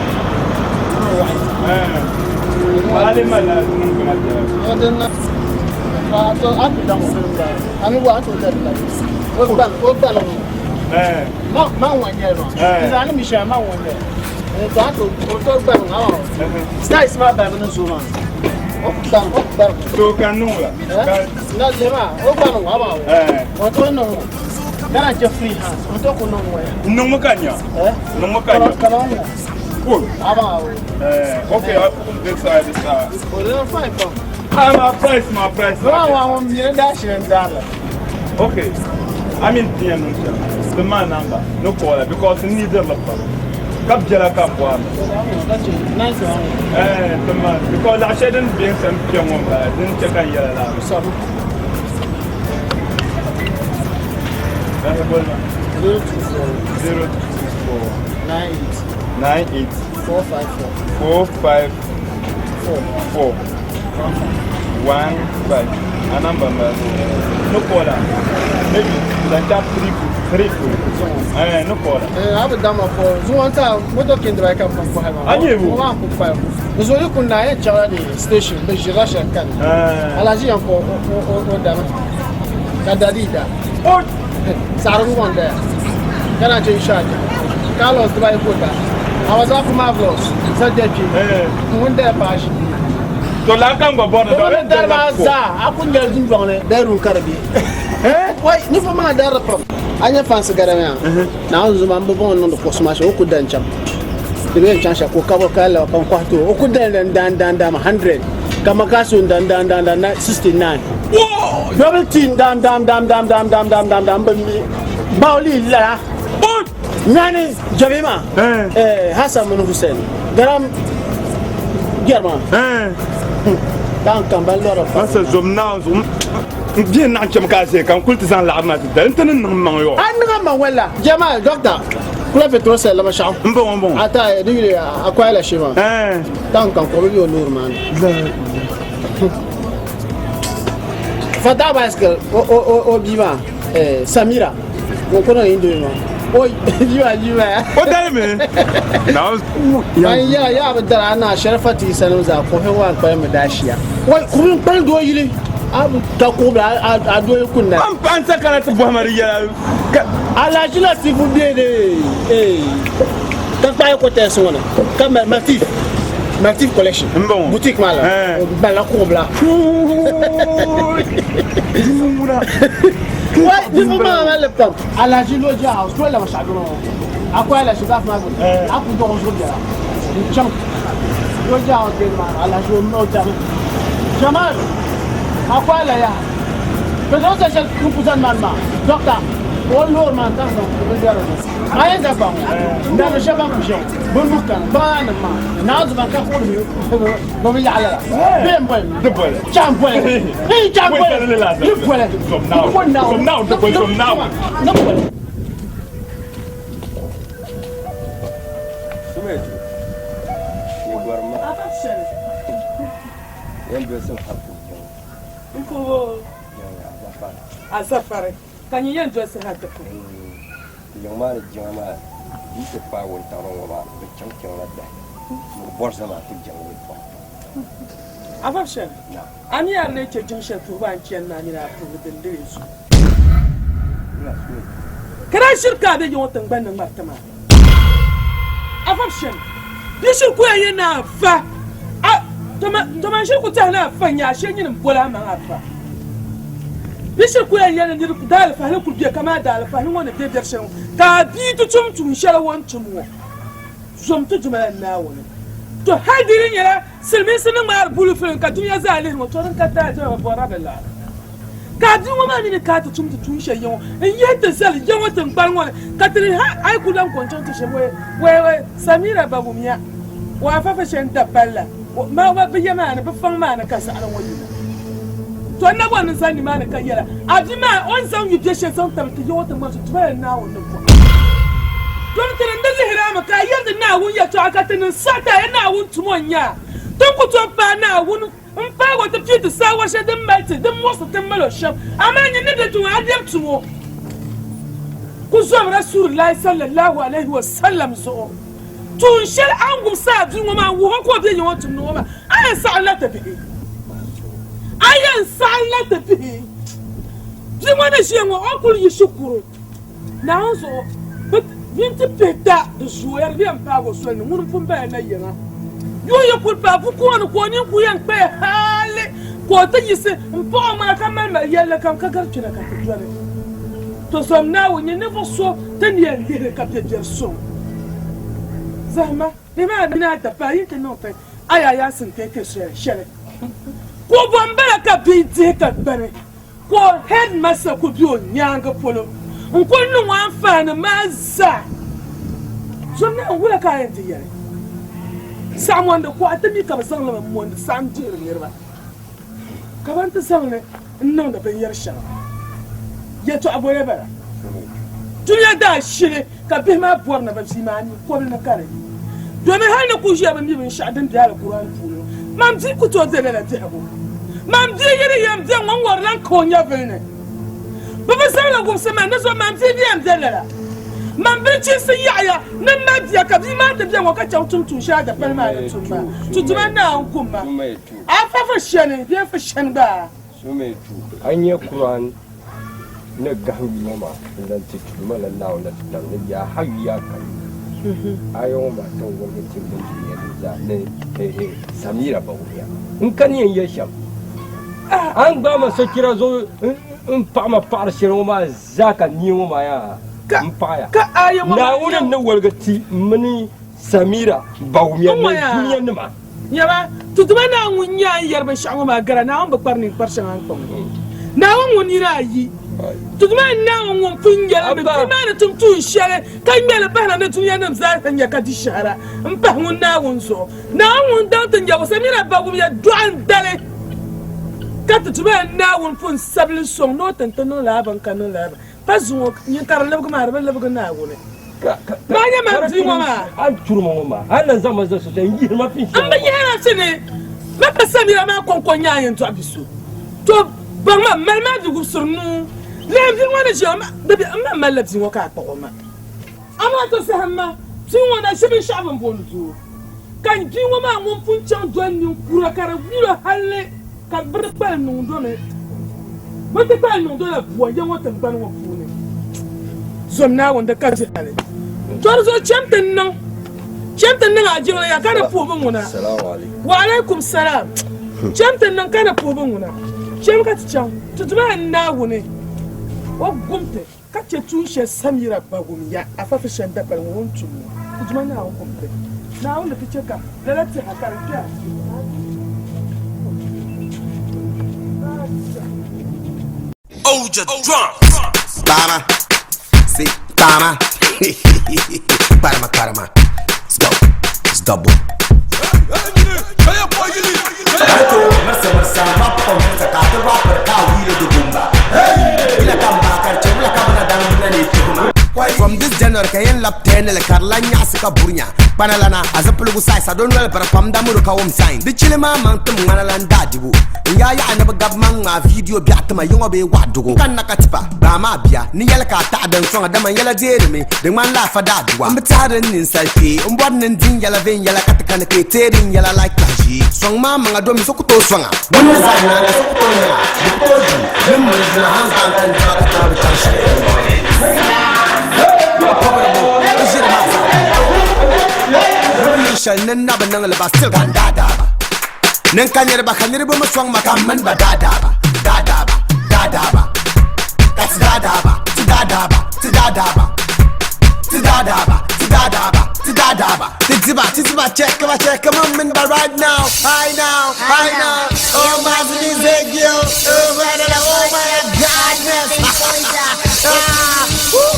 Eh. Wale ma la mun kana ta. Wadan na. Fa to an da mo ba. Ami wa to da la. O ban o ban. Eh. Ma ma wa nye ma. Eh. Nza ni mi sha ma wa nye. Eh to an to o to gba no ha. Style smart ba no zo ma. O gba o gba. To kanu la. Na le ma o gba no wa ba. Eh. O to no. Dara je free hands. O to ko no wa. Nungu kanya. Eh? Nungu kanya. Kala mo. Cool. Aba o. Eh, okay, I put this side this side. O le fine pam. Ah, my price, my price. Wa wa mo mi da shi ndala. Okay. I'm in DM The man number. No call because need them up. Kap jela kap wa. Nice one. Eh, the man because I shouldn't be some pion ba. Didn't check on yela la. Sabu. Eh, bolma. 024 024 98 98 454 4 5 4 1 5. A number ma. No call. Maybe like that 3 3 Eh, no call. Eh, abu dama fo zuwan ta moto kin dra kan kan ko ha ma. An yebu. Wa ku fa. Zori kun na ye chara de station be jira shan kan. Eh. Alaji yan ko o o o dama. Ka dadi da. O saru won da. Kana je insha Allah. Carlos dubai ko da. Awaza ku marvelous. Sadeji. Eh. Mun da pa shi. To la kan go border Do ne dar ma za a kun yar jin jongle da run karbi. Eh? Wai ni fa ma dar pam. Anya fansi gara ya. Na an zuma an bon non ko smash o ku dan cham. Dibe chan sha ko kabo kala kan kwato o ku dan dan dan dan dan 100. Kama kasu dan dan dan dan 69. Wow! Double team dam dam dam dam dam dam dam dam dam ba mi. Bauli la. Bon! Nani Jabima. Eh. Eh Hassan mun Hussein. Garam German. Eh. Dan kan ban lora fa. Masa zom na zom. Bien na chem ka se kan kulti san la ma ti dan tan nan man yo. An nga ma wala. Jamal doctor. Kula petro sel la ma sha. Mbon mbon. Ata ni akwai la shima. Eh. Dan kan ko bi nur man. Fata bicycle o o o o bima. Eh Samira. Ko ko na indo ma. Oi, jiwa jiwa. O dai me. Na An ya ya ba dara na sharafati sanu za ko hin wa kwa mu dashiya. Wai kun kpan do yili. Abu ta ko bla a do kun na. An an saka na tubu amari ya. Alaji la tifu bien de. Eh. Ka pa ko te so na. Ka matif. Matif collection. Mbon. Boutique mala. Eh. Ba la ko bla. Mura. Wai ni fu ma ma le pam. Alaji lo ja house ko la ma sha do. Akwai la shiga ma go. Aku do so ja. Cham. Lo ja house de ma alaji o ja. Jamal. Akwai la ya. Pero se se kupusan man ma. Doctor. O lor man tan do ko ja ro. Aye da ba. Nda no shaba ku she. Bon bukan ba na ma. Na zu ba ka ko mi. Bo mi ya la. Ben boy. De boy. Cham boy. Hey cham boy. Ni boy. From now. From now, the boy from now. No boy. Yɛn dolisi n hali puhi jiŋli. N puhi o. Jiŋli Azafari. Azafari. Ka nyin yɛn dolisi hali ti puhi. Yiŋ maa ni jiŋa maa yi ti paai wuntaŋ ni ŋɔ maa, bɛ chaŋ chaŋla dahi ni bɛ bɔri zama ti jiŋli yɛltɔɣa. Afabshɛli, a mi a ni lee chɛ jiŋ shɛli puhibu a ni chani maa mini a puhibu din di lee zuɣu. Ka daa ʒiri ka a be yiŋɔ tiŋgbani ni ŋmari ti maa. Afabshɛli, di shiri ku yɛn yɛn ni a fa a to man shiri ku tɛhi ni a fa n-nyɛ a shee nyini m-boli a maŋ a fa. Di shiri ku yɛn yɛli ni nir daalifahili kul be kaman daalifahili ŋɔ ni be biɛr shɛli ŋɔ, ka a bia ti tum tuun shɛli o ni tum ŋɔ. Zom ti Duuma la Naawuni. To hal di di nyɛla silimiinsi ni ŋmaari bulu filim ka dunia zaa lihiri ŋɔ, to din ka taali ti bi bɔrila bɛ laɣiri. Ka a bia ŋɔ maa mi ni ka a ti tum ti tuun shɛli ya ŋɔ n-yihi ti zali ya ŋɔ tiŋgbani ŋɔ ni, ka ti ni ha a yi ku lan ko n-chaŋ ti shɛm wee wee Samira ba wumiya o afafa shɛli n-da palli la, ma bɛ ya maa ni, bɛ faŋ maa ni ka zaɣili ŋɔ yina. To n na bɔri ni n zani nimaani ka yɛla a bia maa o ni zaŋ yu biɛ shɛli zaŋ tabi ti ya ŋɔ tiŋgbani zuɣu, Duuma la Naawuni ni bɔri. Domi ti ni ni lihiri a mi ka a yɛri ti Naawuni yɛtɔɣa ka ti niŋ saɣiti a ya Naawuni tumo n-nyɛ a. Ti ni ku tooi paai Naawuni m-paag o ti pii ti saawar shɛli din mali ti, din muɣisi ti ni mal o shɛm. Amaa nyin ni be kpe ŋɔ, a lɛbi ti ŋɔ ku zom Rasulillahi sallallahu alaihi wa sallam zuɣu. Tuun shɛli a ni wumsi a bia ŋɔ maa n-wuhi o ka o be ya ŋɔ tumdi ŋɔ maa, a yɛn saɣim la ti bihi. A yɛn saɣim la ti bihi. Bia ŋɔ ni ʒiya ŋɔ, o kul yi shikuru. Naawuni zuɣu, bɛ minti pihita di zooya di bɛ yɛn paagi o soli ni, ŋuni m-pun bala na yiŋa. Yuŋ yi kuli paai buku ŋɔ ni ka o nini kuli yɛn kpaya hali ka o ti yiɣisi m-paɣ o maŋa ka malimali yɛlli kam ka gari kpɛna ka ti doli. To zom Naawuni nyɛ ninvuɣ so ti ni yɛn lihiri ka be biɛri suŋ. Zahima bihi maa mini a dapahi yi ti niŋ ti a yaayaasi n-teei shɛli. Kuɣ bɔ m-bala ka bihi dihi ka gbani. Ka o headmaster kuli be o nyaaŋa polo n-kuli niŋ o anfaani maa zaa. Zom Naawuni wula ka a yɛn ti yɛli? Saɣimondi kuɣa ti mi ka bɛ zaŋ li mi m-mondi saɣim dihiri niriba ka ban ti zaŋ li n-niŋdi binyɛr shɛŋa. Yɛtɔɣa bɔya bala. Dunia daa shili ka bihi maa bɔri ni bɛ bia maa mi kɔbili ni ka di yi. Domin hali ni kul ʒiya bi mi binshɛɣu din be Alkur'aani puuni ŋɔ, man bia ku tooi be lala biɛhigu. Man bia yi di yɛn be ŋɔ ŋɔri lan ka o nyɛvili ni. Bɛ bi zaŋla wumsi man ni zuɣu man bia bi yɛn be lala. Man bilichinsi yaɣiya ni m mali bia ka bia maa ti be ŋɔ ka chaŋ tum tuun shɛli adapali maa ni tum maa. Tu Duuma Naawuni kum ma. A fa vi shɛni bee vi shɛni gba. A nya Kur'aan ni gahim yuma maa n-zaŋ ti tuuma la Naawuni la ti tam ni yaa Hayyu yaa Qayyum. Aya ŋɔ maa tiŋ woligi tim mini dunia nim zaa ni Samira Bawumia. N ka ni yɛn yɛli shɛm. A ni gbaai ma sochira zuɣu m-paɣi ma paɣiri shɛli ŋɔ maa zaa ka nia ŋɔ maa yaa m paɣiya. Naawuni ni woligi ti mini Samira Bawumia ni dunia nima. Nyama, ti Duuma Naawuni ŋun nyɛ a ni yɛri binshɛɣu ŋɔ maa gara, Naawuni bi kpari ninkpar shɛŋa n-kpa ŋɔ. Naawuni ŋun nina ayi. Ti Duuma Naawuni ŋun pun nyɛla mi bia maa ni tum tuun shɛli ka ŋme li bahina ni dunianim zaa ti nya ka di shɛhira m-pahi ŋun Naawuni zuɣu. Naawuni ŋun daŋ ti nyabu Samira Bawumia dɔɣim dali ka ti Duuma Naawuni pun sabi li sɔŋ ni o ti n-ti niŋ lala bini ka niŋ lala bini. Pa zuŋɔ nyin ka di libigi maa, di bi libigi Naawuni. Maa nyɛ man bia ŋɔ maa. A ni turi ma ŋɔ maa, a ni lan zaŋ ma zali so shɛli n-yihiri ma pin shɛli M bi yihir a ti ni ma pa Samira maa kɔŋko n-nyɛ a yɛn dɔɣi bi so. To baŋ ma, mali ma a bigubisiri nuu. Lihim bia ŋɔ ni ʒiya ŋɔ, di bi, m ma malila bia ŋɔ ka a kpuɣ o ma. Amaa to zahim ma bia ŋɔ na ʒi binshɛɣu bɛ ni booni doo. Ka bia ŋɔ maa ŋun pun chaŋ doli ninkura ka di yul o halli ka bɛ ti kpalim niŋd o mi, bɛ ti kpalim niŋd o la bua ya ŋɔ tiŋgbani ŋɔ puuni. Zom Naawuni di ka di hali. To di zuɣu cham ti niŋ, cham ti niŋ a jiŋli ya ka di puhibu ŋuna. Wa alaikum salam. Cham ti niŋ ka di puhibu ŋuna. Cham ka ti chaŋ. Ti Duuma Naawuni o gum ti. Ka chɛ tuun shɛli Samira ba wum ya, afafi shɛli dapali ŋɔ o ni tum ŋɔ, ti Duuma Naawuni kum ti. Naawuni ni ti chɛ ka lala tɛha ka di kpe a Oja drums. Kpama, say kpama, kparima kparima. Let's go. It's double. From this January, ka yɛn lab tɛɛnili ka di lan nyaɣisi ka burinya. Kpana lana, a zipiligu size, a do noli biri pam da miri ka wum sign. Di chili maa maŋ tim ŋmana lan daa dibu. N yaa yaɣi ni bi gabi ma n-ŋmaai video biɛɣu tima yiŋɔ bee waɣa dugu. N kanna ka tipa, baa maa bia, ni yɛli ka a taɣi din sɔŋa dama n yɛla deeri mi, di ŋmanila afa daa duwa. M bi tɛhiri n ninsal kpee, m bɔri ni n di n yɛla viɛnyɛla ka ti kani ka yi teeri n yɛla like kpahi ʒii. Sɔŋ maa maŋa domi so ku tooi sɔŋa. Ŋun ni zali naani so ku tooi nyaŋa, di ku tooi di ni miri dina hands down ka n dima ka tina bi chaŋ shɛli. Bɛ ʒiri maa zaa bɛ bi niŋ shɛli ni n na bi niŋ li ba still ka n daadaa ba. Ni n ka niriba ka niriba mi sɔŋ ma ka m mini ba daadaa ba, daadaa ba, daadaa ba. Ka ti daadaa ba, ti daadaa ba, ti daadaa ba. Ti daadaa ba, ti daadaa ba, ti daadaa ba. Ti diba, ti diba, check ba, check ma mini ba right now, high now, high now. Oh my Ezekiel, oh my, oh my goodness. Ah, woo,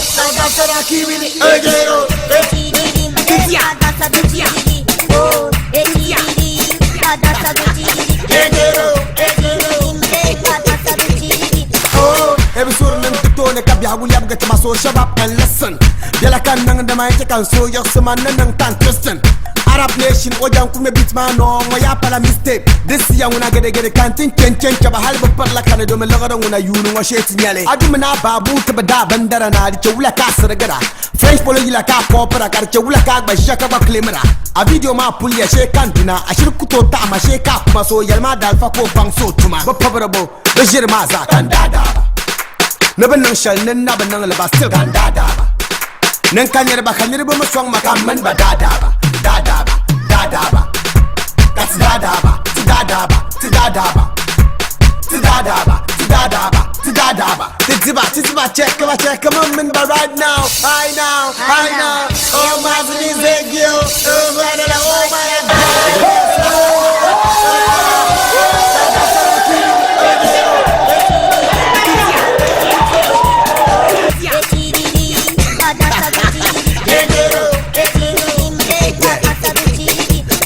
Ebi suri niŋ ti tooni ka biɛhigu lɛbigi tima, so shut up and listen. Biɛla ka n niŋdi ma n chɛ ka n so yiɣisi ma n ni niŋ tan twisting. Arab Nation o jan kume beat maa noo ŋɔ yaa pala mistake. This year ŋuna gɛdɛgɛdɛ ka n ti chen chen chaba hali bi pirila kani domi liɣiri ŋuna yuuni ŋɔ shee ti nyɛli. A dumi naa baabu ti bi daa bindira na di chɛ wula ka a sirigira. French polo yila ka a kɔpira ka di chɛ wula ka a gba ʒiya ka gba claimira. A video maa puliya shee ka n duna a shiri ku tooi taɣi ma shee ka a kuma so yɛli maa daalifa ka o kpaŋ so tuma. Bi pibiri bo bi ʒiri maa zaa ka n daadaa ba. Ni bi niŋ shɛli ni n na bi niŋ li ba still ka n daadaa ba. Ni n ka niriba ka niriba mi sɔŋ ma ka m mini ba daadaa ba, daadaa ba, daadaa ba. Ka ti daadaa ba, ti daadaa ba, ti daadaa ba. Ti daadaa ba, ti daadaa ba, ti daadaa ba. Ti diba, ti diba, check ba, check ma mini ba right now, high now, high now. Oh my Ezekiel, oh my, oh my.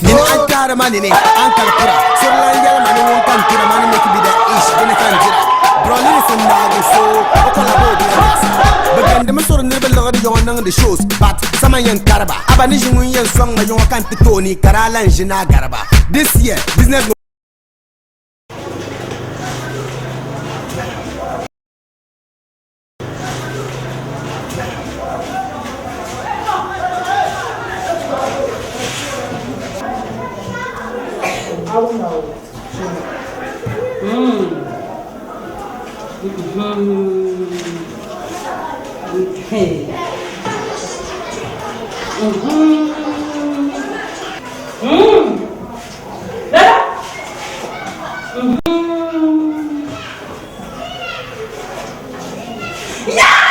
Nini an taara ma nini an kali kura sorilan yɛlima ni ŋun kan tura mani mi bi da ish dini kan dira brolini sin naagi so o kola bo bila nyaɣasa bi gindimi sori niriba liɣiri yɔŋɔ niŋdi shows but sama yɛn kariba aba ni ʒi ŋun yɛn sɔŋ ma yɔŋɔ kan ti tooni ka daa lan ʒi naa gariba this year business. Okay. Dada. Yeah!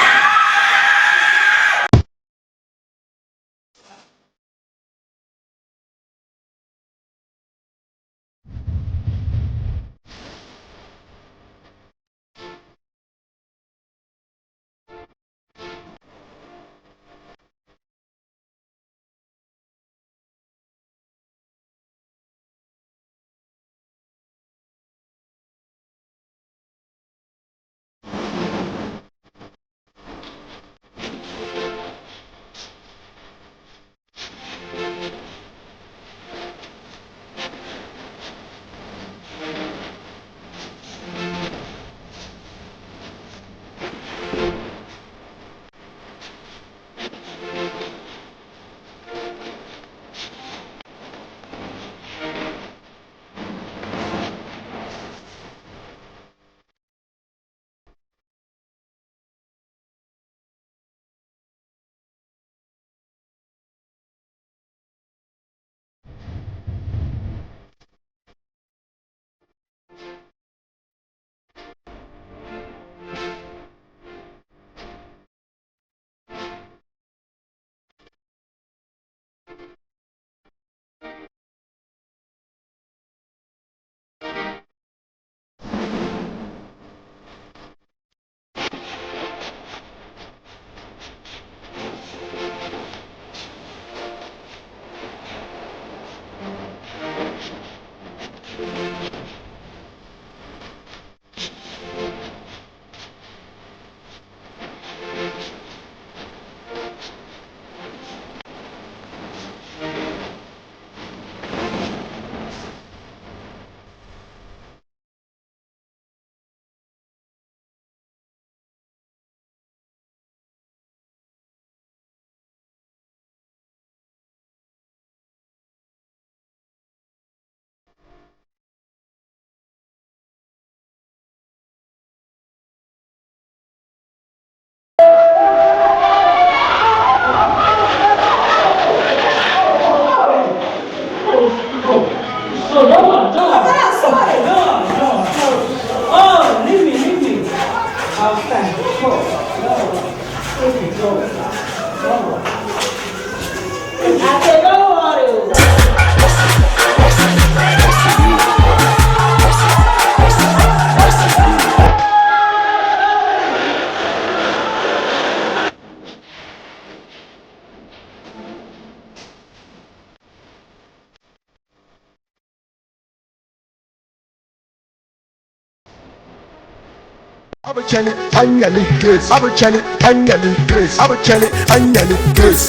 A bi chani a nya li case, a bi chani a nya li case, a bi chani a nya li case,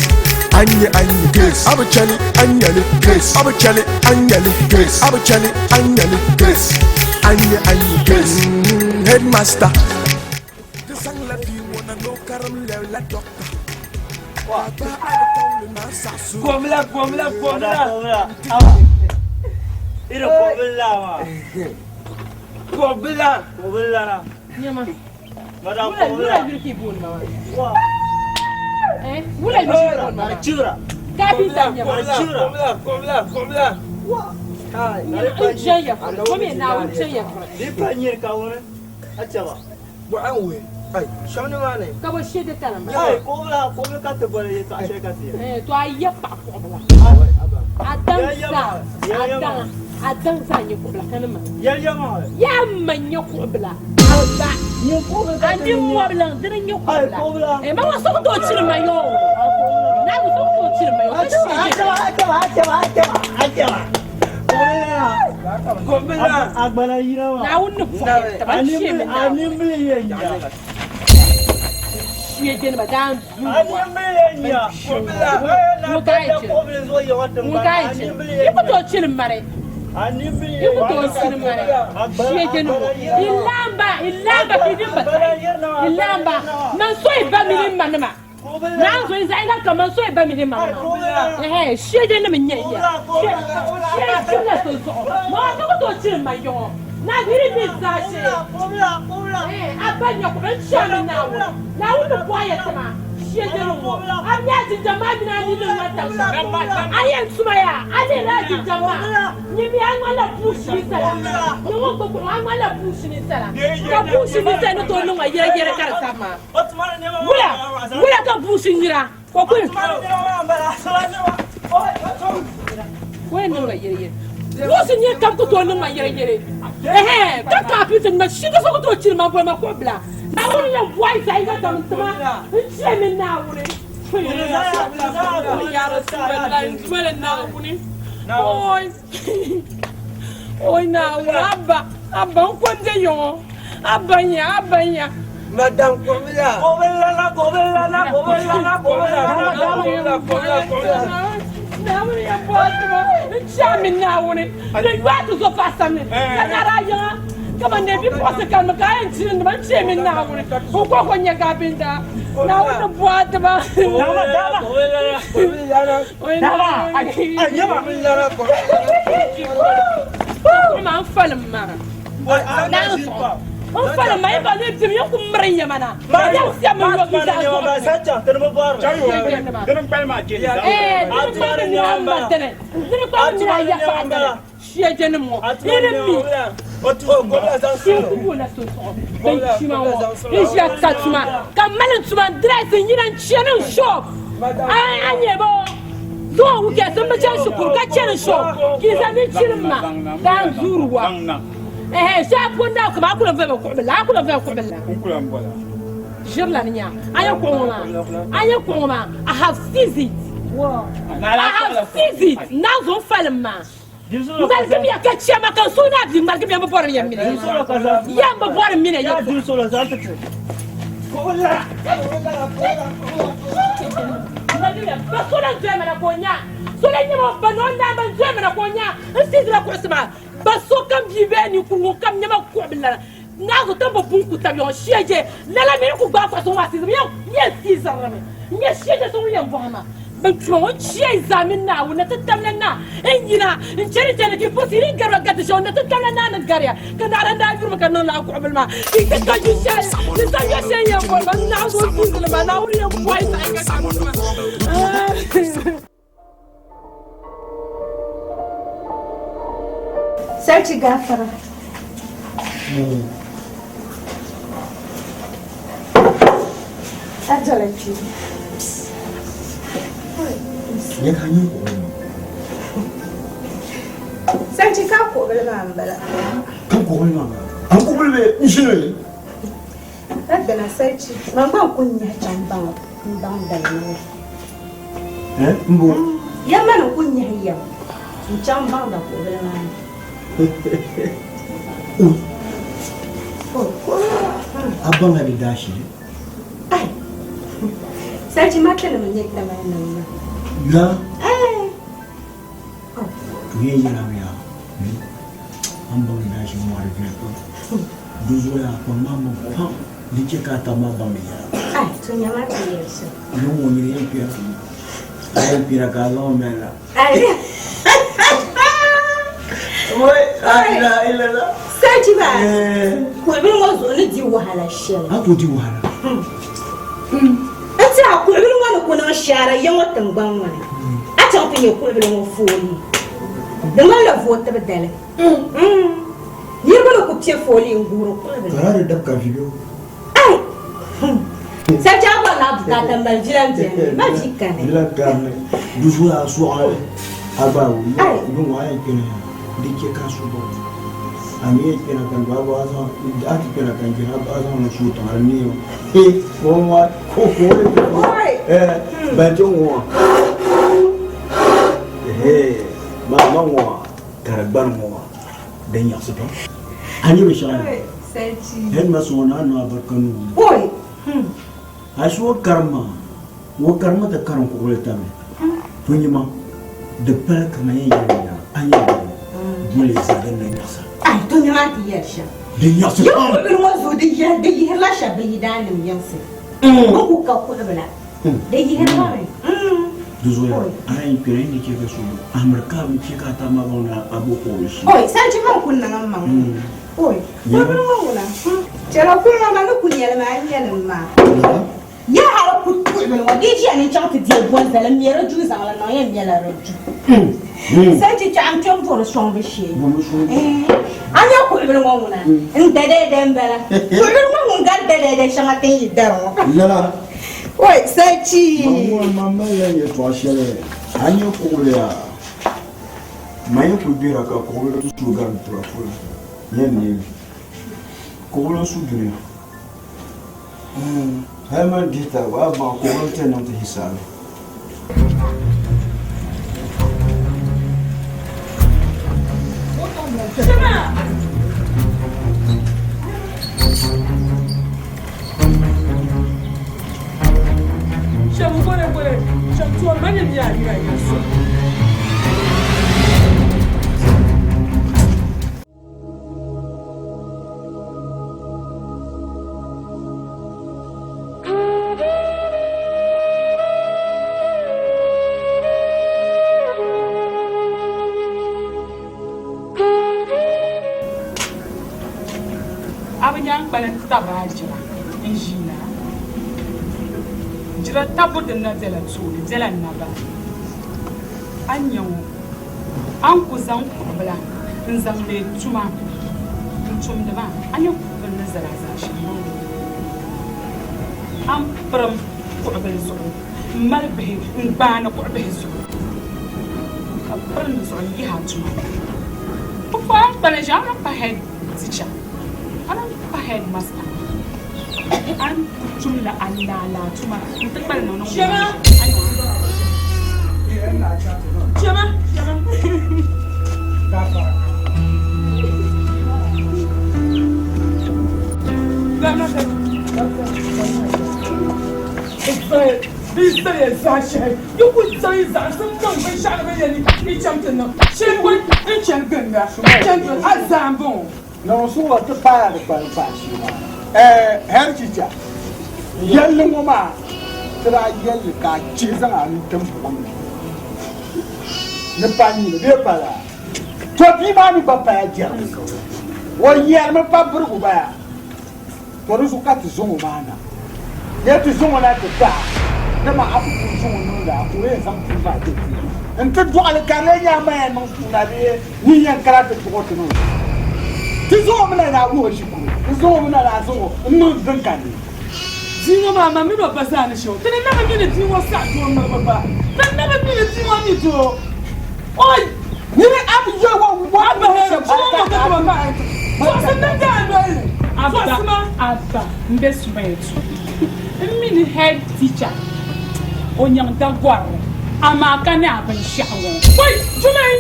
a nya a nya case, a bi chani a nya li case, a bi chani a nya li case, a bi chani a nya li case, a nya a nya case. Headmaster. Ti zaŋla bia ŋɔ na ni o karim lɛbi la doctor. Ka a gbaai alikauli maa saɣisi o. Komla, komla, komla. Iri kobila maa. Kobila. Kobila na. Nyama. Madam Wula kobila. wula yuli ki booni ma maa. Eh, wula yuli ki booni ma maa. Chibira. Kapinta nyama. Komla, komla, komla. Nyama n chɛ ya furi. Ko mi Naawuni chɛ ya furi. Di pa nyiri ka wuni. A chɛba. Buɣa n wuhi. Ai, shɛm ni maa ni. Ka bo shee ti tana maa. Ai, kobila, kobila ka ti boli yɛltɔɣa shɛli ka ti yɛli. Eh, to a yɛ paɣa kuɣubila. A daŋ zaa, a daŋ, a daŋ zaa nyɛ kuɣubila ka ni ma. Yɛli yɛlimaŋli. Yaa ma nyɛ kuɣubila. A ba. A ni mɔbilaŋ dini nyɛ kuɣubila. Eh, ma wa so ku tooi chiri ma yo. Na ku so ku tooi chiri ma yo. Ka shee A chɛba, a chɛba, a chɛba, a chɛba, a chɛba. Kobila. Agbana yina maa. Naawuni ni pɔhim taba n shee mi A Naawuni. nimbili yɛn nya. Shee jeni ba daan zuu A nimbili yɛn nya. Ŋun ka yi chiri. Ŋun ka yi chiri. Yi ku tooi chiri mari. Yi ku tooi chiri mari. Shee jeni ŋɔ. I laamba, i laamba ka i din ba saɣi. I laamba. Man so yi ba mini ma nima. Naan zo yi zaɣi la ka man so yi ba mini ma nima. Ɛhɛ, shee jeni nim n-nyɛ ya. Shee, shee chirila so zuɣu. Ma ka ku tooi chiri ma yɔŋɔ. Naa yi di mi zaa shee. Ɛɛ, a ba nya ku bɛn chami Naawuni. Naawuni ni bɔhi ya tima. Shee jeni ŋɔ. A mi a jinjam maa mini a nini ŋmani tab shɛm. A yɛn tuma yaa, a lihiri a jinjam maa. Nyimi a ŋmanila buushi ninsala. Nyɛ ŋun gbubi kuɣu ŋɔ, a ŋmanila buushi ninsala. Ka buushi ninsala ni tooi niŋ ma yɛrɛyɛrɛ ka di sabi maa. Wula, wula ka buushi nyira ka o kuli. O yɛn niŋ ma yɛrɛyɛrɛ. Buushi nyɛ kam ku tooi niŋ ma yɛrɛyɛrɛ. Ɛhɛn, ka kaapinti nima shida so ku tooi chiri ma boli ma kuɣu bila. Naawuni yɛn bɔhi zaɣ yiŋga kam n-ti ma n-chɛ mi Naawuni. Ya Rasulallah, n doli Naawuni. Oi, oi Naawuni, Abba, Abba n ko n-de yɔŋɔ. Abba n-ya, Abba n-ya. Madam Kobila. Kobila na, kobila na, kobila na, kobila na, Kobila, kobila, kobila. Naawuni yɛn bɔhi ti ma n-chɛ a mini Naawuni. Di yɔhi ti zo paɣa samli ka nari a yiŋa kaman ne bipuɣinsi kanimi ka a yɛn chiri nima n-chɛ mini Naawuni. N kɔŋko n-nyɛ kaapinta. Naawuni ni bɔhi ti ma. Kuɣu maa n-falim ma. Naawuni zuɣu. N falim ma yi ba ni bim yi ku miri n yɛma na. Yɛm sɛm n yɔgi zaa zuɣu. Ee, dini kpali mi nira m-ma dini. Dini kpali mi nira yapaɣa dini. Shiɛjɛnim ŋɔ, yi ni mi Sinkubu la so zuɣu bin chima ŋɔ n ʒiya ka tuma ka mali n tuma n dirɛsi n yina n chani n shop a nyɛ bo zuɣu wikɛsi n bi chani shikuru ka chani shop ka yi zaŋ din chirim ma daa n duuri wa ɛhɛ shɛli pun daa kuma a ku lan voli ba kuɣubila a ku lan voli ba kuɣubila ʒirila ni nya a nyɛ kuɣu ŋɔ maa a nyɛ kuɣu ŋɔ maa I have seized it I have seized it naa zo n falim maa Ŋmaligimiya ka chɛ ma ka n suhu ni a bia ŋmaligimiya m bi bɔri ya mini ya m bi bɔri mini ya Ŋmaligimiya ba so lan doya ma na ka o nya so lan nyɛ ma o ba ni o naamba n doya ma na ka o nya n siizila kuɣusi maa ba sokam bia bee ninkurigu ŋunkam nya ma kuɣu bi lana Naawuni ti bi bun ku tabi yɔŋ shɛje lala mini ku gbaai kuɣusi ŋɔ maa siizimi yɛn yɛn siizirimi n-nyɛ shɛje so ŋun yɛn bɔhi ma bin tuma ŋɔ chɛ zaa mini Naawuni na ti tamla na n yina n chani chani ki pusi ni gariba gariti shɛŋa na ti tamla naa ni gariya ka naɣila daa yurimi ka niŋ lala kuɣubili maa ki ti ka yu shɛli ni sa yɔ shɛli yɛn bɔri ma Naawuni o siizili ma Naawuni yɛn bɔhi zaɣ yinga kam tuma. Sarki gafara. A dɔla kpi. Sarki ka kuɣubili maa m-bala. Ka kuɣubili maa m-bala. An kuɣubili bee n-ʒini li? Rabbana sarki, man gba n-kuli nyahi chaŋ baŋ m-baŋ dali maa. Mbo. Yɛm ma ni ku nyahi yɛm n-chaŋ baŋda kuɣubili maa ni. A baŋla di daashili. Ai! Sarchi matinima n-nyɛ Tamale nim maa. Ya? Ai! To yɛn yɛlimi yaa, a ni baŋ di daashili ŋɔ di viɛli pam. Di zuɣu yaa kpaŋ maa maŋ pam di chɛ ka a taba maa baŋ di yɛla. Ai! To nyama ti yɛli shɛm. Yuŋ ŋɔ nyini yɛn kpɛra, a yɛn kpɛra ka a zaŋ o mali la. Sarchi maa kuɣubili ŋɔ zuɣu ni di wahala shɛli. A ku di wahala. N tiɛha kuɣubili ŋɔ ni ku niŋ shaara ya ŋɔ tiŋgbani ŋɔ ni. A chaŋ ti nya kuɣubili ŋɔ foolii. Di ŋmanila vootibu dali. Niriba ni ku piɛ foolii n-guhiri kuɣubili. Ka di dab ka vi bɛ o. Ai! Sarchi a bɔri ni a bukaata mali vi lan beni, ma vi kani. Vi lan kani. Di zuɣu a suɣa a gba yuŋ ŋɔ a yɛn kpɛna ya di chɛ ka a su bɔri. A mi yɛn kpɛna ka n gba a zaŋ a ti kpɛna ka n jɛra a zaŋ na suui tiŋa di neemi. He ka o ŋɔ ka o ni eh ban ti ŋɔ eh ma ma ŋɔ ka di gbani ŋɔ din nyaɣisi pam. A nya binshɛɣu ni? Headmaster ŋɔ naa niŋ alibarika niŋ o ni. Ashi o karim maa, o karimmi ti karim kuɣuli tabili. To nyima, di pali kaman yɛn yɛli mi yaa, a nyɛ bɔŋɔ, boli zaa din na nyaɣisa. Ai, to nyima ti yɛli shɛm. Di nyaɣisi Yi pam. kuɣubili ŋɔ zuɣu di yihirila shɛba bɛ yidaannim yiŋsi. Bɛ ku ka kuɣubila. Di yihiri ba mi. Di zuɣu yaa, a yɛn kpɛra yi ni chɛ ka so amiri ka a bi chɛ ka a taba maa baŋ ni a bo kuɣuli shee. Oi, sanchi man ku niŋ m maŋ. Oi, kuɣubili ŋɔ ŋuna. Chɛla kuli ŋɔ ma ni ku nyɛli maa n-nyɛli m maa. Ya hali ku kuɣubili ŋɔ di yi ʒiya ni n chaŋ ti deei bɔnzali m-me di duu zaŋ li niŋ yɛn mɛla di duu. Sanchi kpɛɣu n-kpe m-bo di sɔŋbu shee. A nya kuɣubili ŋɔ ŋuna n dadɛɛdɛ m-bala. Kuɣubili ŋɔ ŋun gari dadɛɛdɛ shɛŋa ti ni yi dari ŋɔ. Lala. Oi, Sachi! Ma ŋɔ ma malila yɛtɔɣ shɛli a ni nya kuɣubili yaa. Ma yi kul gbihira ka kuɣubili ti suui gari tura polo yɛn neemi. Kuɣubili n-su dunia. Hali man dihi tarigu a baŋ kuɣubili n-ti niŋ ti hisaabi. A bi nyaŋ kpalim tabi a jira n-ʒiina. Jira tabbu din na bela tooni bela naba. A ni nya ŋɔ, a ni ku zaŋ kuɣubila n-zaŋ leei tuma n-tumdi ma, a nya kuɣubila ni zali a zaashee ŋɔ ni. A ni pirim kuɣubila zuɣu m-mali bihi n-gbaani kuɣubihi zuɣu, ka pirim di zuɣu n-yihi a tuma ni. Pukpara n kpalim ʒiya, a ni pa head teacher, a ni pa head master, a ni ku tumla a laalaa tuma n-ti kpalim niŋ niŋ Chema! Chema! Yi ku zaŋ yi zaɣisim niŋ binshɛɣu ni bɛ yɛn ni yi chaŋ ti niŋ shɛli bɔ n-chani ginda chani doli a zaa m-bɔŋɔ. Niŋ suɣulo ti paai di kpalim paai shee maa. Head teacher, yɛlli ŋɔ maa ti daa yɛlli ka a chihi zaŋ a nuu tim buɣim ni ni pa nyini bee pa laa. To bia maa mi gba paya jɛrimi. O yɛrimi pa birigu baya. To di zuɣu ka ti zaŋ o maa na. Yɛ ti zaŋ o na ti taɣi, dama a ku pun zaŋ o niŋdi a ka o yɛn zaŋ puu maa ti ti nti dɔɣi li ka di lee nyɛ a ma yɛn niŋ suuna bee nyin yɛn kana ti dɔɣi o ti niŋ suuna. Ti zaŋ o mi na ni a wuhi o shikuru, ti zaŋ o mi na ni a zaŋ o n-niŋ din ka ni. Bia ŋɔ maa, ma mini o ba zaa ni shɛ o. Ti ni na bi mi ni bia ŋɔ saɣi doo ŋmiriba gba. Ti ni na bi mi ni bia ŋɔ mi doo. Oi! Nyini a bi yɛli o ŋɔ A bahi bia ŋɔ ka ti ba paɣi ti. Tɔɣisi n ni daa noli ni. Tɔɣisi ma. Abba, m be sumaya tuuli. M mi ni head teacher o nyaŋ dagɔrili amaa ka ni a binshɛɣu ŋɔ. Oi! Jumai!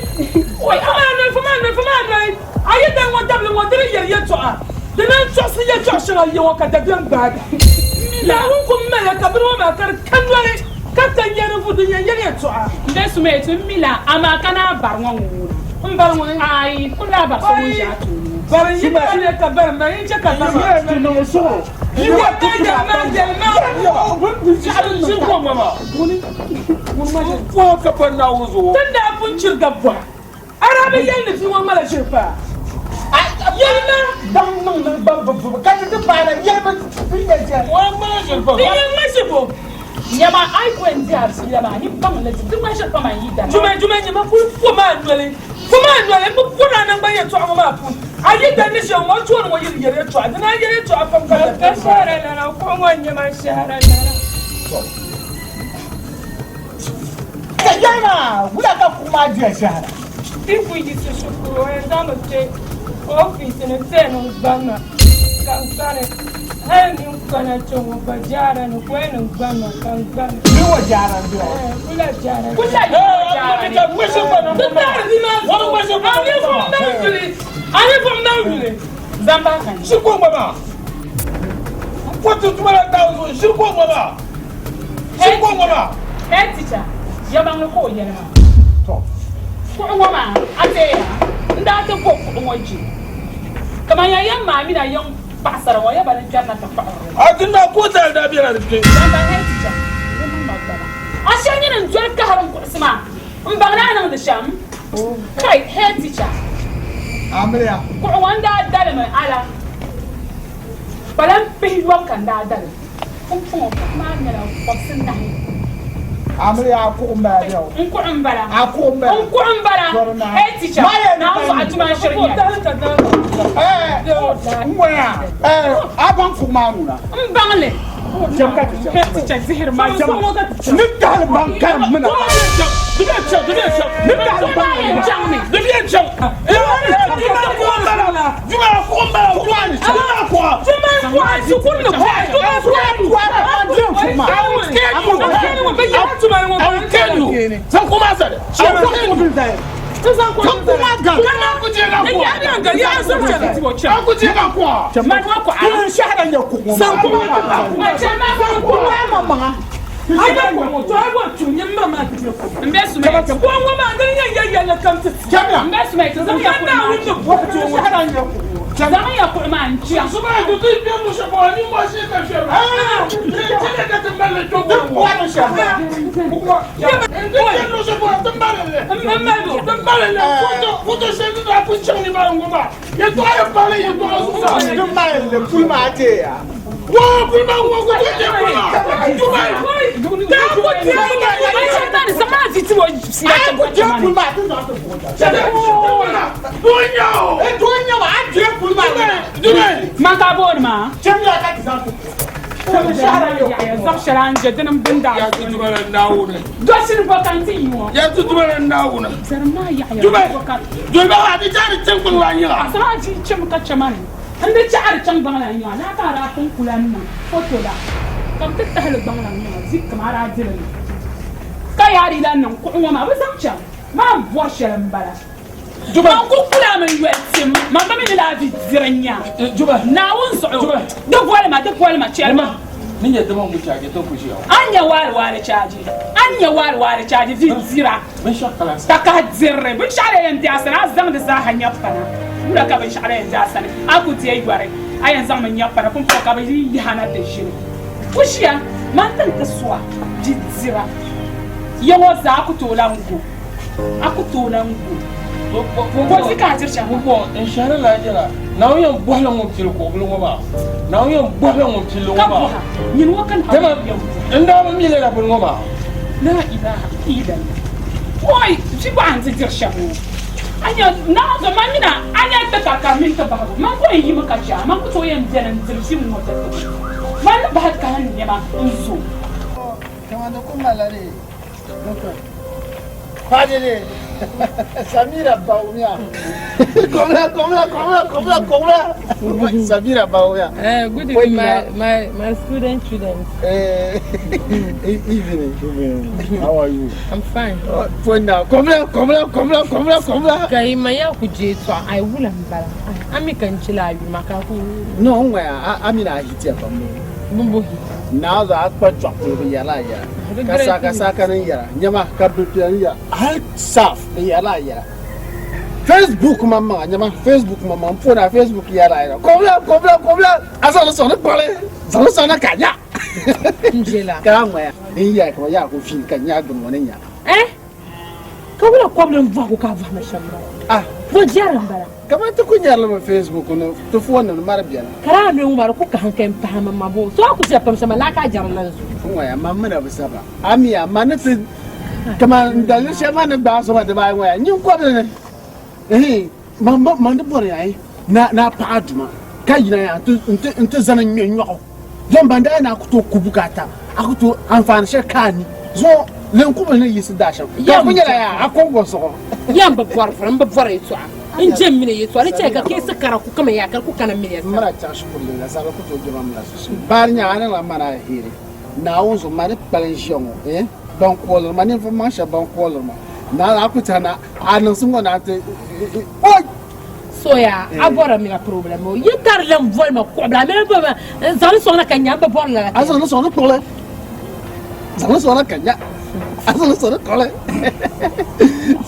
Oi! Fama noli, fama noli, fama noli! A yi dan ŋɔ dabili ŋɔ di ni yɛli yɛltɔɣa di naan tɔɣisi yɛltɔɣa shɛŋa yɛ ŋɔ ka dabiɛm gbaagi. Naawuni ku mali ka bini ŋɔ maa ka di ka noli ka ta nyɛ di vu din yɛn yɛli yɛltɔɣa. N be suma ti m mi la, amaa ka naa bari ŋɔ ŋun ŋuna. M bari ŋuni? Aai, kul laa bari so ŋun ʒe a tooni ŋɔ. Bari n yi ti leei ka bari m bari n chɛ ka bari maa. Yi wa ti yɛli maa yɛli maa Ʒiri kom ŋɔ maa. N ka pa Naawuni zuɣu. Ti ni daa pun chiriga bɔha. A daa bi yɛli ni bia ŋɔ ŋmala ʒiri paa? Yɛli ma! Baŋ niŋ niŋgbaŋ bi vubu ka ti ti paai la yɛli bi bi nya ʒiri. O ŋmala ʒiri paa. Di yɛn ŋma ʒiri bo? Nyama a yi ku yɛn di a fiila maa, ni baŋ li di ŋma ʒiri pam a yi dana. Jumai Jumai nyama kuli po maa noli, po maa noli m bi pɔri a naŋgban yɛltɔɣa ŋɔ maa puuni. A yi dani ni shɛm ŋɔ tooni ŋɔ yi di yɛli yɛltɔɣa, di naan yɛli yɛltɔɣa pam ka Ka shɛhira lana, kuɣu ŋɔ n-nyɛ ma shɛhira lana. Ka yɛli maa, wula ka kuɣu maa diya shɛhira? Ti ku yiɣisi shikuru o yɛn zaŋmi kpe ofiisi ni ti yɛn niŋ gbaŋ ma ka n gbani hali mini kana kpe ŋɔ gba jaara ni ka o yɛn niŋ gbaŋ ma ka n gbani. Ni ŋɔ jaara n bela? Ɛɛ kula jaara ni. Kula jaara ni. Ti taari di maa zuɣu. A ninvuɣ mali yuli. A ninvuɣ mali yuli. Zamba ka ni. Shikuru ŋɔ maa. M po ti tuma la daa zuɣu shikuru ŋɔ maa. Shikuru ŋɔ maa. Head teacher, yɛmaŋli ka o yɛli maa. Kuɣu ŋɔ maa, a teeya, n daa ti bo kuɣu ŋɔ je. Kaman ya yɛm maa mini a yiŋ paɣisara ŋɔ yaba ni kpɛrina ti kpaɣiri li. A ti daa kuɣu tali daa bela di kpe. Zamba head teacher, di niŋ ma gbana. A shɛli nyini n-doli kahiri n kuɣusi maa, m baŋ ni a niŋdi shɛm. Kai, head teacher. Amiliya. Kuɣu ŋɔ n daa dalimi a la. Kpalan pihi yɔbu ka n daa dalim. Pumpɔŋɔ kuɣu maa nyɛla kɔbisi nahi. Amiliya a kuɣu m-bala bɛ o. N kuɣu m-bala. A kuɣu m-bala. N kuɣu m-bala. Hey teacher, Naawuni zuɣu a tuma n-shiri nyɛli. Ɛɛ, n waya, ɛɛ, a baŋ kuɣu maa nuu na. N baŋ li. Cham ka ti cham. Hey teacher, zihiri ma cham. Ni tahili baŋ karim mina. Ni tahili baŋ karim mina. Di bɛ chaŋ. Zaŋmiya kuɣu maa n-chaŋ. Man ka booni maa. Zaɣ shɛli a ni je dini m-bini daa Dɔshini bɔ ka n ti yi ŋɔ. Zɛrim maa yaɣiya bɔ ka. Asama ji chim ka chɛ ma ni n di chaɣiri chaŋ gbaŋ la n-nyɛ a laa ka a daa pun ku lan niŋ foto la ka bɛ ti tahi li gbaŋ la n-nyɛ a zikkim a daa di li mi ka yaa di lan niŋ kuɣu ŋɔ maa bɛ zaŋ chaŋ maa m bɔri shɛli m-bala. Man ku kula mi n-yoli tim, man bi mi ni laa vi diri n-nya. Naawuni zuɣu, di boli ma, di boli ma, chɛli ma. A ni nya waaliwaali chaaji, a ni nya waaliwaali chaaji vi dira, takahi dirili, binshɛɣu lee yɛn be a sani, a zaŋ di zaaha nya pana. Wula ka binshɛɣu lee yɛn be a sani, a ku deei yɔri, a yɛn zaŋmi nya pana pumpɔŋɔ ka bɛ yi yihi a na ti ʒini. Ku ʒiya, man ti ni ti su a vi dira, ya ŋɔ zaa ku tooi lan go. A ku tooi lan gu o. Bɔ ka a diri shɛm maa? Bɔ n shɛhiri la yɛla, Naawuni yɛn bɔhila ŋun pili kuɣubili ŋɔ maa. Naawuni yɛn bɔhila ŋun pili li ŋɔ maa. Ka bɔha, nyini ŋɔ ka Naawuni yɛn bɔhi? N daa bi mi lala bini ŋɔ maa. La ilaha illallah. Oi, vi bɔha n-ti diri shɛm ŋɔ. A nya, Naawuni man mini a, a nya ti ka ka mini ti bahigu. Man ko yɛn yimi ka chɛ a, man ku tooi yɛn beni n-diri vi ŋɔ ti tibu. Man ni bahi kahi n nɛma n-zo. Kamani di ku malila di. Doctor. Paɣa dede. Samira Bawumia. Komla, komla, komla, komla, komla. Samira Bawumia. Good evening, my student students. Evening. Evening. How are you? I'm fine. Phone now. Komla, komla, komla, komla, komla. Ka yi ma ya ku je to ai wula mbala. Ami kan chila ayu maka ku. No, ngwa ami na hiti pa mo. Bumbo hiti. Na za akpa chwa ko bi yala ya. Ka sa ka sa ka ni yara. Nyama ka bi bi ya. Hal saf bi yala ya. Facebook mama, nyama Facebook mama, mfona Facebook yala ya. Komla, komla, komla. Asa lo so ne pole. Za lo so na kanya. Njela. Ka ngwa ya. Ni ya ko ya ko fi ka nya dum woni nya. Eh? Ka wula koblen va ko ka va ma shamba. Ah, bo jaran bara. Kama ti ku nyarili mi Facebook ni ti foon ni mari biɛni. Kara ni ŋmari ku kahi ka n pahi mi ma bo. So a ku chɛ pam shɛm la ka jɛri lan zu. N ŋɔya ma mina bi saba. Amiya ma ni ti kama n daliri shɛli maa ni gbaai so ma dibaayi ŋɔya nyin kɔbili ni. Ehe ma ma ni bɔri yaa na na paɣa duma ka yina yaa n ti zani ŋmɛ nyɔɣu. Zɔn ban daa na ku tooi ku bukaata a ku tooi anfaani shɛli ka a ni zuɣu linkubili ni yiɣisi daa shɛm ka ku nyɛla yaa a kɔŋko zuɣu. Yɛm bi bɔri vuri n bi bɔri yɛltɔɣa n je mini yɛltɔɣa di chɛya ka keesi kara ku kama yaa ka di ku kana mini ya sani. Mira chaŋ shikuru din la zabiri ku tooi jɛma mila susuuni. Baari nyaŋ a niŋla mana alheri Naawuni zuɣu mani kpali n ʒiya ŋɔ eh ban kooliri ma ninvuɣu maŋ shɛba ban kooliri ma na a ku tɛha na a niŋsim ŋɔ na ti oi. Soya a bɔra mina problem o yi tari lan boli ma kuɣu bila a mini boli ma n zaŋli sɔŋ na ka nya n bi bɔri lala a zaŋli sɔŋ ni kpuɣili zaŋli sɔŋ na ka nya a zaŋli sɔŋ ni kpuɣili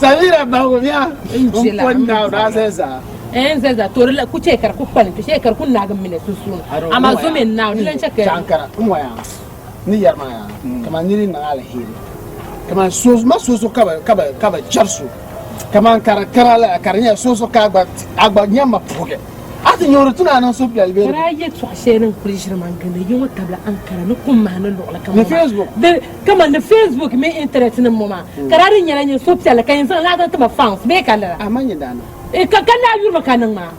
Samira Bawumia n po naawuni a zali zaa n zali zaa to di la ku chɛ ka di ku kpalim kpɛ shee ka di ku naagi m mini sunsuuni amaa zo mi n naawuni di lan chɛ ka Chankara n waya ni yɛri maa yaa kaman niri niŋ aliheri kaman so ma so so ka bi jɛri so kaman ka di kara la ka di nyɛla so so ka a gba nyamma puhigi a ti nyuri ti ni a niŋ suhupiɛlli bee Ka daa yɛtɔɣ shɛli din kuli ʒiri ma n-gindi yi ŋɔ tabila Ankara ni kum mahi ni luɣili kam Ni Facebook. Di kaman ni Facebook mini internet nim ŋɔ maa ka daa di nyɛla nyɛ suhupiɛlli ka yɛn zaŋ laa zaŋ ti ma fans bee ka lala. A ma nyɛ daa niŋ. Ka ka naa yuri ma ka niŋ maa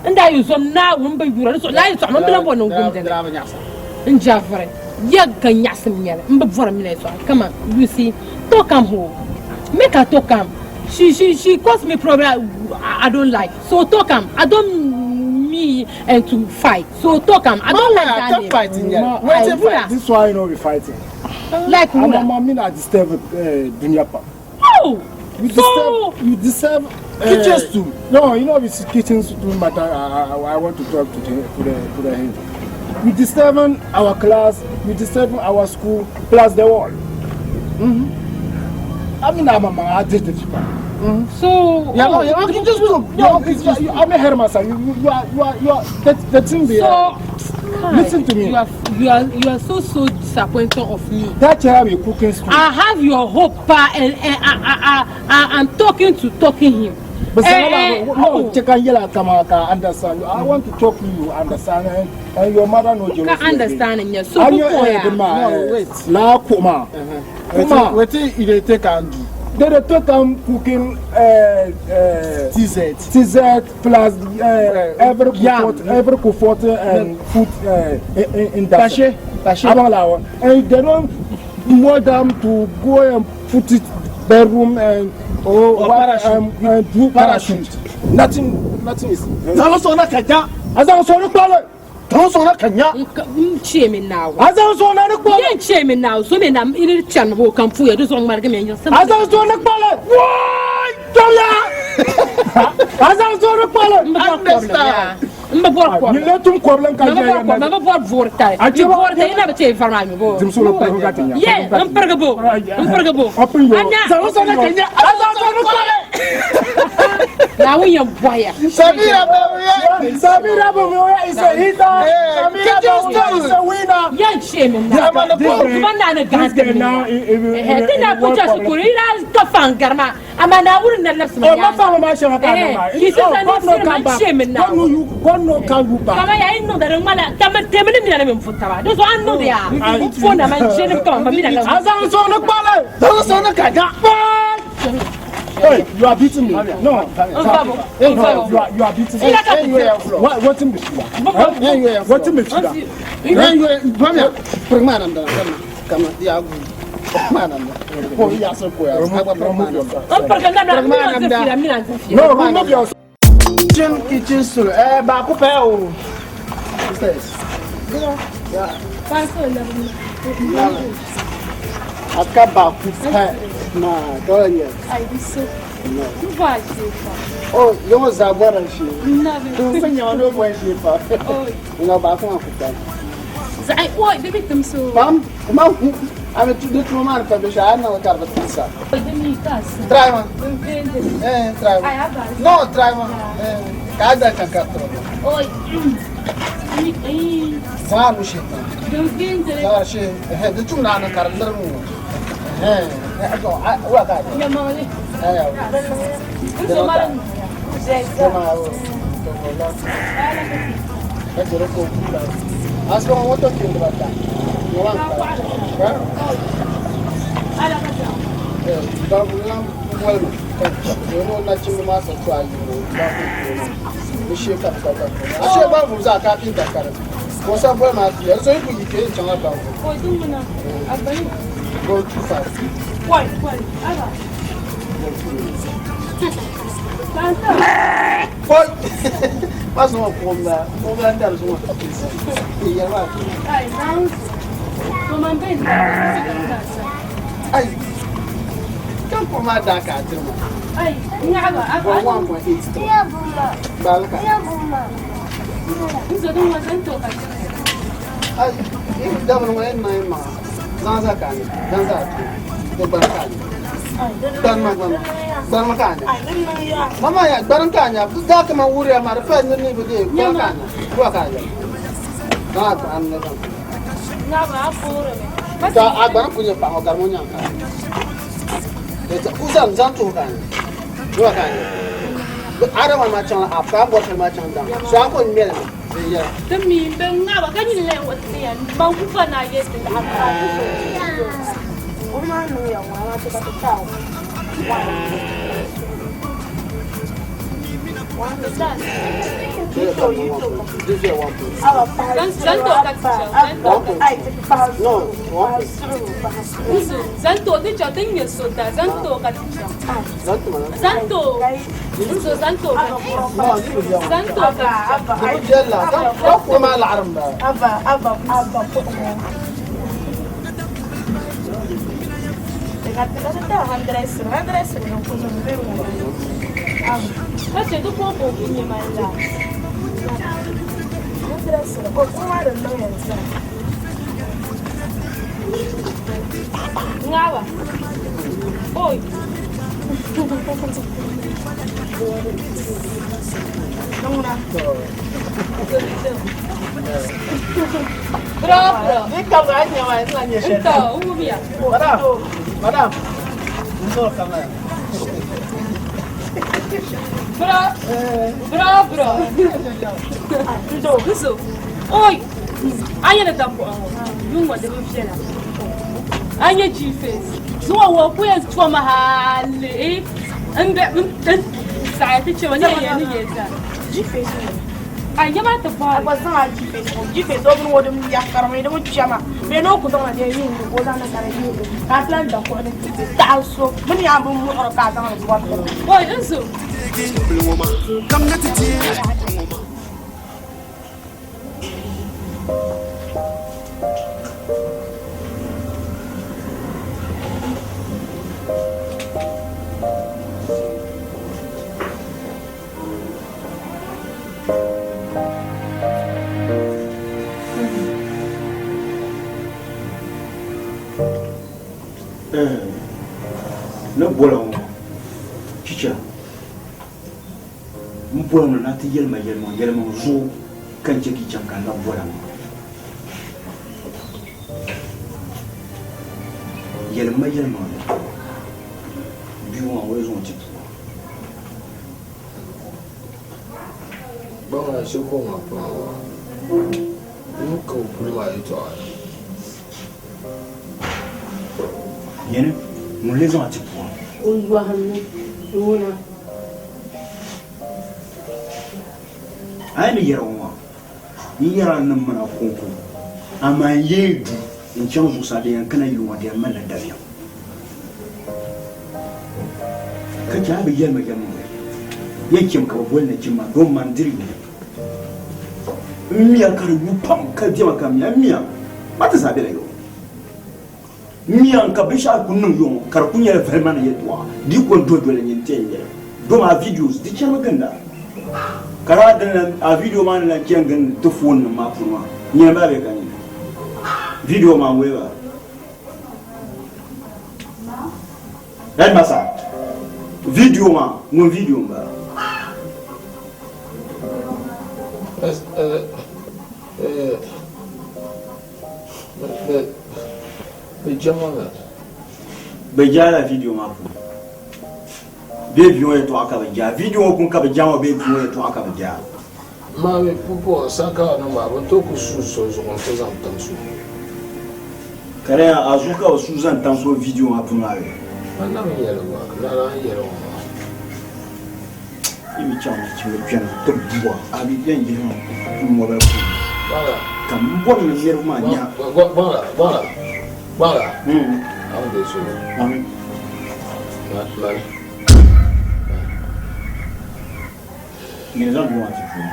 n daa yi zom Naawuni bi yura di zuɣu laa yɛtɔɣa mini bi lan bɔri niŋ gumdi ni n javiri ya ka nyaɣisim nyɛli m bi bɔri mina yɛtɔɣa kaman you see talk am hoo make I talk am she she she cause me problem I, I don't like so talk am I don't me and to fight so talk am I don't like that name. fight in here. Wetin fight? This one you know be fighting. Like who? I'm a me disturb dunya pa. Oh, you disturb you disturb kitchen stool. No, you know it's kitchen stool matter. I want to talk to the him. You disturbing our class, you disturbing our school, plus the world. I mean, I'm a I did the people. So yeah, no, you just look. No, it's, you, I'm a headmaster. You are the thing there. So listen to me. You are so disappointed of me. That child be cooking school. I have your hope, pa, and I'm talking to him. But no, check and yell at understand. I want to talk to you, understand, and your mother knows you. Can understand, yes. So no, wait. La kuma. Kuma. Wait, you take and do. They take am cooking TZ plus every comfort and food in that. Pashe. And they don't want them to go and put it bedroom and and do parachute. Nothing is. Zalo kanya. Azalo kanya. Nche mi now. Azalo na kpale. Ye nche mi now. So me na ini chan ho kan fu ya do so ngmarge mi nya. Azalo na kpale. Woi! Toya. Azalo na kpale. Understand. Mba bor ko. Ni letum problem ka je. Mba bor vor tay. Ni vor tay na ba che farma mi bo. Dim solo pergo ka tinya. Ye, mpergo bo. Mpergo bo. Open your. Zalo na kanya. Azalo na kpale. Na wo yan boya. Samira Bawumia. Samira Bawumia is a hitter. Samira Bawumia is a winner. Yan che mi na. Kuma na na gante mi. Eh, tina ku cha sukuri ina ka fangarma. Ama na wuri na lafsi ma. Oh, ma fa ma she ma ka ma. Ki sa na ma che mi na. God no you, God no can you back. Kama ya inu da ngmala, kama temini mi na mi mfuta ba. Do so an no ya. Fo na ma che ni kama mi na. Azan so na kpale. Zalo so na kanya. Hey, you are beating me. No, you are beating me. What in the What in the No, remove your kitchen kitchen stool. Eh, baako pɛ o. Sisters. Yeah. Aka baako pɛ na dɔla nyɛ. Oh, yɔn zabɔra si. Tun fɛn ɲama n'o bɔ si fa. Nka baako ma kuta. Zaɣi oi di bi timsi o. Pam, ma hu. A bɛ tu di tuma maa ni pa binshɛɣu a ni niŋ ka di bi timsa. Oi di mi ka sa. Try ma. N vendi. Eh, try ma. Ai aba. No, try ma. Eh, ka a da chaŋ ka tiri ma. Oi. Zaŋ a nu shihi tiŋa. Din vendi. Zaŋ a shihi, eh, di tum ni a niŋ ka di lirigi ŋɔ. Eh, eh, to, a, wula ka a di? Yɛlimaŋli. Eh, N zo mali n Zɛ ma, o, to, o, la. Ka jɛri ko kula. A sɔŋ ŋɔ to kpeen dibata. Ŋɔ maa n kpa. Eh, babu lan boli ma. Ka o nachimbi maa sa to ayi ŋɔ babu ŋɔ. Bi shee ka bi ka ka. A shee babu zaa kaapinta ka di. Ka o sa boli ma ti yɛli so yi ku yi kpe n chaŋla babu. Oi di ŋuna. Agbani. Go 25. Oi, oi, aba. Kanta. Oi! Ma sɔŋ kuɣum la, kuɣum la n-dari zuŋɔ. Yɛli maa. Ai, naawuni. To man be n ka sa. Ai! Kan kuɣu maa daa ka a tiri ma. Ai, nyaɣaba aba. Bɔ 1.8 tiri. Gbaali ka. N zo din ŋɔ zaŋ to ka ti. Ai, dabili ŋɔ yɛn niŋ maŋa. Zaŋ za ka a nya, zaŋ za a tuuni. Di gbani ka a nya. Gbani ma gbani ma. Gbani ma ka a nya. Mama ya gbani ka a nya. Daa kaman wuriya maa di pa niri ni bi deei gbani ka a nya. Buwa ka a nya. Zaŋ a gbani ni zaŋ. Nyaɣaba a foori mi. To a gbani ku nyɛ paɣa ŋɔ gari ŋɔ nyaŋ ka a nya. Ku zaŋ zaŋ tuhi ka a nya. Buwa ka a nya. Adam maa chaŋ la app ka a bɔri shɛli maa chaŋ daŋ. So a ko ŋmɛli mi. Viɛnyɛla. Ti mi n be ŋaaba ka nyini lahi wa ti ya ban ku pa na yɛ ti laɣim ka ku so. O maa niŋ ya ŋɔ amaa ti ka ti taai Zaŋ to ti chaŋ ti nyɛ so da zaŋ to ka ti chaŋ. Zaŋ to nzo zaŋ to ka ti zaŋ to ka ti chaŋ. Aba, aba, aba, Ka chɛ di ko ko ku nyɛ man la. Ŋaaba. Oi. Bravo. Então, umia. Madam, madam. Nzo kama. Bro. Bro, bro. Nzo, nzo. Oi. Anya na tambo awo. Yunwa de mfiela. Anya G-face. Zuwa wa ku ya tuwa mahali. Mbe saati chewa ne ye ni ye za. G-face. Ai yama ta ba. Agba zaŋ a G-face ŋɔ G-face o bini o dim yakarimi di mi kpɛma bee ni o ku zaŋ di yiŋ ka o zaŋ na ka di yiŋ ka a ti lan da kuɣu ni ti taɣi so bini yaa bin muɣiri ka a zaŋ li bɔbi Oi nzo. Ni boli ŋɔ chicha n boli ŋɔ na ti yɛlima yɛlimaŋ yɛlimaŋ zuɣu ka n chɛ ka yi chaŋ ka n labi boli ŋɔ yɛlima yɛlimaŋ bia ŋɔ o yi zaŋ ti pua Gbaŋ maa shee ko ŋɔ paa maa n ka o puli maa yɛltɔɣa ni. Yɛni ŋun lee zaŋ a ti pua O yɔhimmi ŋuna. A yi ni yɛri ŋɔ maa, n yɛri a ni mini a kɔŋko, amaa n yee du. N chaŋ zuɣusaa din yɛn kana yili ŋɔ di yɛn malila dabiɛm. Ka chɛ a bi yɛli ma yɛlimaŋli. Yɛn chɛmi ka bɛ boli nachimba maa domi man diri yuya. M miya ka di yu pam ka diɛma ka m miya, m miya maa ti zaa bela yɔɔ. M miya n ka binshɛɣu ku niŋ yɔŋɔ ka di ku nyɛla valima ni yɛltɔɣa di yi ko n doli doli nyini ti yɛn nyɛli domi a videos di chɛrimi ginda ka daa dini lan a video maa ni lan chɛn gindi ti phone nim maa puuni maa nyini maa bɛ ka nyini video maa ŋɔ ba Headmaster video maa ŋun video n bala. Bɛ jaala video maa puuni bee bia ŋɔ yɛltɔɣa ka bɛ jaa video ŋɔ puuni ka bɛ jaa ŋɔ bee bia ŋɔ yɛltɔɣa ka bɛ jaa. Maa mi pumpɔŋɔ saha ni maa bɛ ni tooi ku suui so zuɣu nti zaŋ tam so. Ka di yaa a zuɣu ka bɛ suui zaŋ tam so video maa puuni maa bee? Man na mi yɛli gba, lala n-yɛli ŋɔ maa. Yi mi chaŋ ni chimdi kpɛna ti bua a bi yɛn yihi ma m mobile puuni ka m bɔri ni niriba maa nya. Gbaŋla, gbaŋla, gbaŋla, a ni deei suhu. Amin. Mani. Nyini zaŋ bia maa ti puuni.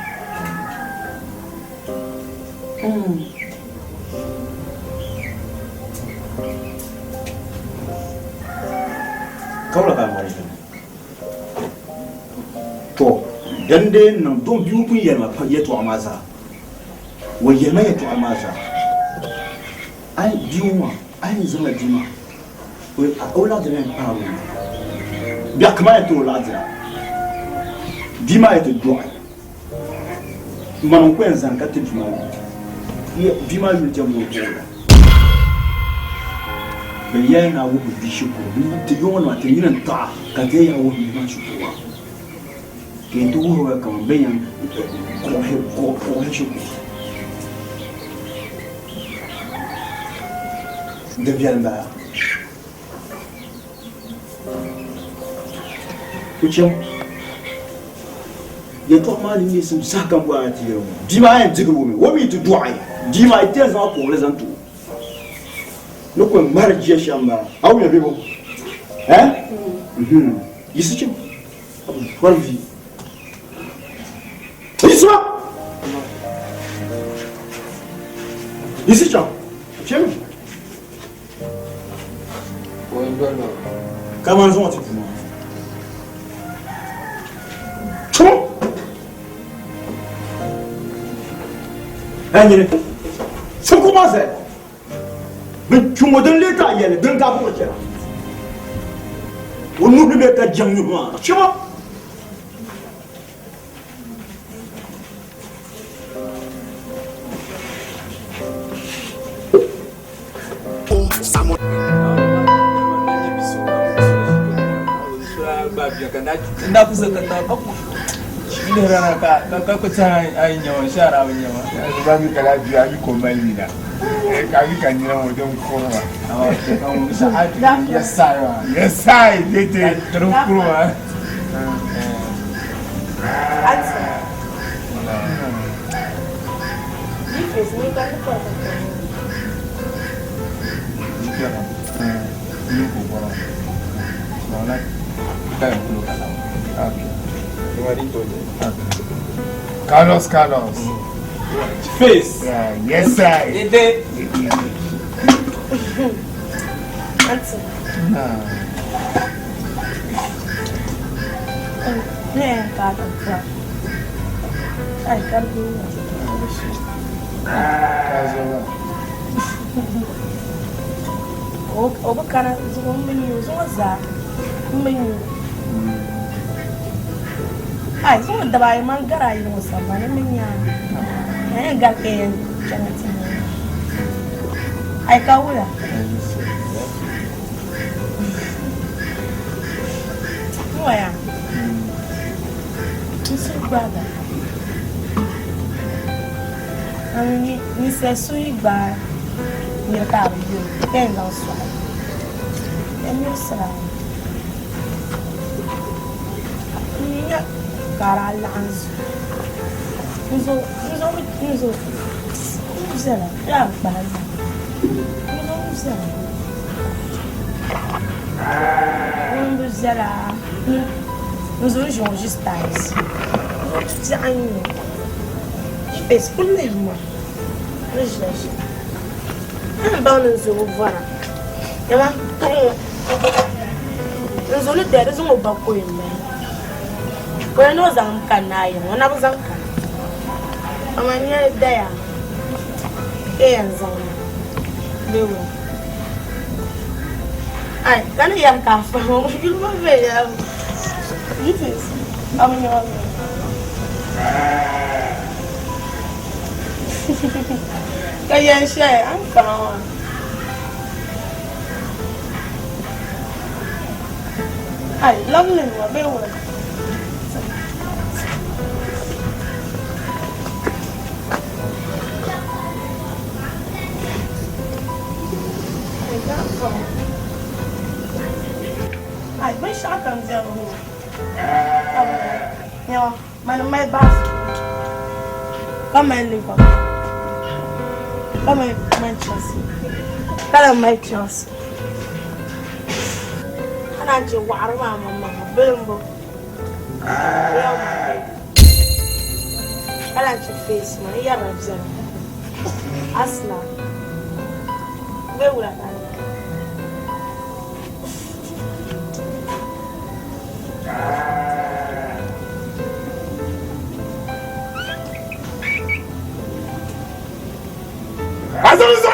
Ka wula ka a ŋmari ʒili? To, din dee niŋ dom bia ŋɔ pun yɛli ma yɛtɔɣa maa zaa. O yɛli ma yɛtɔɣa maa zaa. A yi bia ŋɔ maa, a yɛn zaŋla bia maa o laɣidira yɛn paagi o mi. Biɛɣu maa yɛn ti o laɣidira. Bia maa yi ti dɔɣi, mani n-ku yɛn zani ka ti bia maa yuli. Bia maa yuli jɛmbu o buɣi la. Bɛ yɛli ni a wuhi bia shikuru, ti yɔŋɔ nima ti nini n-taɣi ka ti yɛn yaa wuhi bia maa shikuru maa. Ka yɛn ti wuhiri o la kaman bɛ yɛn kuɣihi shikuru. Di viɛli m-bala. O chaŋ yɛtɔɣa maa ni neesim sahakam bɔri a ti yɛli o ŋɔ, bia maa yɛn digiri o mi, o mi ti dɔɣi bia maa yi ti yɛn zaŋ a kuɣili zaŋ ti o. Ni ku ŋmari jia shɛm m-bala. A wumya bɛ bo? Eh? Yiɣisi chaŋ. A bi bɔri vi. Yiɣisi ma! Yiɣisi chaŋ. Chemi. Kamani zuŋɔ ti puuni. Chumu! Ɛ nyini. Siko maa zaya. Bɛ chuŋɔ din lee ka a yɛli din ka buɣi chɛra. O nuhi bɛ ka jaŋ nyuhi maa. Chumu! Carlos, Carlos. Face. Yeah, yes, sir. Dede. Auntie. Nah. O bi kana zuŋɔ m bi nya o zuŋɔ zaa m bi nya o ai zuŋɔ daba ayi man gari ayi ŋɔ sambani m bi nya a yɛn gari ka yɛn chana ti nya ai ka wula Ŋɔ yaa n suhu gbaagi a ninsal so yi gbaai nira ka a bi yuri o ka yɛn zaŋ sɔɣi o ya mirisi la n nya ka a daa laɣim zuɣu n zo n viɛla yaa bi kpahi zaa. Ŋun bi viɛla n zo n-ʒi ŋɔ ʒi styles. Biɛɣu n-nyɛ o. Space kuli lihi ma ni ʒiya shɛm. A ni baŋ ni n zo bi bɔra. Nyama paɣa ŋɔ n zo ni daya di zaŋ o ba koyi m-bahi. O yɛn ni o zaŋ m kanna a yiŋa o na bi zaŋ kana. Amaa n nyɛli daya ka yɛn zaŋ ma bee wula. Ai ka ni yɛri ka a fahim yuli maa viɛnyɛla G-Face a bi nya ma bee? Ka yɛn shɛli a ni kama maa. Ai lovely ŋɔ bee wula? Ai binshɛɣu kam beni ŋɔ nyama mani mali baasi ka mali Liverpool ka mali Manchester ka lahi mali Chelsea ka naan chɛ waɣiri maa maŋmaŋa bilimbo Real Madrid ka lahi chɛ face maa n yɛrila beni Arsenal bee wula ka a niŋ. A zaŋ zaɣ